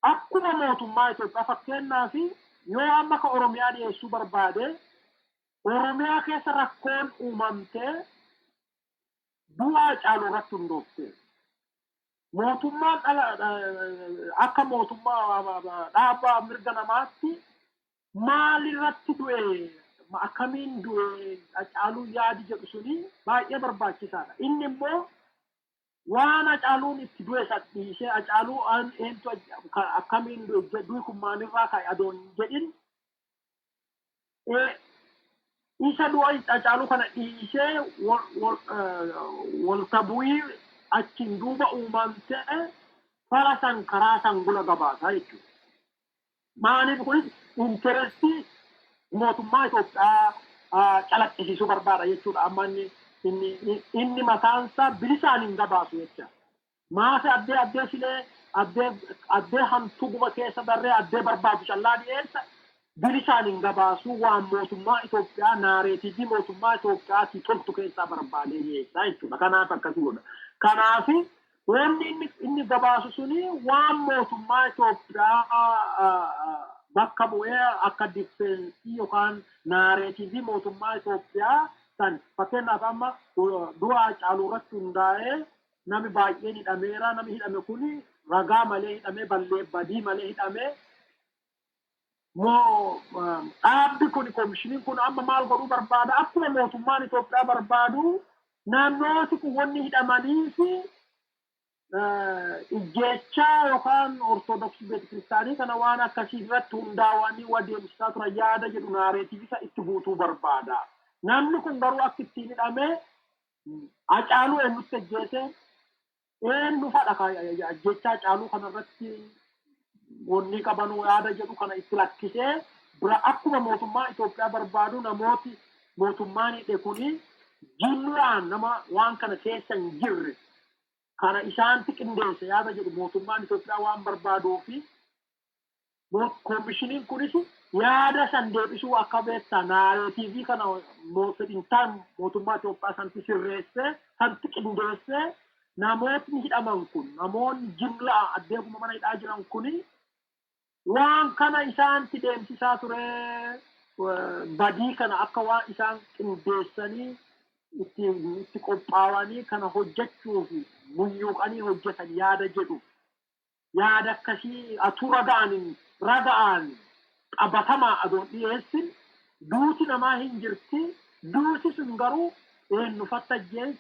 akkuma mootummaa Itoophiyaa, fakkeenyaaf yoo amma ka Oromiyaa dhiyeessuu barbaade, Oromiyaa keessa rakkoon uumamtee du'aa caalu irratti hundoofte. Mootummaan dhala akka mootummaa dhaaba mirga namaatti maalirratti du'e, akkamiin du'e Hacaaluu yaadi jedhu suni baay'ee barbaachisaadha. Inni immoo waan Hacaaluun itti du'e san dhiisee, Hacaaluu eentu akkamiin du'e, du'i kun maalirraa ka'e adoon jedhin, isa du'a Hacaaluu kana dhiisee walta bu'ii achiin duuba uumamtee fala san karaa san gula gabaasaa jechuudha. Maaliif? Kunis interestii mootummaa Itoophiyaa calaqqisiisuu barbaada jechuudha. Amma inni mataansaa bilisaan hin gabaasu jecha. Maafi addee filee, addee hamtuu guba keessa darree addee barbaadu callaa dhiyeessa, bilisaan hin gabaasu, waan mootummaa Itoophiyaa, narrative mootummaa Itoophiyaatii toltu keessaa barbaadee dhiyeessaa jechuudha. Kanaaf akkasii godha. Kanaaf wanni inni gabaasu suni waan mootummaa Itoophiyaa bakka bu'ee akka defense yookaan narrative mootummaa Itoophiyaa san. Fakkeenyaaf amma du'a Hacaaluu irratti hundaa'ee nami baay'een hidhameera. Nami hidhame kuni ragaa malee hidhamee, ballee badii malee hidhamee moo, dhaabbi kun, koomishiniin kun amma maal godhuu barbaada? Akkuma mootummaan Itoophiyaa barbaadu, naannooti kun wanni hidhamanii fi ijjeechaa yookaan Ortodoksii beekiristaanii kana waan akkasii irratti hundaa'anii adeemsisaa turan yaada jedhu narrative isa itti guutuu barbaada. Namni kun garuu akka ittiin hidhamee, Hacaaluu eenyutti ajjeese, eenyu fadha ajjechaa Hacaaluu kanarratti wanni qabanuu yaada jedhu kana itti lakkisee bira, akkuma mootummaa Itoophiyaa barbaadu, namooti mootummaan hidhe kuni jimlaan nama waan kana keessa hin jirre kana isaanti qindeesse yaada jedhu mootummaan Itoophiyaa waan barbaaduu fi koomishiniin kunis yaada san deebisuu akka beektaa narrative kana fedhintaan mootummaa Itoophiyaa santi sirreessee, santi qindeessee, namootni hidhaman kun, namoonni jimlaa addeeguma mana hidhaa jiran kuni waan kana isaanti deemsisaa ture, badii kana akka waan isaan qindeessanii itti qophaa'anii kana hojjechuuf munyuuqanii hojjetan yaada jedhu, yaada akkasii atuu raga'aan qabatamaa adoon dhiyeessin, duuti namaa hin jirti, duuti sun garuu eenyufatti ajjeese,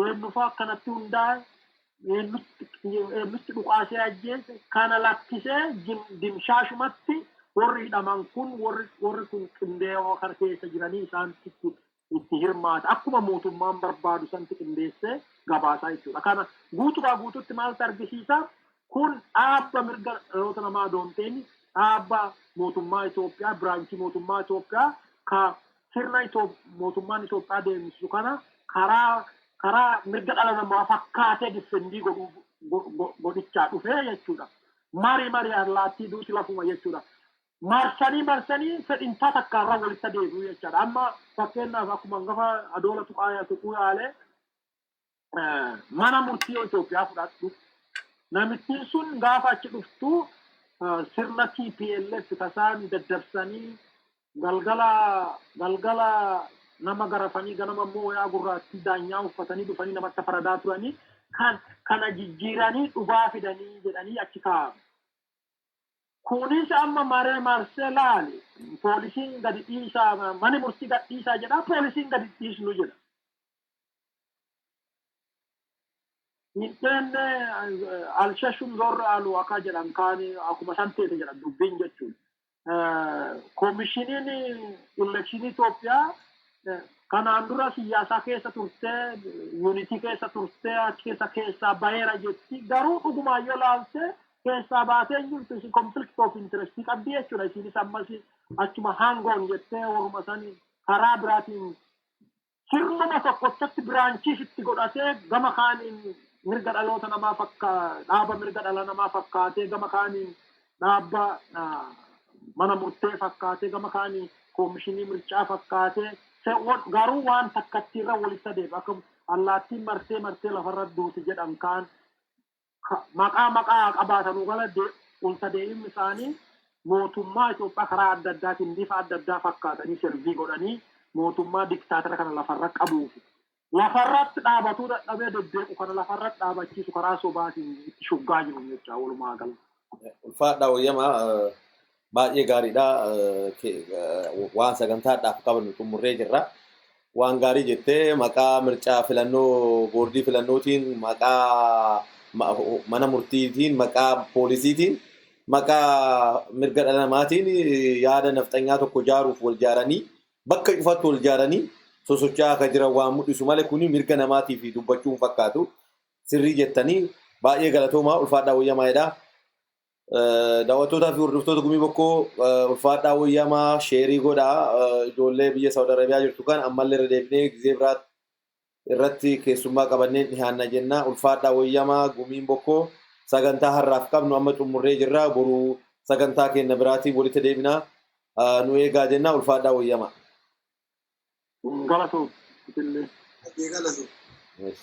eenyufa akkanatti hundaa'e, eenyutti dhukaasee ajjeese kana lakkisee, dimshaashumatti warri hidhaman kun warri kun qindeewoo kana keessa jiranii isaanitti itti hirmaata, akkuma mootummaan barbaadu santi qindeessee gabaasaa jechuudha. Kana guutumaa guututti maaltu argisiisa? Kun dhaabba mirga dhaloota namaa adoon dhaabba mootummaa Itoophiyaa, branch mootummaa Itoophiyaa ka sirna mootummaan Itoophiyaa deemsisu kana karaa mirga dhala namaa fakkaatee defend godhichaa dhufee jechuudha. Marii marii allaattii duuti lafuma jechuudha. Marsanii marsanii fedhintaa takkaarraa walitti deebi'u jechaadha. Amma fakkeenyaaf akkuma hangafa adoola tuqaa tuquu yaalee, mana murtii Itoophiyaa fudhadhu. Namittiin sun gaafa achi dhuftu sirna TPLF tasaan daddabsanii galgala galgala nama garafanii, ganama immoo wayaa gurraattii daanyaa uffatanii dhufanii namatti faradaa turanii, kan kana jijjiiranii dhugaa fidanii jedhanii achi kaa'amu. Kunis amma maree marsee laali, poolisiin gadi dhiisaa, mani murtii gad dhiisaa jedha, poolisiin gadi dhiisnu jedha. Hindheenne alshashum zorra alu akka jedhan kaani akkuma san teete jedhan dubbiin jechuudha. Koomishiniin election Itoophiyaa Kanaan dura siyaasaa keessa turtee, yuunitii keessa turtee, keessa keessaa baheera jetti. Garuu dhugumaan yoo laalte keessaa baatee hin jirtu, isin conflict of interest qabdi jechuudha. Isinis ammas achuma hangoon jettee waruma sanii karaa biraatiin sirnuma tokkochatti branch itti godhatee, gama kaaniin mirga dhaloota namaa fakka dhaaba mirga dhala namaa fakkaatee, gama kaaniin dhaaba mana murtee fakkaatee, gama kaaniin koomishinii mircaa fakkaatee, garuu waan takkatti irra walitti adeema. Akka allaattiin martee martee lafarra duuti jedhan kaan, maqaa maqaa qabaatanuu gala ulta deemni isaanii mootummaa Itoophiyaa karaa adda addaatiin bifa adda addaa fakkaatanii serve godhanii mootummaa diktaatara kana lafarra qabuufi. Lafarratti dhaabatuu dadhabee deddeequ kana lafarratti dhaabachiisu karaa sobaatiin itti shuggaa jiru jecha walumaa gala. Ulfaadhaa, wayyamaa, baay'ee gaariidha. Waan sagantaadhaaf qabnu xumurree jirra. Waan gaarii jettee, maqaa mircaa filannoo boordii filannootiin, maqaa mana murtiitiin, maqaa poolisiitiin, maqaa mirga dhala namaatiin yaada nafxanyaa tokko jaaruuf wal jaaranii, bakka cufatti wal jaaranii sosocho'aa akka jiran waan mul'isu malee kuni mirga namaatiif dubbachuu hin fakkaatu. Sirrii jettanii, baay'ee galatoomaa, ulfaadhaa, wayyamaadha. Daawwattootaa fi hordoftoota Gumii Bokkoo, ulfaadhaa, wayyamaa, share godhaa. Ijoollee biyya Saawud Arabiyaa jirtu kan ammallee irra deebinee gizee biraatti irratti keessummaa qabanneen dhiyaanna jenna. Ulfaadhaa, wayyamaa. Gumiin Bokkoo sagantaa har'aaf qabnu amma xumurree jirra. Boruu sagantaa keenya biraatiin walitti deebinaa, nu eegaa jenna. Ulfaadhaa, wayyamaa. Galatoom. Itillee. Galatoom. Yes.